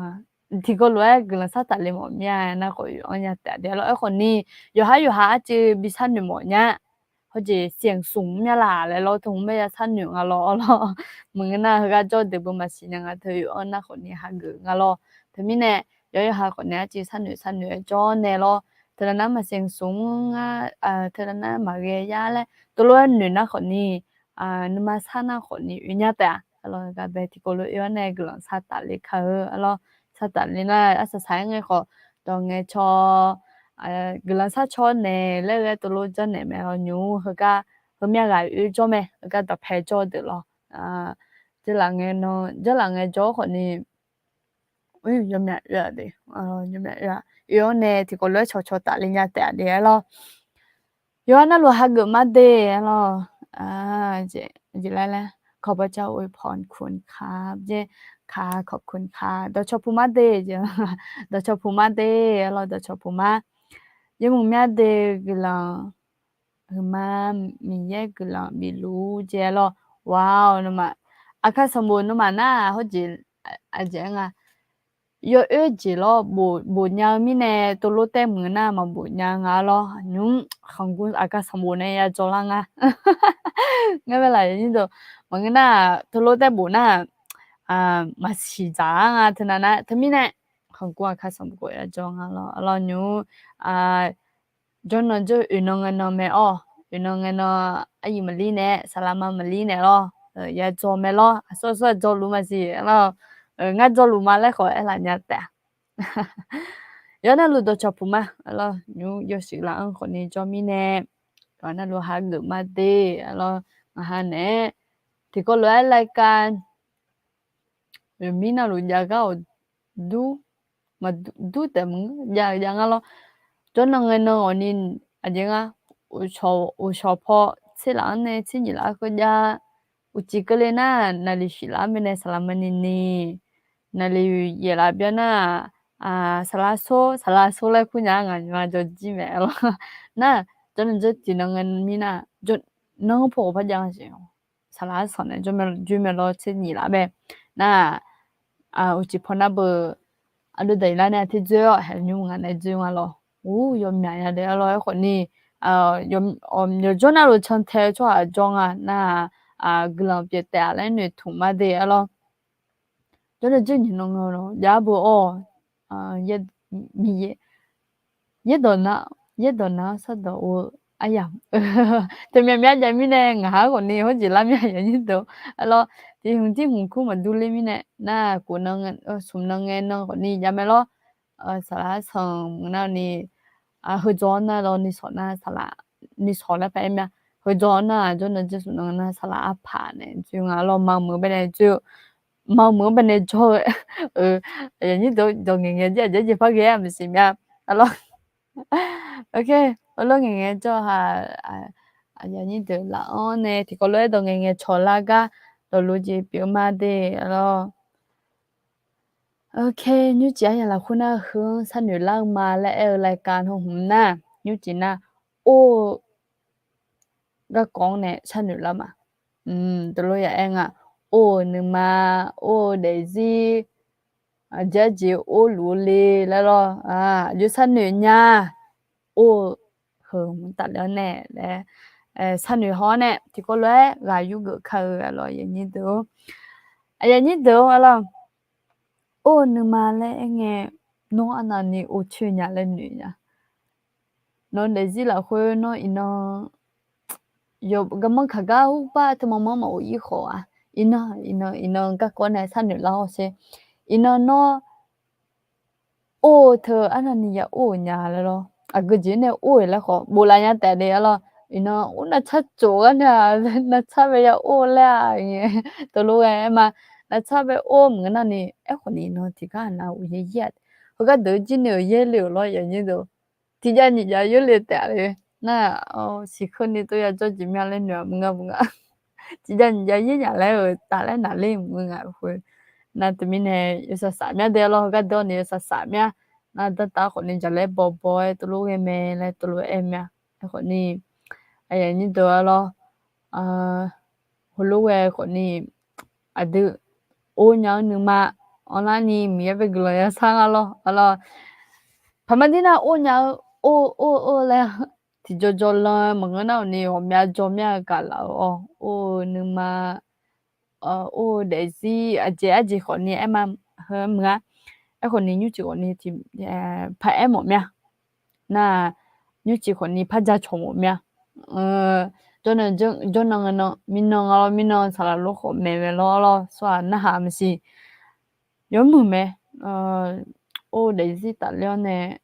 tiqkawv lof-aer guiqlanq sar tafle mawf mir-a nar khawf oe-anr nya taef de lawr. Aerkhawfni, yawqhar yawqha arcuiv bi sharnoeq mawf nya. Hawjeq siqsmq mya laq laer lawr, teu hmq mae ya sharnoeq nga lawr lawr. Maqngeur nar heugar jawr deuq beu maqsiq nya nga, teu oe-anr nar khawfni hageuf nga lawr. Teumirnae, yawqhar yawqha khawfni arcuiv sharnoeq sharnoeq-aer jawr nae lawr. Teu nar nar maqsiq smq nga, teu nar nar maqghae yar laer tov lof-aer noeq nar khawfni, nuima sar nar khawfni oe nya taef-a. Arlawr, heugar bae tiqkawv lof oe-anr nae guiqlanq sar tafle kar-eu arlawr. Sar tafle nar arsaq saq-aer ngae khawf, dawq ngae caw, guiqlanq sar caw naeq laer ghae tov lof janrnaeq mae lawr nymr. Heugar heumyav ghaq oe jawr mae, heugar dawqpae jawr deuq lawr. Janrlaf ngae nan, janrlaf ngae jawr khawfni, yawmyaq oe-a de, yawmyaq oe-a, oe-anr nae tiqkawv lof-aer cawqcawq tafle nya taef-a de arlawr. Yawqha navluf hageuf mar de arlawr. Jeq laer laer ขอบพระเจ้าอวยพรคุณครับ jeq, ค่ะ ขอบคุณค่ะ dawqcawq puq mar de jeq, dawqcawq puq mar de arlawr, dawqcawq puq mar. Yawmuiq mya de guiqlanq, huiqma Miqyaer guiqlanq bifluf jeq arlawr. Wow, nawmaf, aqkar sanqbof nawmaf nar hawjeq, aqjeq nga, yawoer jeq lawr bof nya-eu mirnae tov lof taef muiq nar maqbof nya nga lawr nymr. Khanqgur aqkar sanqbof nae ya jawrlar nga. Ngar bae laf aqyuif aqnyir deuq, maqngeur nar tov lof taef bof nar maqsiq dzaq-ar nga teunav nar. Teumirnae khanqgur aqkar sanqbof khawf ya jawr nga lawr arlawr nymr. Jawrnan jawr oeqnan ngae nan mae-awr, oeqnan ngae nan, aryiq maqlir nae, saqlaqma maqlir naeq lawr, ya jawr mae lawr, aqsur aqsur-aer jawrluf maqsiq lawr. Ngar jawrluf ma laer khawf aerlaf nya taef-a. Yawqha navluf dawqcawq puq ma lawr nymr, yawshuif laf-anr khawfni jawr mirnae, yawqha navluf hageuf mar de lawr. Ngaqha naeq-aer tiqkawv lof-aer รายการ Yawqmir navluf jav gar-awq dur, maqdur taef maqngeur jav jav ngar lawr. Jawrnan ngae nan awqni aqjeq nga, uqshawq paw tser laf-anr nae tser nyiq laf-anr keuv jav. Uqcif keuvle nar naqliq shif laf-anr bae nae saqlaqma ni ni, naqliq yaef laf byan nar, saqlaq sor, saqlaq sor laer kur nya-a, ngaq nymq-a jawrjir mae lawr. Nar, jawrnan jawr tiqnan ngae mirnar, nan paw ghawqpar jav nga siq. Saqlaq-aer sanq nae jawr mae lawr, tser nyiq laf bae. Nar, uqcif paw nar beu, aqdui daqlar nae aqter dzoer-awr haeq nymr ngaq nae dzoer nga lawr. Ur, yawmyaq nya de arlawr. Aerkhawfni, yawqjawr navluf cantae-eu tsawrhaq jawr nga nar, guiqlanq pyeuf taef-a laer noeqtmq mar de arlawr. Jawrnan jawr nyiq nan ngae lawr jav beu-awr, Miqyaer, yaerdawq nav, yaerdawq nav-anr sardawq-eu aryamq, teumyav myav jav mirnae ngaq-anr khawfni hawr jeq lar myav aqyuif aqnyir deuq arlawr. Tiq hmq tiq hmq kur maqdur ler mirnae nar, khof nan, smq nan ngae nan khawfni jav mae lawr. Saqlaq-aer sanq meuq nar ni, heudzaw-anr nar lawr ni sawq nar saqlaq, ni sawq laer paq-aer myav. Heudzaw-anr nar jawrnan jawr smq nan nar saqlaq arpaq nae dzoer nga lawr, maqmuiq bae nae dzoer, maqmuiq-anr bae nae jawr-eu. Aqyuif aqnyir deuq dawq ngaeq ngae jir aqjeq jeq par ghae-a maqsiq myav arlawr. Ok, arlawr ngaeq ngae jawr-a. Aqyuif aqnyir deuq laf-anr nae tiqkawv lof-aer dawq ngaeq ngae cawq lar gar dawqlof jeq pyeuf ma de arlawr. Ok, nymrcif aryamq lafkhoer nar heu-anr sharnoeq lar-eu ma laer aer-eu รายการ hmq nar, nymrcif nar, or-eu garkawv-anr nae sharnoeq lar ma. Dawqlof ya aer nga, or-euq nuima, or-eu daefzir, aqjeq jeq or luf-eu le laer lawr, aqjox sharnoeq nya, or-eu heu mq tafle-anr nae laer, sharnoeq haw-anr nae tiqkawv lof-aer ghaq yurgeuf kar-eu arlawr aqyuif aqnyir deuq-or, aqyuif aqnyir deuq-or arlawr. Or-eu nuima laer aer ngae, nawr arnavni or coer nya laer noeq nya. Nawr daefzir lafkhoer nawr iqnan, garmanr kaq gar urbar teumanr manr maqghof ir khawf-a, iqnan, iqnan, iqnan garkawv nae sharnoeq lar-awr sher. Iqnan nawr or-eu teu arnavni ya or-euq nya laer lawr. Aqgeu jeq nae or-euq laer khawf bof laf nya taef de arlawr. Iqnan ur navcar tsof gar nae, navcar bae ya or laer-a, teulof ghae aer ma. Navcar bae or maqngeur nar ni, aerkhawf ni iqnan tiqgar aqnav uqyaer yir-a. Heugar deuq-eu jir ni-euq yaerle-euq lawr yanyir deuq. Tiqjav nyiq jav yaerle taef le. Nar, siqkeuv ni tov ya jawr jeq mya laer noeq-a maqngeur maqngeur. Tiqjav nyiq jav yaer nyaf laer-euq taf laer naqler maqngeur nga khoer. Nar teumirnae yawsaq saf mya de lawr, heugar deuq-awr ni yawsaq saf mya. Nar danrtav khawf ni jaqlaer bawbaw-aer tov lof ghae mae laer tov lof aer mya. Aerkhawf ni, aqyuif aqnyir deuq-a lawr, heulof ghae khawf ni, aqdui, or nya-eu nuima, anrlar ni Miqyaer bae guiqlanq ya sar nga lawr, a lawr. Paqma dir nar or nya-eu, or or or laer, tiqjawr jawrlan maqngeur nar-awq ni ghawqmya jawr mya-eu gaqlaf-eu awr, or-eu nuima, or-eu daefzir aqjeq arjeq khawf ni aer ma, heu meuq-a. Aerkhawf ni nymrcif khawf ni tiq, paq-aer mawf mya. Nar, nymrcif khawf ni par ja cawq mawf mya. Jawrnan, jawrnan ngae nan, mirnan nga lawr, mirnan saqlaq lor khawf maeq mae lawr lawr, tsawrhaq narhaq maqsiq. Yawmuiq mae, or daefzir tafler-awr nae,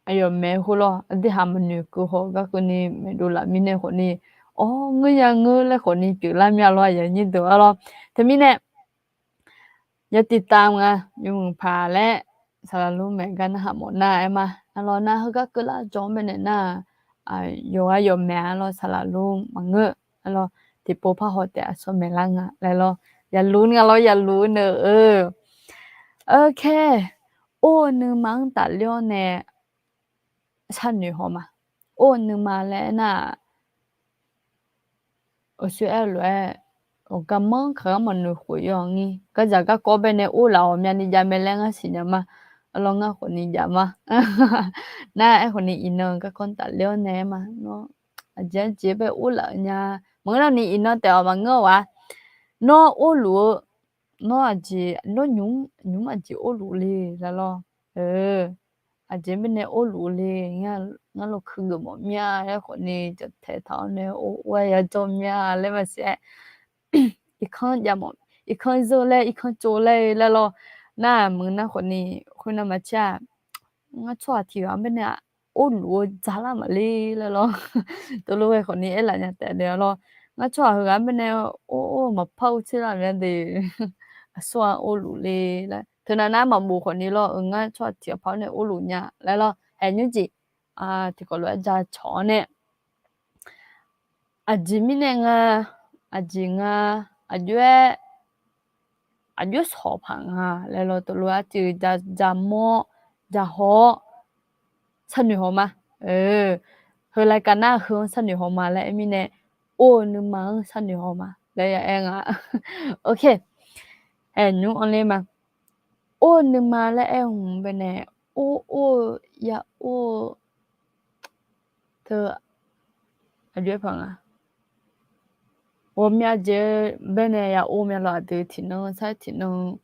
aqyawf maeq khoer lawr, aqdui ha maqnoeq keuv haw-eu garkeuv ni maeqdov laf mirnae khawf ni, awr ngeur ya ngeur laer khawf ni pyeuflar mya lawr, aqyuif aqnyir deuq-a lawr. Teumirnae, ya tiqtav nga, yawmuiq paq laer, saqlaq lor maeq gar narhaq mawf nar aer ma. Aqlawq nar heugar keuvlar jawr-anr baenae nar, yawqghaq yawqmaeq-a lawr, saqlaq lor maqngeur, a lawr, tiqpov par haw taef aqsur maeqlar nga laer lawr, yaluf nga lawr, yaluf nae-eu. Or-eu nuima-anr tafler-awr nae sharnoeq haw ma. Or-eu nuima laer aernar-aq, awqshoe aer-eu lof-aer, awqgar manr kaqghar maqnoeq khof yawqnyir gardzaq garkawv baenae or laf-awq myavni jav mae laer ngar siqnya ma. Aqlawq ngar khawf ni jav ma. Nar aerkhawf ni iqnan garkawv tafler-awr nae aer ma. Nawr aqjeq arjeq bae or laf-eu nya. Maqngeur nar ni iqnan taef-awq maqngeur-awq-a. Nawr or luf-eu, nawr aqjeq, nawr nymq, nymq aqjeq or luf le laer lawr. Aqjeq mirnae or luf le, ngar lawq kuir geuf mawf mya laer khawf ni jataeq taq-awr nae or-aer ya jawr mya laer maqsiq-aer, irkanr jav mawf, irkanr zeur laer, irkanr tsov laer laer lawr. Nar meuq nar khawf ni, khoernar maqcaer-aq, ngar tsawrhaq tiq ghaq-anr baenae or luf-eu dzalar maqler laer lawr. Tov lof ghae khawf ni aerlaf nya taef de-a lawr. Ngar tsawrhaq heughaq-anr baenae or or maqpar ur tser lar mya de. Aqsur-aq or luf le laer. Teunav nar maqbof khawf ni lawr, eu ngar tsawrhaq tiq ghaq par-awr nae or luf nya laer lawr. Haeq nymrjeq, tiqkawv lof-aer ja cawq-awr nae aqjeq mirnae nga, aqjeq nga, aqjox-aer, aqjox-aer shawq paq nga laer lawr, tov lof-aer arcuiv ja, ja mawr, ja haw-awr sharnoeq haw ma. Heu laer kav nar heu-anr sharnoeq haw ma laer aer mirnae, or-eu nuima-anr sharnoeq haw ma laer ya aer nga. Ok. Aer nymr anr ler ma. Or-eu nuima laer aer hmq baenae, or or-eu, ya or-eu teu, aqjox-aer paq nga. Ghawqmya jeq baenae ya or mya lawr, aqdui tiqnan sar tiqnan,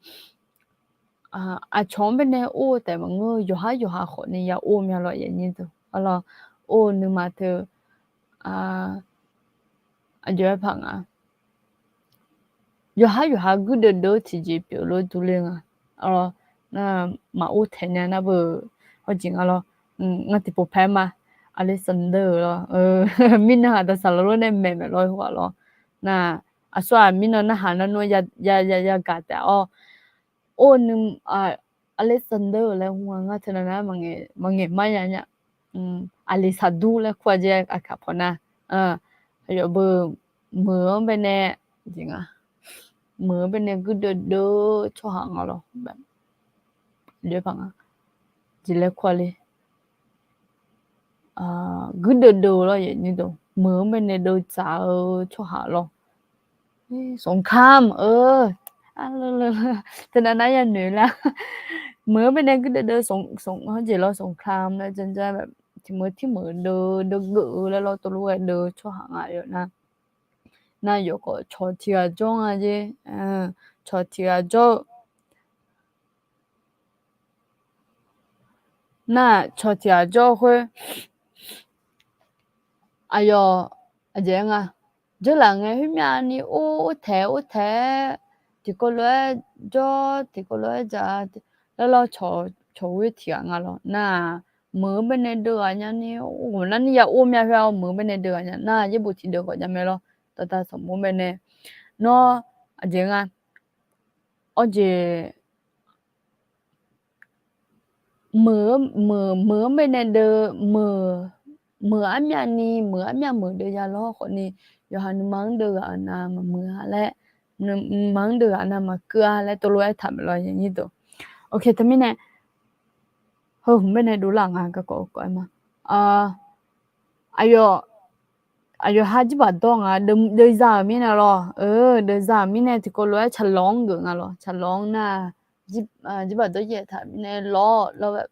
aqcawq-anr baenae or-eu taef maqngeur, yawqhar yawqha khawf ni ya or mya lawr, aqyuif aqnyir deuq, a lawr, or-eu nuima teu, aqjox-aer paq nga. Yawqhar yawqha guirdeuv deuv-eu tiqjeq pyeuf lof durler nga. Nar, maqor taeq nya nar beu, hawjeq nga lawr. Ngar tiqpov paer ma. Alexander-eu lawr, mirnan aqda saqlaq lor nae maeq maeq lawr khoer-aq lawr. Nar, aqsur-aq mirnan narhaq nar nmr ya, ya, yagaq taef-awr, or nui, Alexander-eu laer hmr-a ngar teunav nar maqngaeq mar ya nya. Aqliqsaqdur laer kur-a jeq aqkaq pawnar. Aqyawf beu, meuq-anr baenae, jeq nga, meuq-anr baenae guirdeuv deuv-eu tsawrhaq nga lawr. Jeq laer kur-a le. Guirdeuv deuv-eu lawr, meuq-anr baenae deuv dzaq-eu tsawrhaq lawr. สงคราม-eu, teunav nar yanoeq lar. Meuq-anr baenae guirdeuv deuv-eu, hawjeq lawr สงคราม laer janr janr, tiq meuq tirmeuq deuv, deuv geuf-eu laer lawr, tov lof-aer deuv-eu tsawrhaq nga yawf nar. Nar yawf khawf cawq tiq ghaq jawr nga jeq. Cawq tiq ghaq jawr-eu nar, cawq tiq ghaq jawr-eu khoer, aqyawf, aqjeq nga, dzeurlaf ngae khoermyav ni or taeq or taeq, tiqkawv lof-aer jawr, tiqkawv lof-aer dzaq, laer lawr, cawq ghoer tiq ghaq nga lawr nar, meuq-anr baenae deuv ghaq nya ni, or ghawq nar ni ya or mya khoer-a, meuq-anr baenae deuv ghaq nya nar, yaerbof tiqdeuv khawf nya mae lawr, dawqtawv sanqbof-anr baenae. Nawr, aqjeq nga, awr jeq meuq, meuq, meuq-anr baenae deuv, meuq, meuq armyavni, meuq armyav meuq deuv ya lawr khawfni, yawqha nuima-anr deuv ghaq-euq nav maqmuiq-a laer, nuima-anr deuv ghaq nav maqkeuv-a laer tov lof-aer taq maeq lawr yanyir deuq. Ok, teumirnae, heu hmq baenae dovlar nga garkawv kawv-aer ma. Aqyawf, aqyawf ha jirbaq dawr nga, deuv za-euq mirnae lawr, deuv za-euq mirnae tiqkawv lof-aer tsaqlawq-anr geuf nga lawr, tsaqlawq-anr nar, jirbaq dawryaef taq mirnae lawr lawr,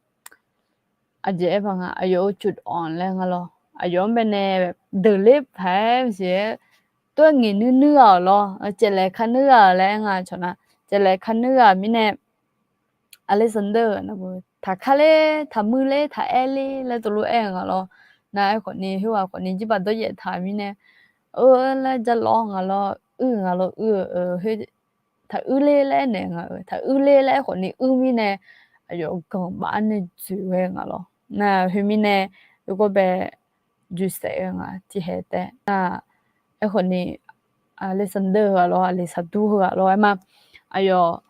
aqjeq aer paq nga, aqyawf-euq cuq anq laer nga lawr, aqyawf-anr baenae deuq ler paq-aer siq-aer, tov-aer ngaeq nuir nuir ghaq-euq lawr, caevlaeq ka nuir ghaq-euq laer aer nga cawq nar, caevlaeq ka nuir ghaq-euq mirnae, Alexander, taqkar ler, taqmuir ler, taqaer ler laer tov lof-aer-eu nga lawr. Nar aerkhawfni, khoerghaq khawfni jirbaq dawryaef taq mirnae, laer jar lawr nga lawr, uir nga lawr, uir-eu, taquir ler laer naeq nga-euq, taquir ler laer aerkhawfni uir mirnae, aqyawf ganq baf-anr nae dzoeq ghae nga lawr. Nar khoermirnae, yawgawr bae dzoeqsaef-eu nga tiqhae taef. Nar aerkhawfni, Alexander heu-aq lawr, Aleqsaqdur heu-aq lawr aer ma. Aqyawf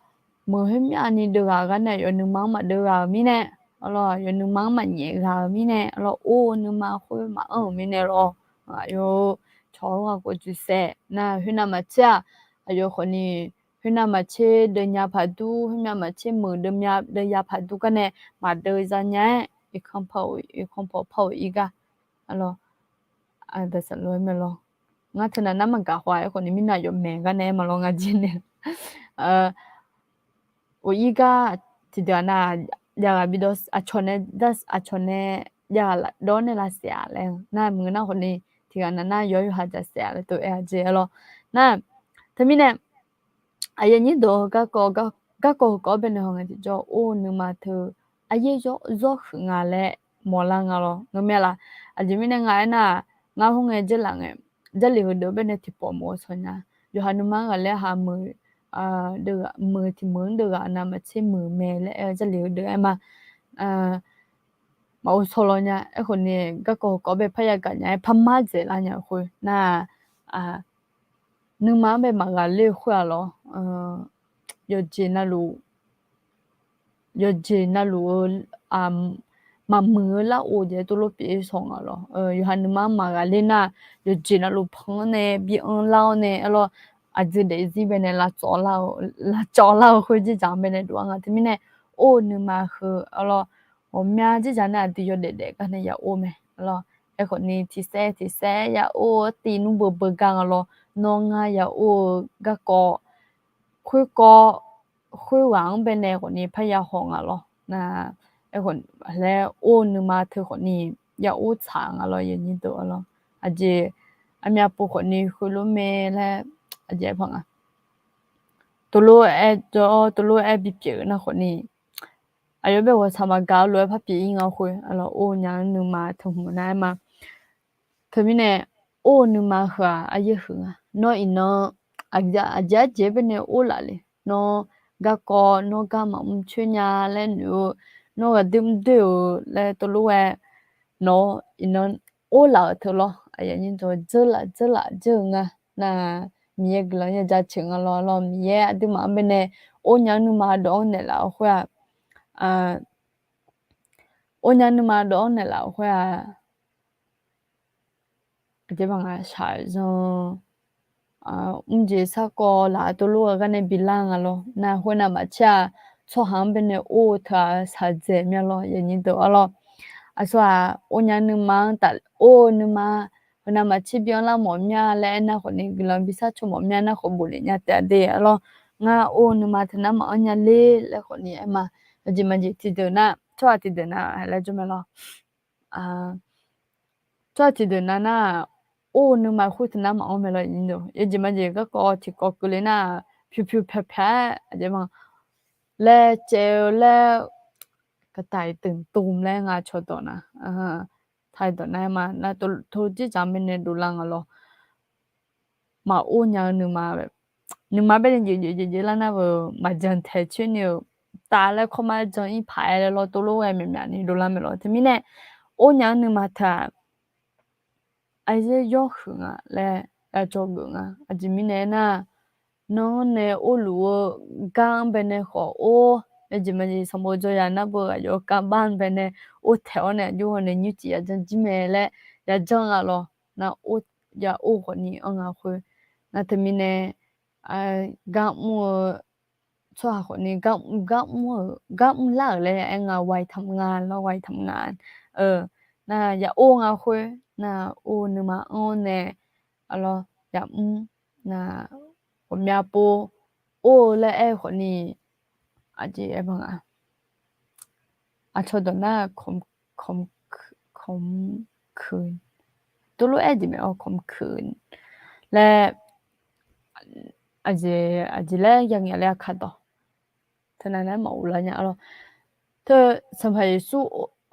meuq khoermyavni deuv ghaq-eu gar nae aqyawf nuima-anr maqdeuv ghaq-euq mirnae, aqlawr aqyawf nuima-anr maqnyaef ghaq-euq mirnae, aqlawr or nuima khoer maqanr-euq mirnae lawr, aqyawf-eu cawq-eu ghaq khawf dzoeqsaef. Nar khoernav maqtser-aq, aqyawf khawfni, khoernav maqtser deuv nya paq dur, khoermyav maqtser meuq deuv mya deuv ya paq dur gar nae maqdeuv za nya-aer, irkanr paw, irkanr paw par-euq ir gar, aqlawr, daqsaq lof-aer mae lawr. Ngar teunav nar maqgaq haw-a, aerkhawfni mirnae aqyawf maeq gar nae aer ma lawr, ngar jir nae. Of ir gar tiqdeuq-aq nar, javghaq bidawr aqcawq nae, aqcawq nae javghaq dawr nae lavsaef-a laer nar, meuq nar khawfni tiqghaq nav nar yawr yawqha jaqsaef-a laer tov aer-a jeq-a lawr. Nar teumirnae, aqyuif aqnyir deuq-eu garkawv, garkawv heukawv-anr baenae haw ngae tiqjawr or nuima teu aryaer zawr huiq nga laer mawrlar nga lawr, ngeurmae laf. Aqjeq mirnae nga aernar-aq, ngar khoerngae jeurlaf ngae, Jarlif heudeuq baenae tiqpawf mawf-eu tsawrnya. Yawqha nuima-anr ghaqler ha meuq, meuq tiq meuq-anr deuv ghaq nav maqtser meuq mae laer aer-eu Jarlif heudeuq aer ma. Maqghov saw law nya. Aerkhawfni garkawv heukawv bae parya gaq nya-aer parmar dzaeqlar nya-eu khoer nar, nuima-anr bae maqghaqler-eu khoer-aq lawr, yawqjeq navluf, yawqjeq navluf-eu maqmuiq-eu lar-or jeq tov lof pyeuf-ir saw nga lawr. Yawqha nuima-anr maqghaqler nar, yawqjeq navluf pan-anr nae bi anrlar-awr nae, aqlawr, aqdui daefzir bae nae lavcawv lar-eu, lavcawv lar-eu khoer jirdzaq-anr bae nae dov-ar nga. Teumirnae, or-eu nuima heu, aqlawr, ghawqmya jirdzaq nae aqdui yawdaef daef gar nae ya or mae, aqlawr. Aerkhawfni tiqsaer tiqsaer ya or-eu tiv nmr beu beugar nga lawr. Nawr ngar ya or-eu garkawv, khoerkawv, khoerghaq-anr bae nae khawfni parya haw nga lawr. Nar, aerkhawf laer or-eu nuima teu khawfni ya or tsaq nga lawr, yawnyir deuq-a lawr. Aqjeq, aqmyav pov khawfni khoerlof mae laer, aqjeq aer paq nga. Tov lof-aer jawr, tov lof-aer bipyeuf-eu nar khawfni, aqyawf bae ghawqshaq maqgaq-eu lof-aer par pyeuf-ir nga khoer, aqlawr or nya-anr nuima teu hmq nar aer ma. Teumirnae, or-eu nuima heu-aq aryaer huiq nga. Nawr iqnan aqjeq arjeq bae nae or laf le. Nawr garkawv, nawr gar maqmr coer nya laer noeq-eu, nawr ghaqdoer mrdoer-euq laer tov lof-aer, nawr iqnan or laf-euq teu lawr, aqyuif aqnyir deuq, dzeurlaf dzeurlaf dzeur-eu nga. Nar, Miqyaer guiqlanq ya jaceuq nga lawr, lawr Miqyaer aqduimaf-anr bae nae or nya-anr nuima dawq-anr naeqlaf-eu khoer-aq, or nya nuima dawq-anr naeqlaf-euq khoer-aq, aqjeq baq nga shaqzan mrjeq sarkawv laf tov lof-aer gar nae bilar nga lawr. Nar khoernav maqcaer-aq, tsawrhaq-anr bae nae or-eu teu-aq shaqdzaeq mya lawr, yawnyir deuq-a lawr. Aqsur-aq, or nya nuima-anr taf or-eu nuima, heunav maqcaer bi anrlar mawf mya laer aernar khawfni guiqlanq bi sharcoq mawf mya nar khawf bof lef nya taef-a de, aqlawr. Ngar or-eu nuima teu nar maqanr nya ler laer khawfni aer ma. Aqjeq maqjeq tiqdeuq nar, tsawrhaq tiqdeuq nar laer jawr mae lawr. Tsawrhaq tiqdeuq nav nar, or-eu nuima khoer teu nar maqanr mae lawr, yawjeq maqjeq garkawv tiqkawv keuvle nar, pyur pyur pyaq pyaq-aer aqjeq ma laer caev-eu laer, kataq-iq teuq tom laer nga cawqdawq nar, taq-iq dawq nar ma nar, tov jirdzaq-anr bae nae dovlar nga lawr. Maqor nya-eu nuima, nuima bae nae jeq jeq jeq jeq lar nar-eu maqjan taeq coer ni-euq, taf laer kawrmar jan-ir paq-aer laer lawr tov lof-aer myaqmyaq ni dovlar mae lawr. Teumirnae, or nya-anr nuima teu-aq, aqyaer yawr huiq nga laer ya jawrgeuf nga. Aqjeq mirnae aernar, nawr nae or luf-eu gar-anr bae nae khawf or, Yawjeq majeq sanqbof jawr ya nar beu aqyawf-eu kavbar-anr baenae or taeq-awr nae aqjox haw nae nymrcif yajanr jir mae laer yajanr nga lawr. Nar or ya or khawfni anr nga khoer. Nar teumirnae gar mr-eu tsawrhaq khawfni gar mr-euq gar mrlar-euq laer aer nga, วัยทำงาน lawr วัยทำงาน. Nar ya or nga khoer nar or nuima anr-awr nae arlawr ya mr nar ghawqmya pov or-eu laer aer-eu khawfni aqjeq aer ba nga. Aqcawq dawq nar ข่ม ข่ม ข่ม ข่มขืน tov lof-aer jeq mae-awr ข่มขืน laer aqjeq aqjeq laer ya ngaeq laer aqkaq dawq teunav nar maqghov lar nya lawr. Teu Sanqpaq Yeqsur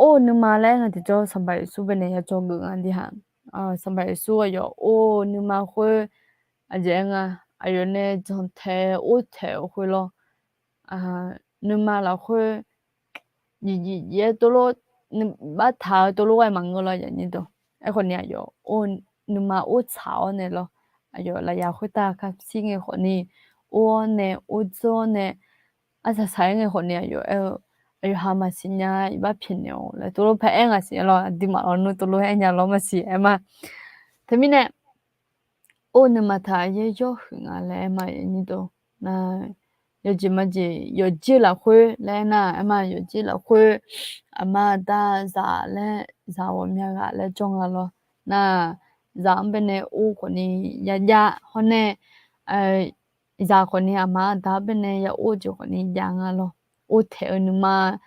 or-eu nuima laer aer nga tiqjawr Sanqpaq Yeqsur baenae ya dzawgeuf nga di ha. Sanqpaq Yeqsur aqyawf or-eu nuima khoer aqjeq aer nga, aqyawf nae jantaeq or taeq-eu khoer lawr. Nuima lafkhoer jif jif jif-aer tov lof, bartaq-eu tov lof ghae maqngeur lawr yanyir deuq. Aerkhawfni aqyawf nuima or tsaq-awr nae lawr, aqyawf lafyaq khoertav kapshir ngae khawfni or-awr nae or dzeur-awr nae arsaq saq-aer ngae khawfni aqyawf aer-eu, aqyawf ha maqsiq nya iqbax pyaeqnaeq-awq laer tov lof paer aer nga siq lawr. Aqduimaf lawnmr tov lof aer nya lawr maqsiq aer ma. Teumirnae or nuima taq yaer yawr huiq nga laer aer ma yanyir deuq. Nar yawjeq majeq yawqjir-eu lafkhoer laer aer nar aer ma, yawqjir lafkhoer aqma aqda zaq laer zaq ghawqmya ghaq laer jawr nga lawr. Nar zaq-anr baenae or khawfni ya jav hawr nae zaq khawfni aqma aqda-anr baenae ya or jeq khawfni jav nga lawr. Or taeq-eu nuima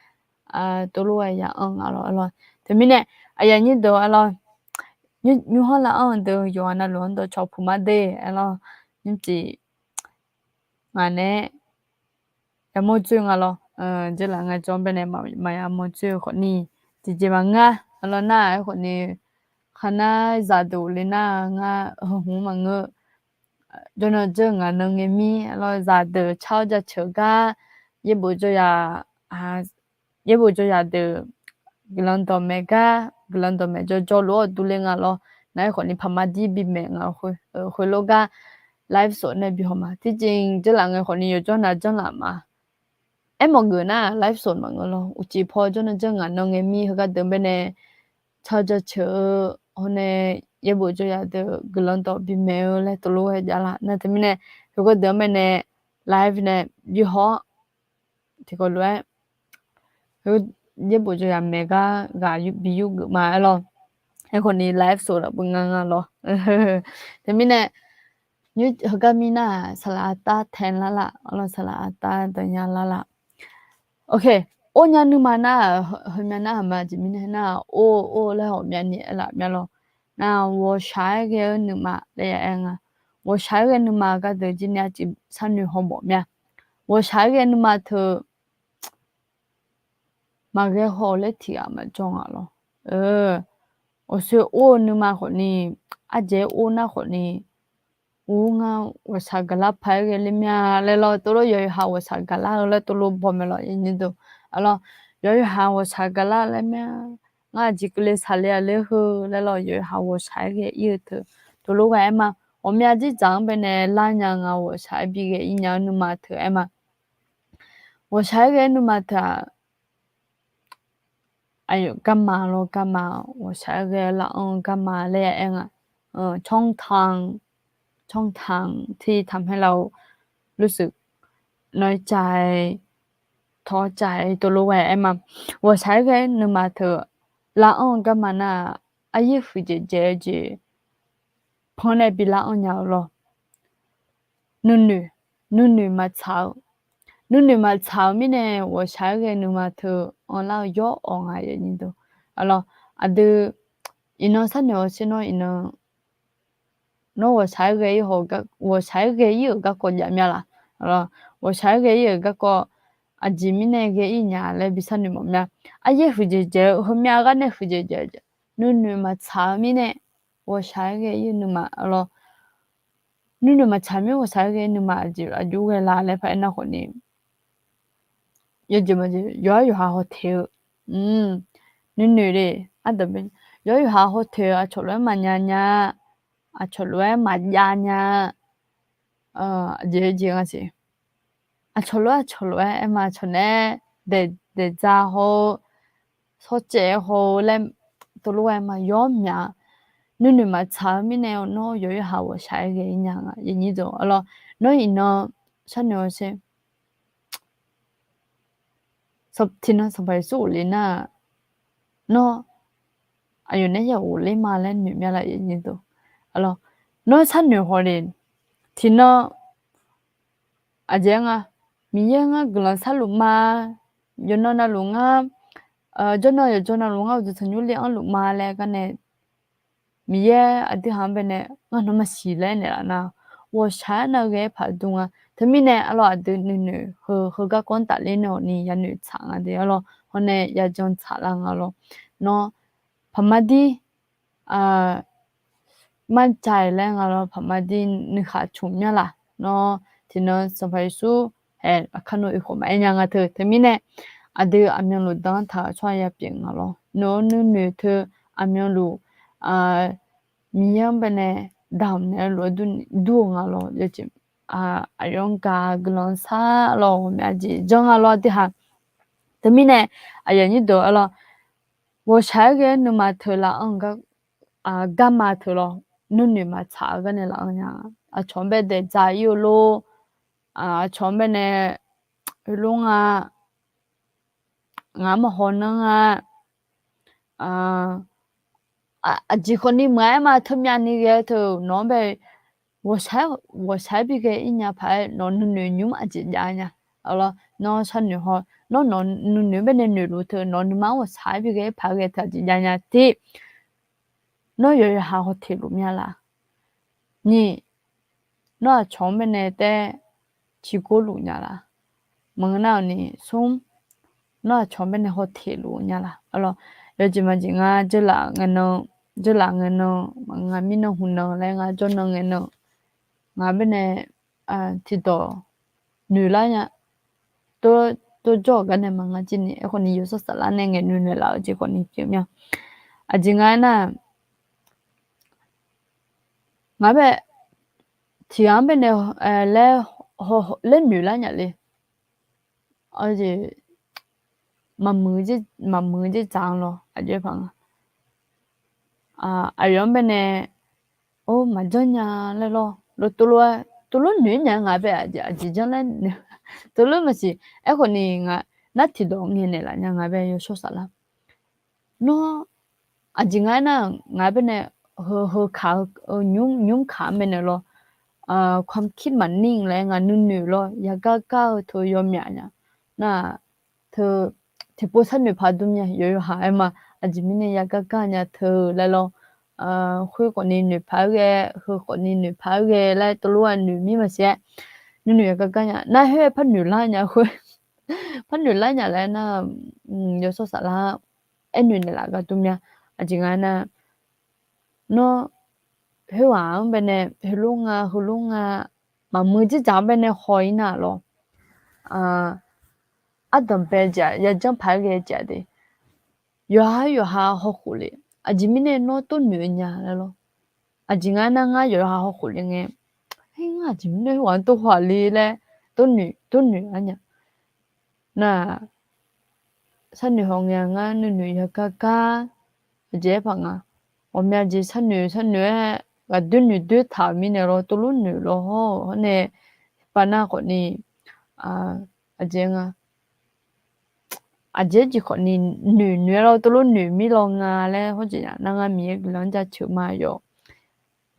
tov lof-aer ya anr nga lawr lawr. Teumirnae aqyuif aqnyir deuq-a lawr, nymr hawr lar anr-eu deuq yawqghaq navluf-anr dawqcawq puq mar de-a lawr. Nymrcif ngaq nae yamawr dzoer nga lawr. Dzeurlaf ngaejawr-anr baenae maqya mawr dzoer-eu khawfni tiqjeq maqngeur-a lawr. Nar-aq aerkhawfni khaqnar zaqdeuq le nar ngar heu hmq maqngeur. Jawrnan dzeur ngaq nan ngae mir lawr, zaqdeuq car-awr jaceuq gar, yaerbof jawr ya, yaerbof jawr ya deuq guiqlanq dawqmaeq gar, guiqlanq dawqmaeq jawrjawr lof-awr durler nga lawr. Nar aerkhawfni paqma dir bimaeq nga khoerlof gar live sawf nae bihaw ma. Tiqjeq dzeurlaf ngae khawfni yawqjawr nav janrlaf ma. Aermawf geuf nar live sawf maqngeur lawr. Uqcif paw jawrnan dzeur ngaq nan ngae mir heugar deuq baenae car-awr jaceuq-eu hawr nae yaerbof jawr ya deuq guiqlanq dawq bimaeq-eu laer tov lof-aer javlar. Nar teumirnae heugar deuq-anr baenae live nae bihaw-awr tiqkawv lof-aer yaerbof jawr ya maeq gar ghaq bi yur geuf ma aer lawr. Aerkhawfni live sawf laf beu nga nga lawr. Teumirnae heugar mirnar-aq saqlaq aqtav tae lar laf lawr, saqlaq aqtav dawqnya lar laf. Ok, or nya nuima nar-aq heumya nar haqma jeq mirnae nar-aq or or laer ghawqmyani aerlaf mya lawr. Nar ghawqshaq-aer ghae-eu nuima laer ya aer nga. Ghawqshaq-aer ghae nuima gardeuq jir ni arciv sharnoeq haw mawf mya. Ghawqshaq-aer ghae nuima teu maqghae haw-eu laer tiqghaq maqjawr nga lawr. Awqsoer or-eu nuima khawfni, ardzaeq-aer or nar khawfni, ur ngar ghawqshaq gaqlar paq-aer ghae ler mya laer lawr, tov lof yawqha ghawqshaq gaqlar-eu laer tov lof baw mae lawr. Aqlawr, yawqha ghawqshaq gaqlar laer mya, ngar aqjeq keuvle saqle-a ler heu laer lawr, yawqha ghawqshaq-aer ghae ir-eu teu tov lof ghae aer ma. Ghawqmya dzerdzaq-anr baenae lar nya nga ghawqshaq-aer bi ghae ir nya-eu nuima teu aer ma. Ghawqshaq-aer ghae nuima teu-aq, aqyawf garma lawr, garma ghawqshaq-aer ghae lar-anr-eu garma laer ya aer nga. ช่องทาง ช่องทางที่ทำให้เรารู้สึกน้อยใจ ท้อใจ tov lof ghae aer ma. Ghawqshaq-aer ghae nuima teu lar-anr-eu garma nar-aq, aryaer huiqdzaeq dzaeq-eu jeq pannae bi lar-anr nya-eu lawr. Nuinoeq, nuinoeq maqtsaq-eu, nuinoeq maqtsaq-eu mirnae ghawqshaq-aer ghae nuima teu anrlar-eu yawr awq nga yaf ni deuq. Aqlawr, aqdui iqnan sharnoeq-awr sher nawr iqnan nawr ghawqshaq-aer ghae ir-euq garkawv jav mya laf. Aqlawr, ghawqshaq-aer ghae ir-euq garkawv aqjeq mirnae ghae ir nya laer bi sharnoeq mawf mya. Aryaer huiqdzaeq dzaeq-eu heumya gar nae huiqdzaeq dzaeq, nuinoeq maqtsaq-eu mirnae ghawqshaq-aer ghae ir-eu nuima lawr. Nuinoeq maqtsaq mir ghawqshaq-aer ghae nuima aqjeq aqjox ghae la laer paraer nar khawfni, yawjeq maqjeq yawqhar yawqha haw teq-eu, nuinoeq le, ardanq bae, yawqhar yawqha haw teq-eu aqcawq lof-aer maqnya nya, aqcawq lof-aer maqjav nya, aqjeq jeq nga siq. aqcawq lof-aer aqcawq lof-aer aer ma, aqcawq naeq-aer daeq, daeqdza haw-eu, shawrcaev haw-eu laer tov lof-aer ma yawr mya. Nuinoeq maqtsaq-eu mirnae nawr yawqha ghawqshaq-aer ghae-ir nya nga, aqyuif aqnyir deuq. Arlawr, nawr iqnan sharnoeq-awr sher. Tiqnan Sanqpaq Yeqsur ghofle nar-aq, nawr aqyawf naeq-aer ya ghofler ma laer noeq mya laf, aqyuif aqnyir deuq. Arlawr, nawr sharnoeq haw le. Tiqnan aqjeq nga, Miqyaer ngar guiqlanq sharluf ma, yawqnan navluf ngar, jawrnan yawqjawr navluf ngar uqduq tanqnymr le anrluf ma laer gar nae, Miqyaer aqdui haq-anr bae nae ngar nawmaf siq laer naeqlaf nar, ghawqshaq-aer nav ghae-aer paq dur nga. Teumirnae arlawr, aqdui nuinoeq heu, heugar kawv-anr tafler nae hawq ni yanoeq tsaq nga de. Arlawr, hawr nae yajan tsaq lar nga lawr. Nawr paqma dir marjae laer nga lawr, paqma dir nuikhaq tsmq mya laf. Nawr tiqnan Sanqpaq Yeqsur haeq aqkar nawr oekhawf maqaer nya nga teu. Teumirnae aqdui aqmyanluf danr taq-euq tsawrhaq ya pyeuf nga lawr. Nawq-eu nuinoeq teu aqmyanluf Miqyaer-anr bae nae damq naeq-aer lof-aer dur-eu nga lawr. Yawjeq aqyawf-anr gaq guiqlanq shar lawr, ghawqmya jeq janr nga lawr, aqdui haq. Teumirnae aqyuif aqnyir deuq, arlawr, ghawqshaq-aer ghae-aer nuima teu laf-anr gar, garma teu lawr, nuinoeq maqtsaq-eu gar nae laf-anr nya. Aqcawq-anr bae daeqdza ir-eu lor, aqcawq-anr bae nae oelor nga, ngaq-anr maqhaw nanr nga, aqjeq khawfni maqaer ma, teumyav ni ghae-eu teu nawq-anr bae ghawqshaq-aer bi ghae ir nya paq-aer nawq nuinoeq nymr aqjeq jav nya. Arlawr, nawr sharnoeq haw, nawr nawq nuinoeq bae nae noeqluf teu nawq nuima-anr ghawqshaq-aer bi ghae ir paq ghae teu aqjeq jav nya te. Nawr yawqha haw teq luf mya laf. Nyiq, nawr aqcawq-anr bae nae taer ciqgor luf nya laf. Maqngeur nar-awq ni smr, nawr aqcawq-anr bae nae haw teq luf nya laf. Arlawr, yawjeq maqjeq ngar jeurlaf ngae nan, jeurlaf ngae nan, maqngeur mirnan huqnan laer ngar jawrnan ngae nan, ngaq bae nae tiqdawq noeq lar nya. Tov jawr-euq gar nae maqngeur jir ni, aerkhawf ni yawshawr saflar nae ngaeqnoeq naeqlaf-eu jeq khawf ni pyeuf mya. Aqjeq nga aernar, ngaq bae tiqghaq-anr bae nae laer noeq lar nya le. Maqmuiq-eu dzerdzaq-anr lawr, aqjox-aer paq nga. Aqyawf-anr bae nae, or, maqjanr nya laer lawr, tov lof-aer, tov lof noeq-ir nya ngaq bae aqjeq janr laer noeq, tov lof maqsiq. Aerkhawf ni ngaq nar tiqdawq ngaeqnaeq laf nya ngaq bae yawshawr saflar. Nawr aqjeq nga aernar, ngaq bae nae heu, heu kaq-eu nymr, nymr kaq-anr bae nae lawr, ความคิด maqnir laer ngaq nuinoeq lawr, yaqgar gar-eu teu yawmyaf nya. Nar-aq, teu tiqpov sharnoeq paq dur mya, yawqha aer ma. Aqjeq mirnae yaqgar gar nya teu laer lawr, khoer khawf ni noeq paq-aer ghae, heu khawf ni noeq paq-aer ghae laer tov lof-aer noeq mir maqsiq-aer, nuinoeq yaqgar gar nya. Nar khoer par noeq lar nya khoer, par noeq lar nya laer nar, yawshawr saflar aernoeq naeqlaf gar dur mya. Aqjeq nga aernar, nawr khoerghaq-anr bae nae heulof nga, heulof nga, maqmuiq dzerdzaq-anr bae nae haw-ir nar lawr, ardanq bae jeq-aq, yajanr paq-aer ghae jeq-aq de. Yawqha yawqha hawkhof le. Aqjeq mirnae nawr tov noeq-eu nya laer lawr. Aqjeq nga aernar, ngar yawqha hawkhof le ngae, ngar aqjeq mirnae khoerghaq-anr tov haw le laer tov noeq, tov noeq-ar nya. Nar-aq, sharnoeq haw ngae ngar nuinoeq yaqgar gar, aqjeq-aer paq nga. Ghawqmya jeq sharnoeq sharnoeq-aer ghaqdoer noeq doer taq-euq mirnae lawr, tov lof noeq lawr hawr-eu hawr nae, pav nar khawf ni, aqjeq nga, aqjeq jeq khawf ni noeq noeq-aer lawr, tov lof noeq mir lawr nga laer hawr jeq nar ngar Miqyaer guiqlanq-anr jaceuq ma yawf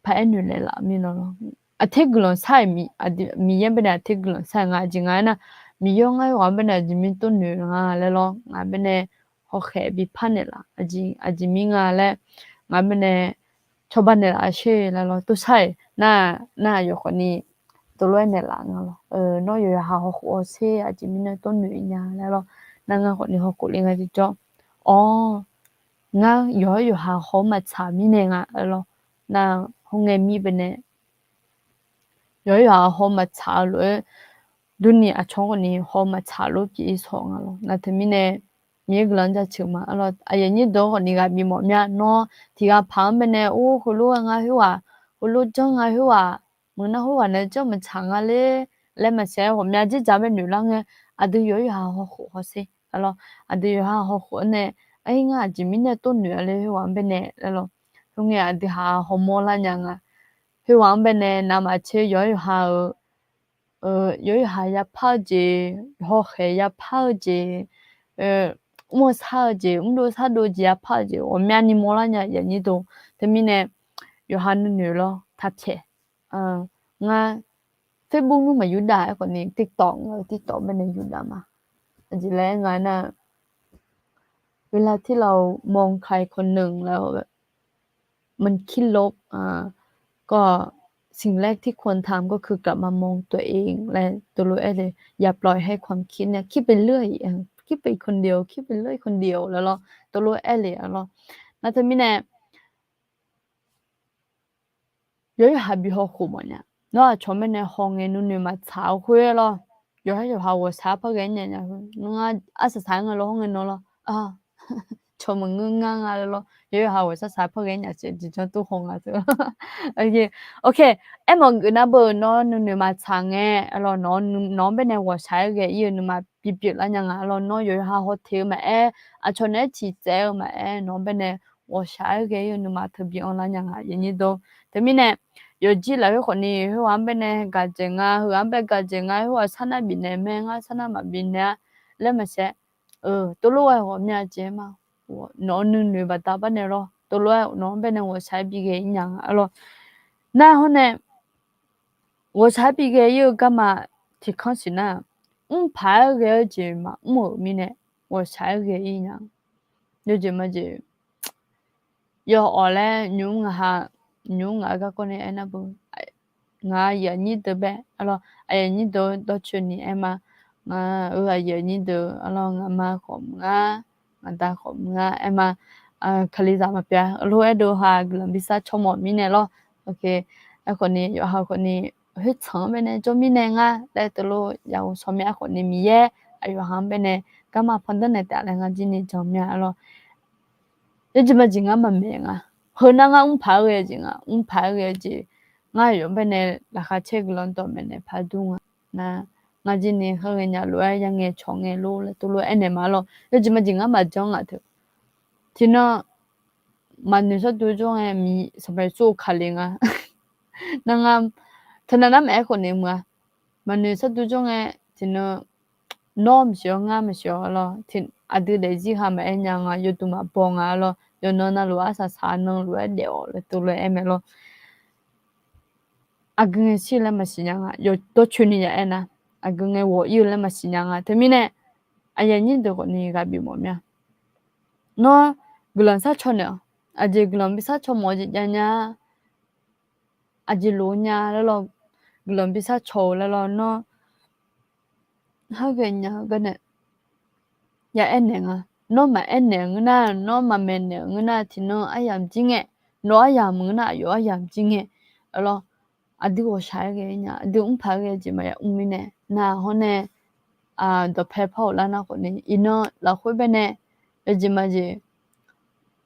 paraer noeq naeqlaf mir lawr lawr. Aqter guiqlanq shar-iq, Miqyaer bae nae aqter guiqlanq shar-iq nga. Aqjeq nga aernar, Miqyaer ngar khoerghaq-anr bae nae aqjeq mirnae tov noeq nga laer lawr, ngaq bae nae hawkhaeq bi par naeqlaf, aqjeq mir nga laer, ngaq bae nae cawba naeqlaf sher laer lawr, tov shar-iq nar, nar yawf khawf ni tov lof-aer naeqlaf nga lawr. Nawr yawqha hawkhof-awr sher, aqjeq mirnae tov noeq nya laer lawr, nar ngar khawf ni hawkhof le nga tiqjawr. Awr, ngar yawqha yawqha haw maqtsaq mirnae nga laer lawr, nar hawr ngae mir bae nae yawqha yawqha haw maqtsaq-eu lof-aer durni, aqcawq khawf ni haw maqtsaq lof pyeuf-ir shawr nga lawr. Nar teumirnae Miqyaer guiqlanq-anr jaceuq ma. Arlawr, aqyuif aqnyir deuq khawf ni ghaq bimawf mya. Nawr tiqghaq paq-anr bae nae, or, heulof-aer ngar khoerghaq, heulof janr nga khoerghaq, meuq nar khoerghaq nae janr maqtsaq nga ler laer maqsiq-aer ghawqmya dzerdzaq bae noeq lar ngae, aqdui yawqha yawqha hawkhof hawsher. Aqlawr, aqdui yawqha hawkhof-anr nae, aer ngar aqjeq mirnae tov noeq-a le khoerghaq-anr bae nae laer lawr. Khoerngae aqdui haq hawmawr lar nya nga. Khoerghaq-anr bae nae navmaqtser yawqha yawqha-euq yawqha yawqha yapar-eu jeq, hawkhaeq yapar-eu jeq, mr-eu sar-eu jeq, mrdov sardov jeq yapar-eu jeq ghawqmyani mawrlar nya yaqnyir deuq. Teumirnae yawqha nuinoeq lawr taq pyaeq. Ngar Facebook nmr maqyurdaf aerkhawf ni TikTok nga, TikTok bae nae yurdaf ma. Aqjeq laer aer nga nar เวลาที่เรามองใครคนหนึ่งแล้ว มันคิดลบ ก็สิ่งแรกที่ควรทำก็คือกลับมามองตัวเอง และตัวรู้ อย่าปล่อยให้ความคิดเนี่ยคิดไปเรื่อย คิดไปคนเดียว คิดไปเรื่อยคนเดียว laer lawr, ตัวรู้ aer le-a lawr. Nar teumirnae yawqha yawqha bi hawkhof mawfnya. Nawr aqcawq bae nae hawngae nuinoeq maqtsaq-eu khoer lawr, yawqha yawqha ghawqshaq-aer par ghae-aer nya nya khoer, ngar arsaq saq-aer nga lawr, hawngae nawr lawr, cawq maqngeur ngar nga laer lawr, yawqha yawqha ghawqshaq saq-aer par ghae-aer nya siq jiqjanr tov haw nga teu. Ok, aermawf geuf nar beu nawr nuinoeq maqtsaq ngae, nawq-anr bae nae ghawqshaq-aer ghae-ir-eu nuima bipyeuf lar nya nga lawr. Nawr yawqha yawqha hawteq-eu maqaer, aqcawq naeq-aer ciqtsaev-eu maqaer, nawq-anr bae nae ghawqshaq-aer ghae-ir-eu nuima teu bi anrlar nya nga yaqnyir deuq. Teumirnae yawqjir lafkhoer khawf ni khoerghaq-anr bae nae gaqjeq nga, heughaq-anr bae gaqjeq nga, khoerghaq sar nar bifnaeq mae, ngar sar nar maqbifnaeq-a laer maqsiq-aer, tov lof-aer ghawqmya jeq-aer ma. Nawq-eu nuinoeq baqda bar nae lawr, tov lof-aer nawq-anr bae nae ghawqshaq-aer bi ghae-ir nya nga lawr. Nar hawr nae ghawqshaq-aer bi ghae-ir-eu garma tiqkanr siq nar, mrpaq-aer ghae-eu jeq maqmr-euq mirnae ghawqshaq-aer ghae-ir nya. Yawjeq majeq yawawq laer nymr ngaq ha, nymr ngaq-eu garkawv nae aernar beu, ngaq aqyuif aqnyir deuq bae lawr, aqyuif aqnyir deuq dawrcoeni aer ma. Ngaq-euq aqyuif aqnyir deuq lawr, ngaqma khawf maqngar, ngaqda khawf maqngar aer ma. Kalizaq maqpyeuf-a, lof-aer dov ha guiqlanq bi sar caw mawf mirnae lawr. Aerkhawf ni yawqha khawf ni khoertsanq-anr bae nae jawr mirnae ngar laer teulof yaqghov shawr mir-a. Aerkhawf ni Miqyaer aqyawf ha-anr bae nae garma pandanr naeq taef laer ngar jir ni jan mir-a lawr. Yawjeq majeq ngar maqmaeq nga. Heu nar ngar mrpaq-aer ghae-eu jeq nga, mrpaq-aer ghae-eu jeq. Ngar aqyawf-anr bae nae laqkhaq caer guiqlanq dawqmaeq naeq paq dur nga. Nar ngar jir ni heughae nya lof-aer yangae cawq ngae lor laer tov lof-aer aernaeq ma lawr. Yawjeq majeq ngar maqjanr ngaq teu. Tiqnan maqnoeq sharduq jawr ngae Sanqpaq Yeqsur-eu kali nga. Nar ngar teunav nar maqaer khawf ni mq-a. Maqnoeq sharduq jawr ngae tiqnan nawr maqsiq-awr ngar maqsiq-awr lawr, aqdui daefzir ha maqaer nya nga, yawduq maqbaw nga lawr, yawqnan navluf arsaq saq nan lof-aer daef-awq laer tov lof-aer aer mae lawr. Aqgeu ngae shir laer maqsiq nya nga, dawrcoeni ya aer nar, aqgeu ngae ghawq-ir-eu laer maqsiq nya nga. Teumirnae aqyuif aqnyir deuq khawf ni ghaq bif mawf mir-a. Nawr guiqlanq sar caw naeq-awq. Aqjeq guiqlanq bi sar caw mawf-eu jeq jav nya, aqjeq loq nya laer lawr, guiqlanq bi sar caw-eu laer lawr, nawr harghae nya-eu garnae ya aernaeq nga. Nawr maqaer naeq-eu ngeur nar, nawr maqmaeq naeq-eu ngeur nar, tiqnan aryamq jir ngae, nawq aryamq ngeur nar, aqyawf aryamq jir ngae, lawr, aqdui ghawqshaq-aer ghae nya, aqdui mrpaq-aer ghae jeq maqya mr mirnae, nar hawr nae dawqpae par-euq lar nar khawf ni iqnan lafkhoer bae nae yawjeq majeq,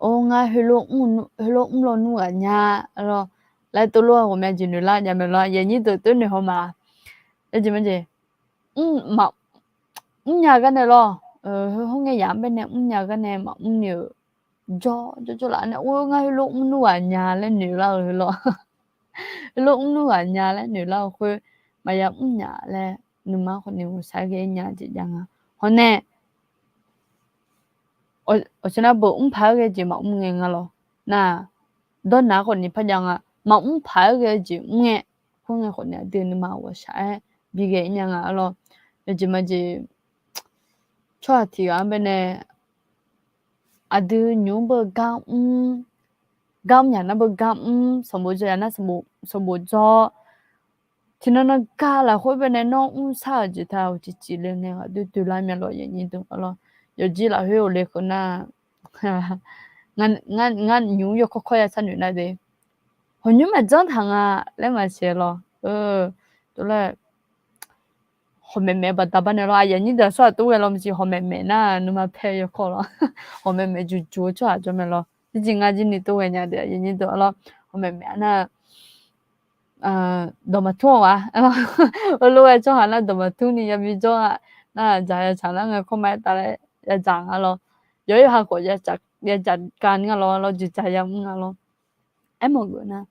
or ngar heulof mr lawnmr ghaq nya lawr, laer tov lof-aer ghawqmya jeq noeq lar nya mae lawr, aqyuif aqnyir deuq tov noeq haw ma. Yawjeq majeq, mrnya garnae lawr, heu hawr ngae yamq-anr bae nae mrnya garnae maqmr ni-euq jawr jawr jawr laf nae, or ngar heulof mrluf ghaq nya laer noeq lar-eu lawr, heulof mrluf ghaq nya laer noeq lar-eu khoer maqya mrnya laer nuima khawf ni ghawqshaq-aer ghae nya jeq jav nga. Hawr nae awqcawq nar beu mrpaq-aer ghae jeq maqmr ngae nga lawr, nar dawrnaq khawf ni par jav nga, maqmr paq-aer ghae jeq mr ngae, khoerngae khawf ni aqdui nuima ghawqshaq-aer bi ghae-ir nya nga lawr. Yawjeq majeq tsawrhaq tiq ghaq-anr bae nae aqdui nymq-mr beu gar mr, gar mr yaq nar beu gar mr, sanqbof dzaw yaq nar sanqbof dzaw. Tiqnan nan gar lafkhoer bae nae nawr mrshar-euq jeq taq-euq tiqcif le ngae aqdui doelar mya lawr, aqyuif aqnyir deuq lawr. Yawqjir lafkhoer oq le keuv nar, ngar nymq-mr yawkawr kawr ya sharnoeq nar de, hawq nymr maqjanr taq nga laer maqsiq lawr. Tov laer hawq maeqmaeq baqda bar nae lawr, aqyuif aqnyir deuq aqsur aqtov ghae lawr maqsiq, hawq maeqmaeq nar nuima paer yawkawr lawr, hawq maeqmaeq juqjuq-eu tsawrhaq jawr mae lawr. Tiqjeq ngar jir ni tov ghae nya de, aqyuif aqnyir deuq lawr, hawq maeqmaeq nar dawqmaqtur-awq-a. Heulof-aer tsawrhaq nar dawqmaqtur ni yabi jawr-a. Nar dzaq yadzaq nar ngae kawrma-aer taf laer yadzaq nga lawr. Yawqha yawqha khawf yadzaq ka nga lawr, lawr jeqdzaq yamr nga lawr. Aermawf geuf nar,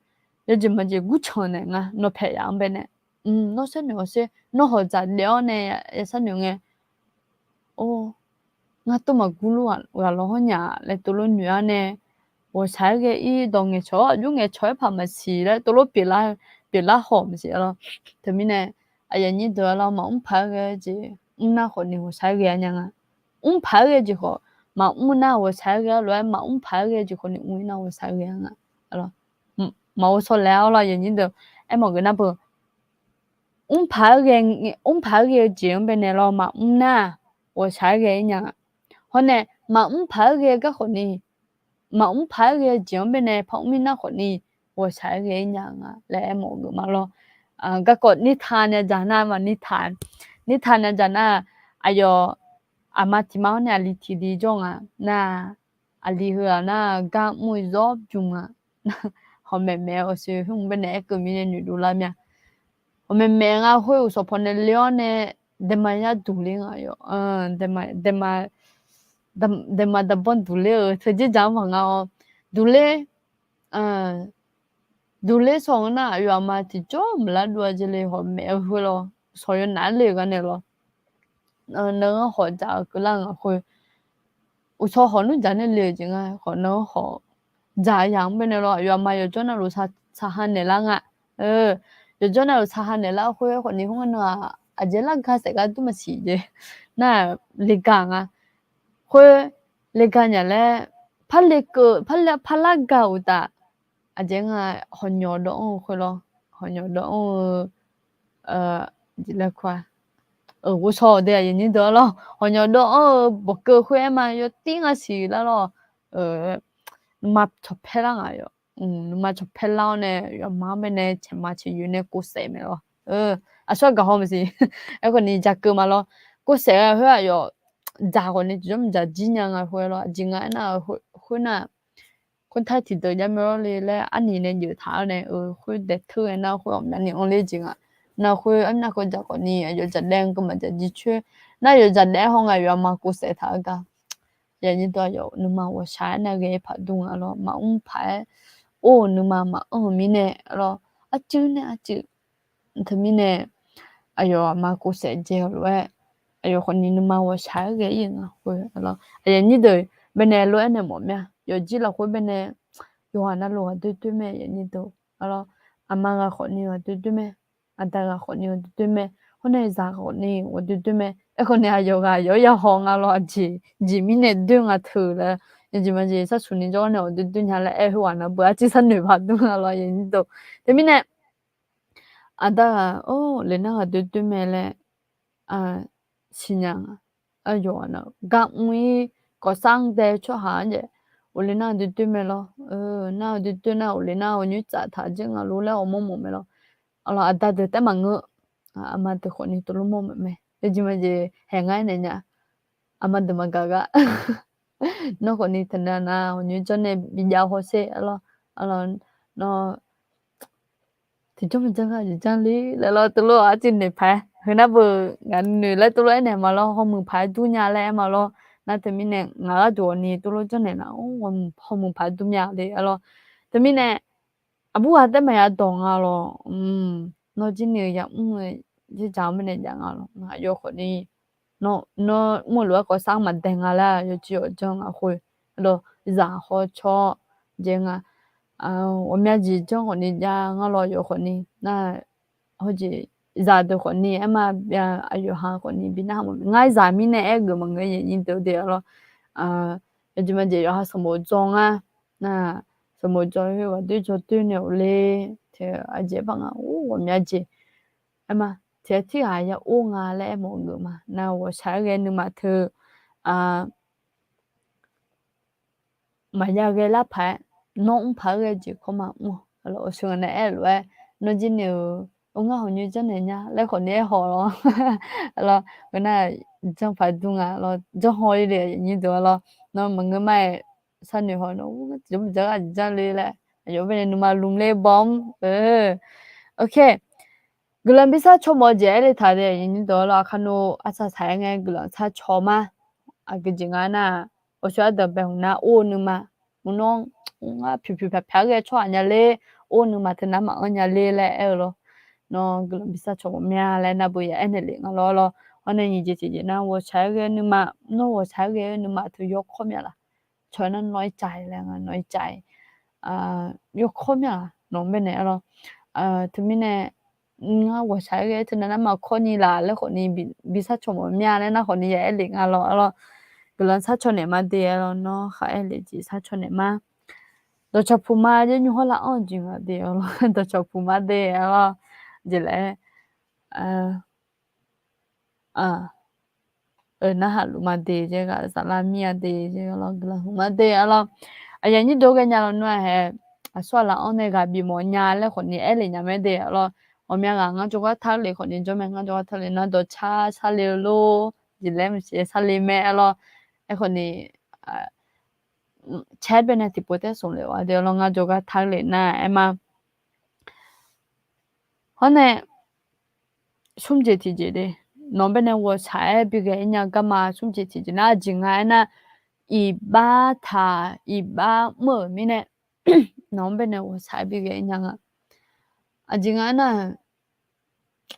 yawjeq maqjeq gurcanq naeq nga, nawq paeq yaf-anr baenae. Nawr sharnoeq-awq sher, nawr hawq dzaq daef-awr nae ya sharnoeq ngae, or, ngar tov maqgurluf ghaq lawr hawr nya laer tovlof noeq-ar nae, ghawqshaq-aer ghae-ir dawq ngaeqcawq-awr aqjox ngaeqcawq-aer paq maqsiq laer tovlof pyeuflar hawq maqsiq-a lawr. Teumirnae aqyuif aqnyir deuq-a lawr, maqmr paq-aer ghae-eu jeq mrnar khawfni ghawqshaq-aer ghae-a nya nga. Mr paq-aer ghae-eu jeq khawf maqmr nar ghawqshaq-aer ghae-a lof-aer, maqmr paq-aer ghae-eu jeq khawfni mr-ir nar ghawqshaq-aer ghae-a nga. Maqghov shaw laeq-a lawr, aqyuif aqnyir deuq, aermawf geuf nar beu mr paq-aer ghae, mr paq-aer ghae-eu jeq-anr baenae lawr maqmr nar ghawqshaq-aer ghae-ir nya nga. Hawr nae maqmr paq-aer ghae-eu gar khawfni, maqmr paq-aer ghae-eu jeq-anr baenae par mr-ir nar khawfni ghawqshaq-aer ghae-ir nya nga laer aermawf geuf ma lawr. Garkawv nirtaq nya dzaq nar ma nirtaq, nirtaq nya dzaq nar, aqyawf aqma tiq ma-anr nae aqli tiq li jawr nga nar, aqli heu-aq nar gar mr-eu zawr bymr nga. Hawq maeqmaeq-awr shir hmq baenae aerkeuv mirnae noeqdov lar mir-a. Hawq maeqmaeq nga khoer uqshawq pawnae le-awr nae daema yar duq ler nga yawf. Daema daema daema dabanr duq ler-eu teu dzerdzaq-anr maqnga-awr, duq ler, duq ler shawr-eu nar aqyawf aqma tiqjawr maqlar dov-a jeq le hawq maeq-eu khoer lawr, uqshawq yawnaf le-eu gar nae lawr. Nar-anr hawq dzaq-eu keuvlar nga khoer, uqshawq hawq nmr dzaq nae le-eu jeq nga khawf nar-anr hawq dzaq-eu yaq-anr baenae lawr aqyawf aqma yawqjawr navluf saqha naeqlar nga. Yawqjawr navluf saqha naeqlar khoer khawfni khoerngae nar-aq aqjeq lar ga saef gar dur maqsiq jeq nar-aq le ga nga. Khoer le ga nya laer, par le keuv par lar ga uqtaf, aqjeq nga hawqnyawq dawv-anr-eu khoer lawr, hawqnyawq dawv-anr-eu, jeq laer kur-a, ghovshaw-awq de aqyuif aqnyir deuq-a lawr, hawqnyawq dawv-anr-eu bawqkeuv khoer aer ma yawtir nga siq lar lawr, nuima cawqpaer lar nga yawf. Nuima cawqpaer lar-awr nae yawf ma-anr baenae caeq ma caeq yoeq nae kov saef mae lawr. Aqsur gaq haw maqsiq. Aerkhawfni ja keuv ma lawr. Kov saef-a khoer-aq yawf dzaq khawfni tiqjawr maqdzaq jir nya nga khoer lawr. Aqjeq nga aernar khoer nar, khoertav tiqdeuq javmae lawr le laer arni nae jeuf taq-awr nae khoer daeq teu-aer nar khoer ghawqmyani anr ler jeq nga. Nar khoer armyar khoer dzaq khawfni aqyawf dzaq daef-anr keuv maqdzaq jir coer. Nar yawf dzaq daef-aer haw nga yawf aqma kov saef taq-eu gar. Aqyuif aqnyir deuq-a yawf nuima ghawqshaq-aer nar ghae-ir paq dur nga lawr, maqmr paq-aer or-eu nuima maqanr-eu mirnae lawr, arcuiv nae arcuiv. Teumirnae aqyawf aqma kov saef dzae-eu lof-aer, aqyawf khawfni nuima ghawqshaq-aer ghae-ir nga khoer lawr. Aqyuif aqnyir deuq baenae lof-aer nae mawf mir-a, yawfjir lafkhoer baenae yawqghaq navluf ghaqdoer doer mae aqyuif aqnyir deuq. Aqma ghaq khawfni ghaqdoer doer mae. Aqda ghaq khawfni ghaqdoer doer mae. Khoer nae zaq khawfni ghaqdoer doer mae. Aerkhawfni aqyawf ghaq yawf-aer yahaw nga lawr, aqjeq jeq mirnae doer nga teu laer, yawjeq maqjeq sharsuq ni jawr nae ghaqdoer doer nya laer aer khoerghaq nar beu arcuiv sharnoeq paq dur nga lawr aqyuif aqnyir deuq. Teumirnae aqda ghaq or le nar ghaqdoer doer mae laer siqnya nga. Aqyawf gar mr-ir kawfsar-anr dae tsawrhaq-anr jeq, ghofle nar ghaqdoer doer mae lawr. Nar ghaqdoer doer nar ghofle nar ghawqnyoer tsaf taq-eu jeq nga lor laer ghawqmawr mawf mae lawr. Aqda deuq taef maqngeur. Aqma deuq khawfni tov lor mawr mawf mae. Yawjeq maqjeq haeq ngar aernaeq nya. Aqma deuq maqgaq gar. Nawr khawfni teunav nav ghawqnyoer janr nae bijav hawsher lawr. Nawr tiqjawr maqjanr gar jeq janr le laer lawr tov lor arcuiv noeq paq-aer. Heu nar beu ngaq noeq laer tov lor aernaeq ma lawr, hawmuiq paq-aer dur nya laer aer ma lawr. Nar teumirnae ngaq gharduq ghawqni tov lor janrnaeq nar hawmuiq paq-aer dur mya le lawr. Teumirnae aqbur ghaq taef maqya dawq nga lawr. Nawr jir ni-eu yamr-eu jeqdzaq-anr mirnae jav nga lawr. Aqyawf khawfni nawr mr-eu lof-aer kawfsar-anr maqdae nga laer yawjeq yawqjanr nga khoer lawr. Zaq hawcaw jeq nga. Ghawqmya jeq janr khawfni jav nga lawr yawf khawfni nar hawjeq zaqdeuq khawfni aer ma, aqyawf ha khawfni bi narhaq mawf mae. Ngar zaq mirnae aer geuf maqngeur aqyuif aqnyir deuq de lawr. Yawjeq maqjeq yawqha sanqbof dzaw nga. Nar sanqbof dzaw khoer ghaqdoer dzaw doer nae ghofle, aqjeq aer paq nga or ghawqmya jeq aer ma. Tiq ghaq tirghaq ya or nga laer aermawf geuf ma. Nar ghawqshaq-aer ghae nuima teu maqya ghae lar paq-aer, nawr mr paq-aer ghae jeq kawr ma mr-awq. Aqlawq awqshoe ngaq nae aer-eu lof-aer, nawr jir ni-eu, or ngar hawqnyoer janrnaeq nya laer khawfni aer haw lawr. Aqlawq ngaq nar janr paq dur nga lawr, janr haw-ir le aqyuif aqnyir deuq lawr. Nawr maqngeur ma-aer sharnoeq haw nawr tiqjawr maqjanr gar jeq janr le laer aqyawf baenae nuima lmr ler bawr mr-eu Ok. Guiqlanq bi sar caw mawf-eu jeq aer le taq de, aqyuif nyir deuq-ar lawr, aqkar nor arsaq saq-aer ngae guiqlanq sar caw ma. Aqgeujeq nga nar, awqshoe ardanq bae hmq nar or-eu nuima, mqnawr ngar pyuq pyuq pyaq pyaq-aer ghae tsawrhaq nya ler, or-eu nuima teunav maqanr nya ler laer aer-eu lawr. Nawr guiqlanq bi sar caw mawf mya laer nar beu ya aernaeq lef nga lawr lawr. Hawr nae nyiq jeq tiqjeq nar ghawqshaq-aer ghae-eu nuima, nawr ghawqshaq-aer ghae-eu nuima teu yawkawr mya laf. Caw-aer nar nawr-aer cav-ir laer nga, nawr-aer cav-ir yawkawr mya laf nawq-anr baenae-ar lawr. Teumirnae ngar ghawqshaq-aer ghae-eu teunav nar maqkawr ni laf laer khawfni bi sar caw mawf mya laer nar khawfni ya aer lef nga lawr-ar lawr. Guiqlanq sar caw naeq ma de-ar lawr, nawr khaq aer lef jeq sar caw naeq ma. Dawqcawq puq ma yaer nymr hawr lar-anr jeq nga de-ar lawr, dawqcawq puq ma de-ar lawr. Jeq laer narhaq luf ma de jeq, ghaq zaflar mir-a de jeq-ar lawr, guiqlanq huiq ma de-ar lawr. Aqyuif nyir deuq ghaenya lawnmr-aq hae, aqsur aqlaf-anr nae ghaq bifmawf nya laer khawfni aer lef nya mae de-ar lawr. Ghawqmya ghaq ngar jawrgar taq lef khawfni jawr mae, ngar jawrgar taq lef nar dawqcar sharle-eu lor, jeq laer maqsiq sharle mae-ar lawr. Aerkhawfni caer baenae tiqpov taer smq lef-a de-ar lawr, ngar jawrgar taq lef nar aer ma. Hawr nae smr jeq tiqjeq de, nawq-anr baenae ghawqshaq-aer bighae-ir nya garma smr jeq tiqjeq nar, aqjeq nga aernar, iqbax taq iqbax mr-euq mirnae nawq-anr baenae ghawqshaq-aer bighae-ir nya nga. Aqjeq nga aernar,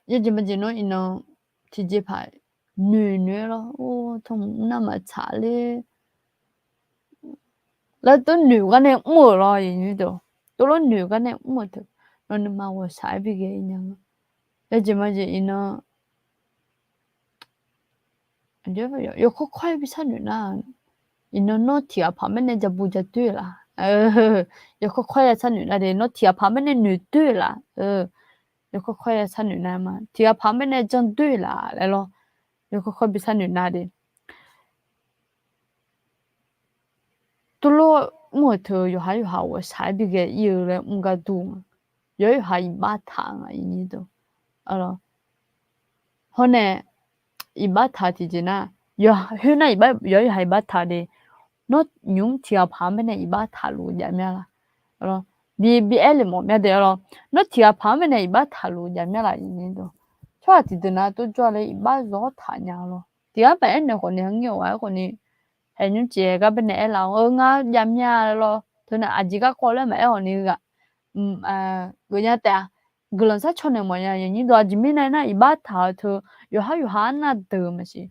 yawjeq majeq nawr iqnan tiqjeqpaq noeq noeq-aer lawr, or, tawmuiq mr nar maqtsaq ler laer tov noeq gar nae mr-euq lawr, tov lawr noeq gar nae mr-euq teu, nawr nuima ghawqshaq-aer bighae-ir nya nga. Yawjeq majeq iqnan yawkawr kawr-aer bi sharnoeq nar, iqnan nawr tiqghaq paq-aer nae jabu jadoer laf, yawkawr kawr-aer ya sharnoeq nar de, nawr tiqghaq paq-aer nae noeqdoer laf, yawkawr kawr-aer ya sharnoeq nar ma, tiqghaq paq-aer nae jandoer laf laer lawr, yawkawr kawr bi sharnoeq nar de. Tov lawr mr-euq teu yawqha yawqha ghawqshaq-aer bighae-ir-eu laer mr gar dur nga. Yawqha yawqha iqbax taq nga, iqnyir deuq-ar lawr. Hawr nae iqbax taq tiqjeq nar, khoernar yawqha yawqha iqbax taq de, nawr nymq-mr tiqghaq paq-aer nae iqbax taqluf jav mya laf, bi bi aer lef mawf mya de-ar lawr. Nawr tiqghaq paq-aer nae iqbax taqluf jav mya laf, iqnyir deuq. Tsawrhaq tiqdeuq nar tov jawr-a laer iqbax zawr taq nya lawr. Tiqghaq paq-aer nae khawfni ha ngir-awq-aer khawfni, haeq nymr jeq gar baenae aer laf-awr, ngar jav mya lawr. Teunae aqjeq garkawv laer maqaer-awq ni ghaq geuf nya taef-a. Guiqlanq sar caw naeq mawf nya, iqnyir deuq. Aqjeq mirnae nar, iqbax taq-eu teu yawqha yawqha arnav deuq maqsiq.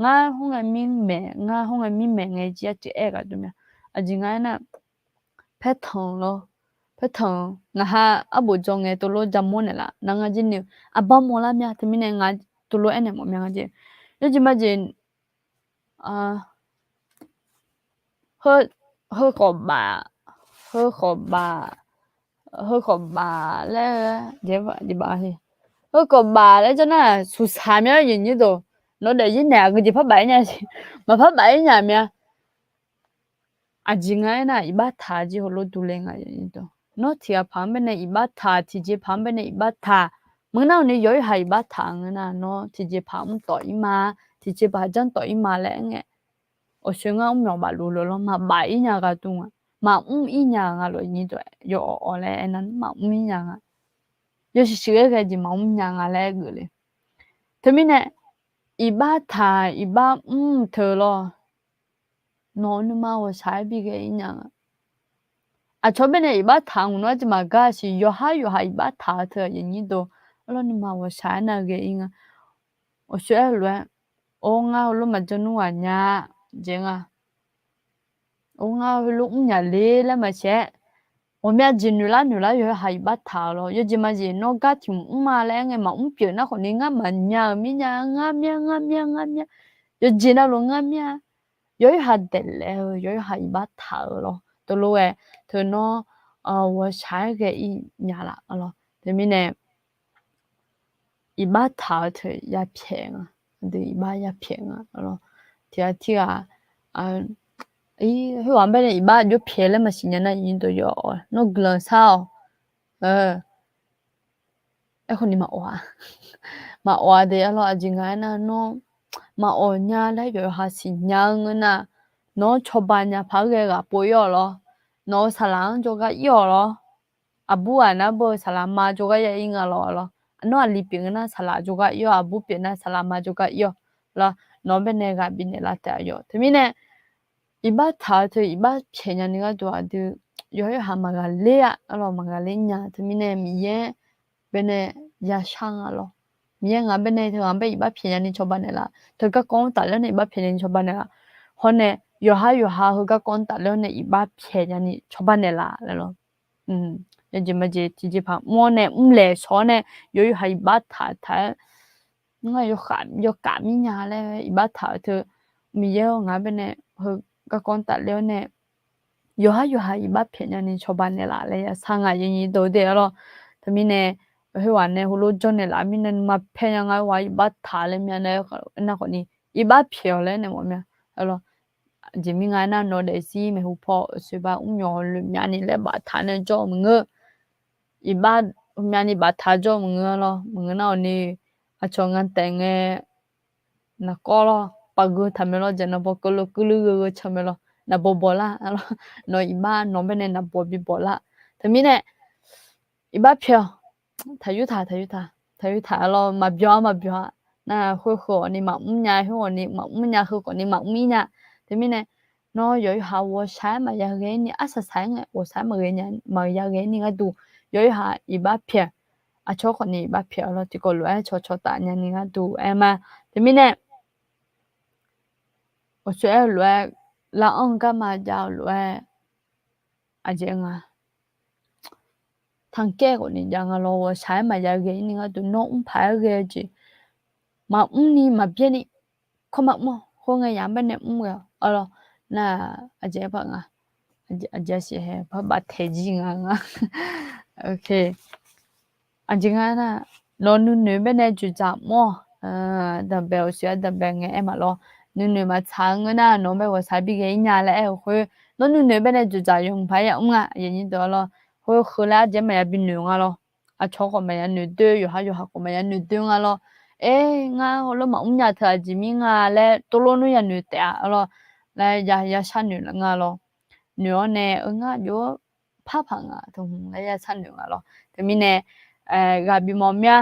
Ngar hawr ngae mirmaeq, ngar hawr ngae mirmaeq ngae jir arceuq aer gaq dov mya. Aqjeq nga aernar, paertanq lawr, paertanq ngaq ha arbof dzaw ngae tov lawr jamawr naeqlaf nar ngar jir ni-eu aqbar mawrlar mya. Teumirnae ngar tov lawr aernaeq mawf mya nga jeq. Yawjeq majeq heu khawf baf, heu khawf baf, heu khawf baf laer, heu khawf baf laer janr nar, suqsaq mya-aer iqnyir deuq. Nawr daefzir naeq aqgeujeq parbaf-ir nya, maqpar baf-ir nya mya. Aqjeq nga aernar, iqbax taq jir heulof durler nga. Nawr tiqghaq paq-anr baenae iqbax taq, tiqjeq paq-anr baenae iqbax taq. Maqngeur nar-awq ni yawqha iqbax taq ngeur nar, nawr tiqjeq paq mr tawf-ir ma, tiqjeq paq janr tawf-ir ma laer aer ngae, awqsoer ngar mr myawq baf luf lawr maqbaf-ir nya gharduq nga, maqmr-ir nya nga lawq. Iqnyir deuq, yawawq awq laer aernar, maqmr-ir nya nga. Yawshuif shuif-aer ghae jeq maqmr nya nga laer aer geuf le. Teumirnae, iqbax taq iqbax mr teu lawr, nawq-eu nuima ghawqshaq-aer bighae-ir nya nga. Aqcawq baenae iqbax taq ngaq nawr arjeuq maqgar siq, yawqhar yawqha iqbax taq-eu teu aqyuif aqnyir deuq, arlawr nuima ghawqshaq-aer navghae-ir nga. Awqsoer aer-eu lof-aer, or ngar heulof maqjan nmr ghaq nya jeq nga. Or ngar heulof mrnya le laer maqsiq-aer, ghawqmya jeq noeqlar noeqlar yawqha iqbax taq-eu lawr. Yawjeq majeq nawr gar tiq mq mr ma laer aer ngae maqmr pyeuf nar khawfni ngar maqnya-euq mirnya, ngar mya ngar mya ngar mya, yawqjeq navluf ngar mya, yawqha daeflaef-eu yawqha iqbax taq-eu lawr. Teulof-aer teu nawr ghawqshaq-aer ghae-ir nya laf lawr. Teumirnae, iqbax taq-eu teu yapyaeq nga, iqbax yapyaeq nga lawr. Tiqghaq tirghaq, khoerghaq-anr baenae iqbax jov pyaeq laer maqsiq nya nar, iqnyir deuq yawawq nawr guiqlanq shar-awq. Aerkhawfni maqawf-a, maqawf-a de arlawr. Aqjeq nga aernar, nawr maqawf nya laer yawqha siqnya-eu ngeur nar, nawq-anr cawba nya paq-aer ghae ghaq pov-ir-awq lawr. Nawq-eu saqlaq-anr jawrgar ir-awq lawr. aqbur ghaq nar beu saqlaq ma jawrgar ya ir nga lawr lawr. Nawr aqli pyeuf ngeur nar saqlaq jawrgar ir-awr, aqbur pyeuf nar saqlaq ma jawrgar ir-awr lawr. Nawq-anr baenae ghaq bifnaeq lar taef-a yawq. Teumirnae iqbax taq-eu teu iqbax pyaeq nyani gharduq aqdui yawqhar yawqha maqghaqler-a lawr, maqghaqler nya. Teumirnae Miqyaer baenae yashar nga lawr. Miqyaer ngaq baenae teu ngaq bae iqbax pyaeq nyani cawba naeqlaf, teu garkawv-anr tafler-awr nae iqbax pyaeq nyani cawba naeqlaf. Hawr nae yawqhar yawqha heu garkawv-anr tafler-awr nae iqbax pyaeq nyani cawba naeqlaf laer lawr. Yawjeq majeq tiqjeqpaq mr-awr nae mrlaeq shawq-awr nae yawqhar yawqha iqbax taq taq-aer ngar yawkhav yawkaf mir nya laer iqbax taq-eu teu Miqyaer-awr ngaq baenae heu garkawv-anr tafler-awr nae yawqhar yawqha iqbax pyaeq nyani cawba naeqlaf laer yashar nga yawnyir deuq de-a lawr. Teumirnae khoerghaq nae heulof jawr naeqlaf mirnae nuima paer nya nga. Khoerghaq iqbax taq laer myav nae aernar khawfni iqbax pyaeq-awq laer nae mawf myav. Aqjeq mir nga aernar nawq daefzir maeqhu paw uqsoeq ba mrnyawq hawluf myavni laer baftaq nae jawr-eu maqngeur. Iqbax myavni baftaq jawr-eu maqngeur lawr. Maqngeur nar awqni aqcawq nga taef ngae naqkawv lawr, paqgeu taq mae lawr, jaqnan paw keuvlov keuvlov gheugeu can mae lawr, naqbawq bawq lar lawr. Nawq iqbax nawq baenae naqbawq bibawq lar. Teumirnae iqbax pyaeq-awq. Taqyur taq taqyur taq taqyur taq-a lawr, maqbyawq-a maqbyawq-a. Nar khoer heu khawfni maqmr nya, khoer khawfni maqmr nya, heu khawfni maqmr ir nya. Teumirnae nawr yawqha ghawqshaq-aer maqya ghae-ir ni, arsaq saq-aer ngae ghawqshaq-aer maqghae nya maqya ghae-ir ni gharduq yawqha iqbax pyaeq. Aqcawq khawfni iqbax pyaeq-awq lawr, tiqkawv lof-aer cawqcawq taf nyani gharduq aer ma. Teumirnae uqsoeq aer-eu lof-aer laranr garma jav-eu lof-aer aqjeq nga tanqkaer khawfni jav nga lawr, ghawqshaq-aer maqya ghae-ir ni gharduq nawr mr paq-aer ghae-eu jeq maqmr ni maqbyaer ni kawr maqmr-awq. Khoerngae yamq baenae mr ghae-awq lawr. Nar aqjeq paq nga, aqjeq siq hae paq baftaeq jir nga nga. Aqjeq nga nar nawq nuinoeq baenae dzoeqdzaq mr-awq. Danqbae uqsoeq-aer danqbae ngae aer maqlawr. Nuinoeq maqtsaq-eu ngeur nar nawq bae ghawqshaq bighae-ir nya laer aer-eu khoer, nawr nuinoeq baenae dzoeqdzaq yawmuiq paq-aer yamr nga aqjeq nyir deuq-a lawr. Khoer heu laer aqjeq maqya binoeq nga lawr. Aqcawq khawf maqya noeqdoer, yawqha yawqha khawf maqya noeqdoer nga lawr. Aer ngar heulof maqmr nya teu aqjeq mir nga laer tovlor nmr yanoeq taef-a lawr. Laer ya yashar noeq nga lawr. Noeq-awr nae eu ngar jov-aer par paq nga teu hmq laer yashar noeq nga lawr. Teumirnae ghaq bimawf mya,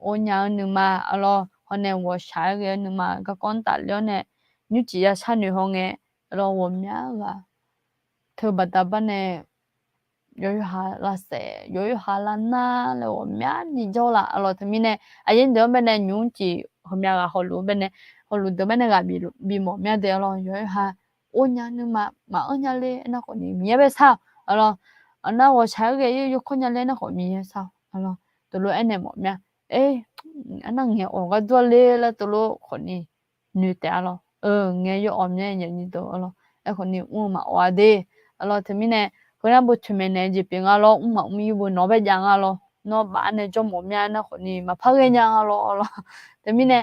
or nya-eu nuima-a lawr, hawr nae ghawqshaq-aer ghae-eu nuima garkawv-anr tafler-awr nae nymrcif yashar noeq haw ngae lawr ghawqmya ghaq teu baqda bar nae yawqha lavsaef yawqha lavnar laer ghawqmyani jawr laf-a lawr. Teumirnae aqyuif deuq-anr baenae nymrcif heumya ghaq hawluf-anr baenae hawluf deuq baenae ghaq bimawf mya de-a lawr. Yawqha or nya nuima maqanr nya ler aernar khawfni Miqyaer bae shar-awq-a lawr. Aqnar ghawqshaq-aer ghae-ir yawkawr nya ler aernar khawf Miqyaer shar-awq-a lawr. Teulof aernaeq mawf mya, aer, aqnar ngaeq awq gar dur-a ler laer teulof khawfni noeq taef-a lawr. Ngaeq yawawq mya yawnyir deuq-a lawr. Aerkhawfni mr-eu maqawf-a de-a lawr. Teumirnae heunar beu toeqmaeq naeq-eu jeq pyeuf nga lawr, mr maqmr yur beu nawq-anr bae jav nga lawr. Nawr baf-aer nae jawr mawf mya nar khawfni maqpar ghae nya nga lawr-a lawr. Teumirnae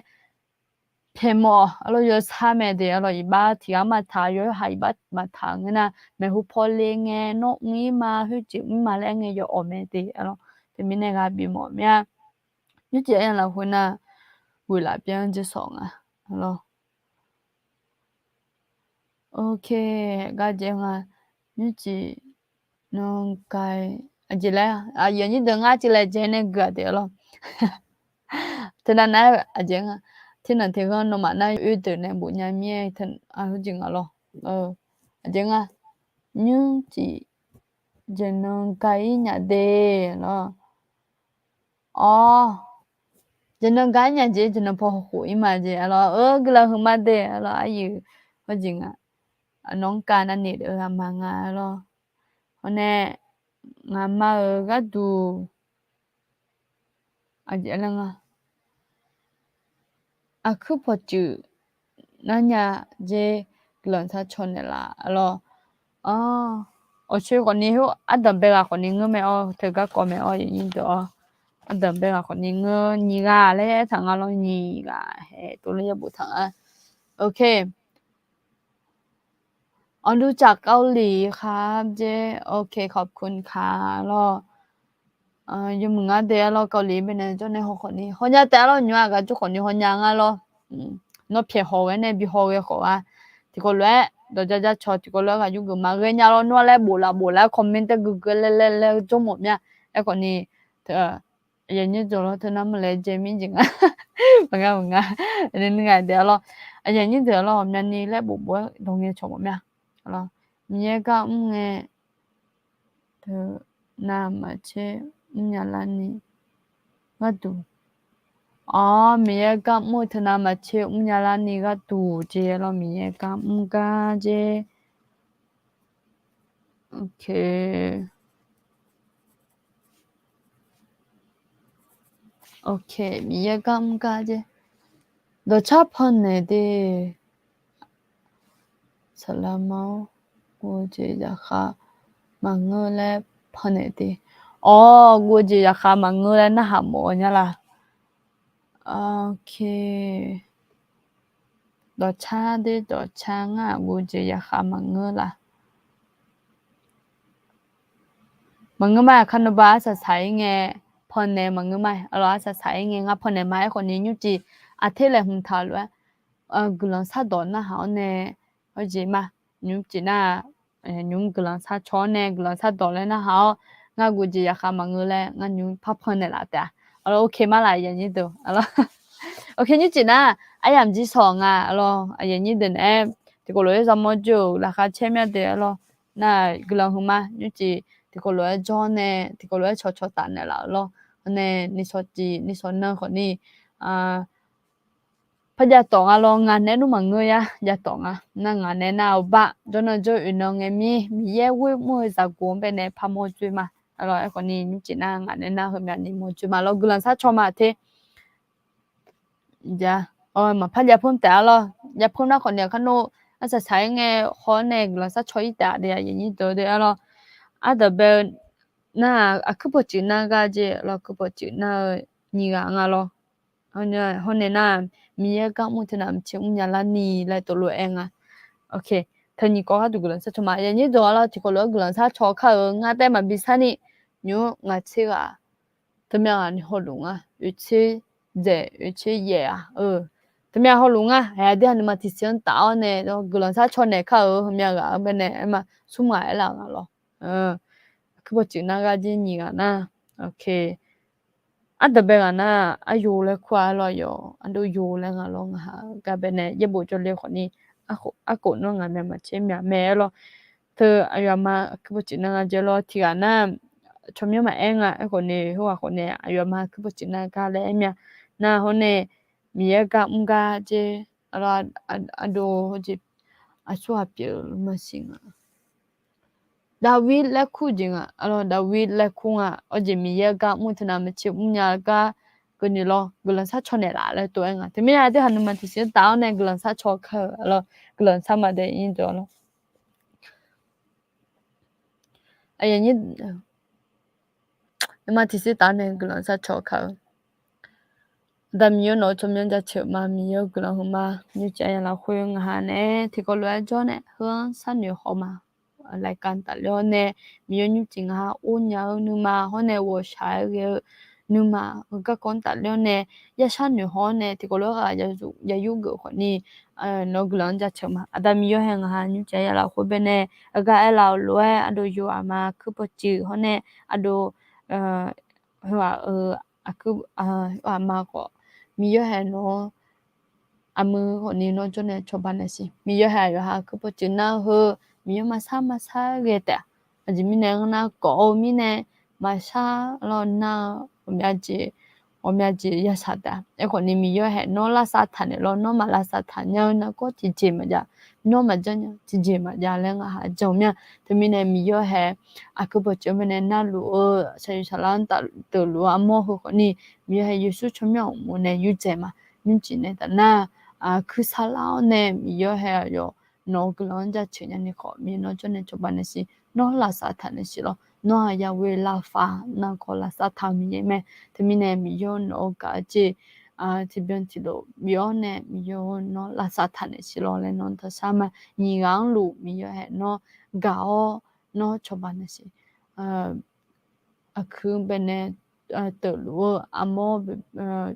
pyaeqmawf-awq-a lawr, yawshar mae de-a lawr. Iqbax tiqghaq maqtaq, yawqha iqbax maqtaq ngeur nar maeqhu paw le ngae nawr mr-ir ma, khoerjeq mr-ir ma laer ngae yawawq mae de-a lawr. Teumirnae ghaq bimawf mya. Nymrcif aryamq lafkhoer nar ghoeqlaf byan-anr jersawq nga-a lawr. Ok, gar jaev nga. Nymrcif nan ka aqjeq laer aqyuif aqnyir deuq ngar ceuv laejae nae guiq-aq taef-a lawr. Teunav nar aqjeq nga. Tiqnan tiqghanr nawmaf nar oe deuq nae bofnya mir-aer teu-aq heujeq nga lawr. Aqjeq nga. Nymrcif jeqnan ka-ir nya de lawr. Awr, jeqnan ga-ir nya jeq, jeqnan paw khof-ir ma jeq-a lawr. Guiqlanq huiqma de-a lawr, aqyuif heujeq nga. Nawq-anr kav navni-eu aqma nga-a lawr. Hawr nae ngaqma-euq gharduq aqjeq laer nga. Aqkuir pawqtsuif nar nya jeq guiqlanq sar caw naeqlaf-a lawr. Awq, awqcoe khawfni hawr ardanqbae ghaq khawfni ngeur mae-awr, teu garkawv mae-awr, yawnyir deuq-awr, ardanqbae ghaq khawfni ngeur nyiq ghaq laer aertaq nga lawr, nyiq ghaq hae tov laer yaerbof taq nga. Ok. อ๋อ รู้จักเกาหลีครับ เจ๊ โอเค ขอบคุณค่ะ lawr. Yawmuiq ngar de-a lawr, เกาหลี baenae jawrnae haw khawfni hawnya taef-a lawr, nymr-aq gaq jawr khawfni hawnya nga lawr. Nawr pyaeq haw ghae nae bi haw ghae khawf-a. Tiqkawv lof-aer dawqja ja cawq tiqkawv lof-aer ghaq yurgeuf ma ghae nya lawr, nawr laer bof laf bof laer comment taer guiqguiq laer laer laer jawr mawf mya. Aerkhawf ni, aqyuif aqnyir deuq lawr teunar maqlaer jae mir jeq nga. Maqnga maqnga, nuinui nga daef-a lawr. Aqyuif aqnyir deuq lawr ghawqmyani laer bof bof-aer dawq ngae cawq mawf mya. Miqyaer gar mr ngae, teunav maqtser mrnya larni gharduq. Awr, Miqyaer gar mr-eu teunav maqtser mrnya larni gharduq jeq lawr, Miqyaer gar mr gar jer. Ok. Ok, Miqyaer gar mr gar jer. Dawqcar pannaeq de. Saqlaqma-awr, guvjeq zaqkhav maqngeur laer pannaeq de. Awr, guvjeq zaqkhav maqngeur laer narhaq mawf-eu nya la? Ok. Dawqcar de dawqcar ngar-aq, guvjeq zaqkhav maqngeur la? Maqngeur ma. Kar naba arsaq saq-ir ngae pannaeq maqngeur ma. Arlawq, arsaq saq-ir ngae ngar pannaeq ma. Aerkhawf ni nymrcif aqter laeqhmq taq lof-aer guiqlanq shardawq narhaq-awr nae, hawjeq ma, nymrcif nar, nymr guiqlanq sharcaw-awr nae guiqlanq shardawq laer narhaq-awr, ngar guvjeq zaqkhav maqngeur laer ngar nymr par pannaeq laf taef-a. Arlawq, ok ma laf, aqyuif aqnyir deuq? Arlawq, ok, nymrcif nar aryamq jir sawq nga. Arlawq, aqyuif aqnyir deuq naeq-aer tiqkawv lof-aer zamawr jawr-euq laqkhaq caer mya de. Arlawq, nar guiqlanq huiqma. Nymrcif tiqkawv lof-aer jawr nae tiqkawv lof-aer cawqcawq taf naeqlaf-eu lawr. Hawr nae nishawq cif nishawq nan khawf ni parjav tawf nga lawr. Ngaq naeq-aer nmr maqngeur yar jav tawf nga. Nar ngaq naeq nar-euq bar jawrnan jawr oeq nan ngae mir Miqyaer ghoer mr-eu zaqguq-anr baenae parmawr dzoer ma. Arlawq, aerkhawf ni nymrcif nar ngaq naeq nar heumyav ni mawr dzoer ma lawr. Guiqlanq sharcaw ma te. Maqpar jav pmr taef-a lawr. Jav pmr nar khawf ni-aq, kar nor arsaq saq-ir ngae haw-awr nae guiqlanq sharcaw-ir taef-a de, aqyuif aqnyir deuq de. Arlawq, ardawq bae-eu nar-aq, aqkuir pawqtsuif nar gar jeq lawr, kuir pawqtsuif nar-eu nyiq ghaq nga lawr. Hawr nae nar, Miqyaer gar mr teunav maqtser mrnya larni laer tov lof-aer nga. Ok, teu nyiq kawv gharduq guiqlanq sharcaw ma. Aqyuif aqnyir deuq, arlawq, tiqkawv lof-aer guiqlanq sharcaw kar-euq ngar taef maqbi sharni, nymr ngaq tser ghaq, teumyav ghaq ni hawluf nga. Oeq tser dzaeq oeq tser yaef-aq, teumyav hawluf nga. Aqyuif aqnyir deuq, nuima tiqsiq-anr taf-awr nae guiqlanq sharcaw naeq kar-euq heumyav ghaq-anr baenae aer ma. Smr ghaq aerlaf nga lawr. Aqkuir pawqtsuif nar gar jeq nyiq ghaq nar, ok, ardawq bae ghaq nar, aryo laer kur-a lawr, yawf ardov yo laer nga lawr. Ngaq ha gar baenae yaerbof jawrle khawf ni, arkhof nawr ngaq myav maqtser myav mae-aer lawr. Teu aqyawf aqma aqkuir pawqtsuif nar nga jeq lawr. Tiq ghaq nar, tsawrmyanr maqaer nga. Aerkhawf ni heughaq khawf nae aqyawf aqma aqkuir pawqtsuif nar gar laer aer mya. Nar hawr nae Miqyaer gar mr gar jeq, arlawq, ardov hawjeq aqsurghaq pyeuf-eu maqsiq nga. Daqwir laer kur jeq nga. Arlawq, Daqwir laer kur nga. Hawjeq Miqyaer gar mr teunav maqtser mrnya gar keuvni lawr, guiqlanq sharcaw naeqlaf laer tov-aer nga. Teumirnae aqdui ha nuima tiqsiq-anr taf-awr nae guiqlanq sharcaw kar-eu, arlawq, guiqlanq shar ma de, aqyuif aqnyir deuq, arlawq. Nuima tiqsiq taf-awr nae guiqlanq sharcaw kar-eu. Aqda Miqyaer nawq-eu tsawrmyanr jaceuq ma. Miqyaer-eu guiqlanq huiqma. Nymrcif aqyawf lafkhoer ngaq ha naeq-aer tiqkawv lof-aer jawr nae heu-anr sharnoeq haw ma. Laeqkam tafler-awr nae, Miqyaer nymrcif ngaq ha or nya-eu nuima hawr nae ghawqshaq-aer ghae-eu nuima, heu garkawv-anr tafler-awr nae, yashar noeq haw-awr nae tiqkawv lof-aer ghaq yayur geuf khawf ni, nawq-eu guiqlanq-anr jaceuq ma. Aqda Miqyaer hae ngaq ha nymrcif aqyawf lafkhoer baenae heugar aerlaf-euq lof-aer ardov yo aqma aqkuir pawqtsuif hawr nae ardov, heughaq-eu aqkuir, aqma khawf, Miqyaer hae nawq-anr aqmuiq khawf ni nawr jawr nae cawba naeqsiq. Miqyaer hae aqyawf ha aqkuir pawqtsuif nar heu, Miqyaer maqshar maqshar ghae taef. Aqjeq mirnae aernar, kawv-eu mirnae maqshar lawr nar-eu ghawqmya jeq, ghawqmya jeq yashaq taef. Aerkhawf ni Miqyaer hae nawr lavsav taq naeq lawr, nawr maq lavsav taq nya-eu nargawr tiqjeq maqjav, nawr maqjanr nya tiqjeq maqjav laer ngaq ha jan-eu mir-a. Teumirnae Miqyaer hae aqkuir pawqtsuif-anr baenae narluf-eu shaqyuif saqlar-anr tafdeuq luf-eu armawr heu khawf ni, Miqyaer hae Yeqsur tsawrmyanr uqmov nae yurdzaeq ma. Nymrcif nae tafnar, kuir sarlar-awr nae Miqyaer hae aqyawf nawq-eu guiqlanq-anr jaceuq nyani khawf, Miqyaer nawr jawr nae cawba naeqsiq, nawr lavsav taq naeqsiq lawr. Nawr-aq Yahweh Rapha, nargawr lavsav taq-eu Miqyaer mae. Teumirnae Miqyaer nawq-eu gaq-eu jeq tiqbyan tiqlof bif-awr nae Miqyaer nawr lavsav taq naeqsiq lawr laer nawr taqshar ma. Nyiq ghaq-anr luf Miqyaer hae nawr gaq-awr nawr cawba naeqsiq. Aqkuir baenae teuqluf-eu armawr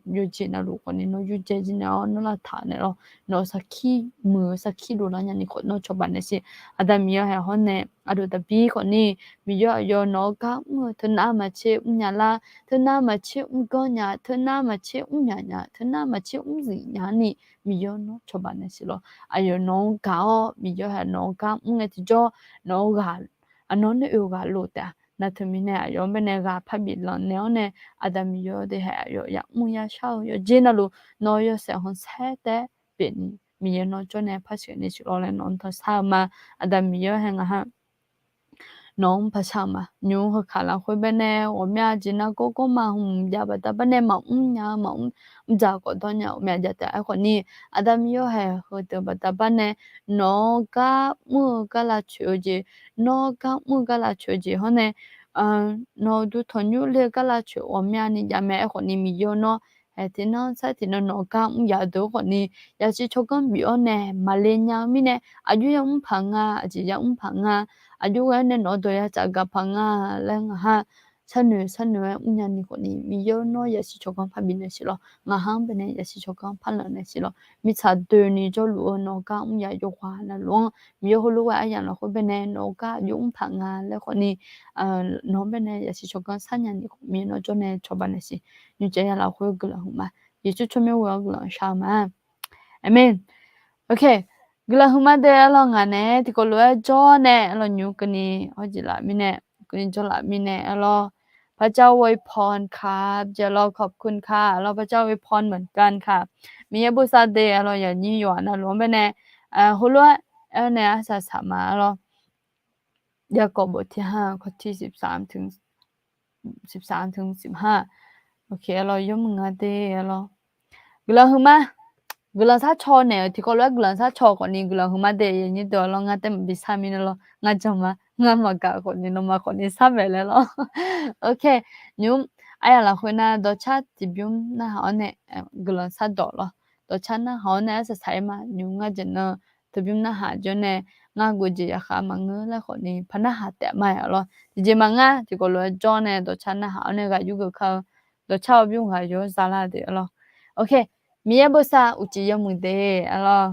yawjeq navluf khawfni nawr yurdzae jir naeq-awr nawr lavtaq naeq lawr. Nawq-eu sarkir muiq-eu sarkir dovlar nyani khawf nawr cawba naeq siq. Aqda Miqyaer haeq hawr nae aqdui taqbi khawfni Miqyaer aqyawf nawq-eu gar mr-eu teunav maqtser mrnya lar, teunav maqtser mrganr nya, teunav maqtser mrmyaq nya, teunav maqtser mrzif nyani Miqyaer nawr cawba naeq siq lawr. Aqyawf nawq-anr gaq-awr Miqyaer haeq nawq-eu gar mr ngae tiqjawr nawq-eu ghaq aqnawr nae oe-eu ghaq lof taef-a. Nar teumirnae aqyawf-anr baenae ghaq parbif lanqnaeq-awr nae Aqda Miqyaer de haeq aqyawf yamr yashar-eu yawqjeq navluf nawq-eu yawshaef khanqsaer taef-aer pyeufni Miqyaer nawr jawr nae par sheuqnaeq siq lawr laer nawq-anr tanqshar-eu ma. Aqda Miqyaer haeq ngaq ha nawq-anr paqshar-eu ma. Nymq-mr heukaq lafkhoer baenae ghawqmya jeq nargawr gawrma hmq jav baqda barnae maqmr nya-eu maqmr mrdzaq khawf dawrnya ghawqmya jav taef-a. Aerkhawfni Aqda Miqyaer haeq heudeuq baqda barnae nawq-eu gar mr-eu gar lavcoeq-eu jeq, nawr gar mr-eu gar lavcoeq-eu jeq hawr nae nawq-eu duq tanqnymr le-eu gar lavcoeq ghawqmyani jav mae. Aerkhawfni Miqyaer nawr haeq tiqnan sar tiqnan nawq-eu gar mr yaf-eu deuq-anr khawfni yasiq tsawrganr bif-awr nae maqle nya-eu mirnae aqjox yamr paq nga, aqjeq yamr paq nga, aqjox ghae-awr nae nawq-eu dawq ya tsaf gaq paq nga laer ngaq ha sharnoeq sharnoeq-aer mrnya ni khawfni Miqyaer nawr yasiq tsawrganr parbif naeq siq lawr. Ngaq ha-anr baenae yasiq tsawrganr parlanq naeq siq lawr. Mirtsaq doeni jawrluf-eu nawq-eu gar mr yaf yawqghaq navluf-anr Miqyaer heulof-aer aryamq lafkhoer baenae nawq-eu gar aqjox mr paq nga laer khawfni nawq-anr baenae yasiq tsawrganr sharnya ni khawf Miqyaer nawr jawr nae cawba naeq siq. Nymrcaev ya lafkhoer guiqlanq huiqma, Yeqsur tsawrmyanr ghoe-awr guiqlanq shar-eu ma. Aqmeq. Ok. Guiqlanq huiqma de aerlawr ngaq nae tiqkawv lof-aer jawr nae aerlawr nymr keuvni hawjeq laf mirnae, keuvni jawr laf mirnae aerlawr พระเจ้าอวยพรครับ jeq lawr ขอบคุณค่ะ lawr พระเจ้าอวยพรเหมือนกันค่ะ Miqyaer bosav de aerlawr yaqnyir yawqghaq navluf-anr baenae heulof-aer aer-awr nae arsaq saq ma aerlawr. Yaqkawv bof tiq ha kawv tiq สิบสาม สิบสามถึงสิบห้า Ok aerlawr yawmuiq nga de aerlawr. Guiqlanq huiqma, guiqlanq sharcaw naeq-euq tiqkawv lof-aer guiqlanq sharcaw khawfni guiqlanq huiqma de yaqnyir deuq aerlawr ngar taef maqbi shar mirnae lawr ngar jan ma, ngar maqgaq khawfni nawmaf khawfni shar maeq laer lawr. Ok, nymr aryamq lafkhoer nar dawqcar tiqbymr narhaq-awr nae guiqlanq shardawq lawr. Dawqcar narhaq-awr nae arsaq saq-aer ma nymr ngar jeq nan tiqbymr narhaq jawr nae ngar ghof jeq yaqkhaq maqngeur laer khawfni par narhaq taef ma-aer lawr. Tiqjeq maqngeur tiqkawv lof-aer jawr nae dawqcar narhaq-awr nae ghaq yur geuf kar-eu dawqcar-eu bymr ghaq yawr zalar deuq aer lawr. Ok, Miqyaer bosav uqcif yawmuiq de aer lawr.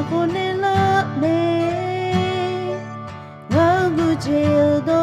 khawf naeq lar mae. Ngaq-euq guiqjeq-euq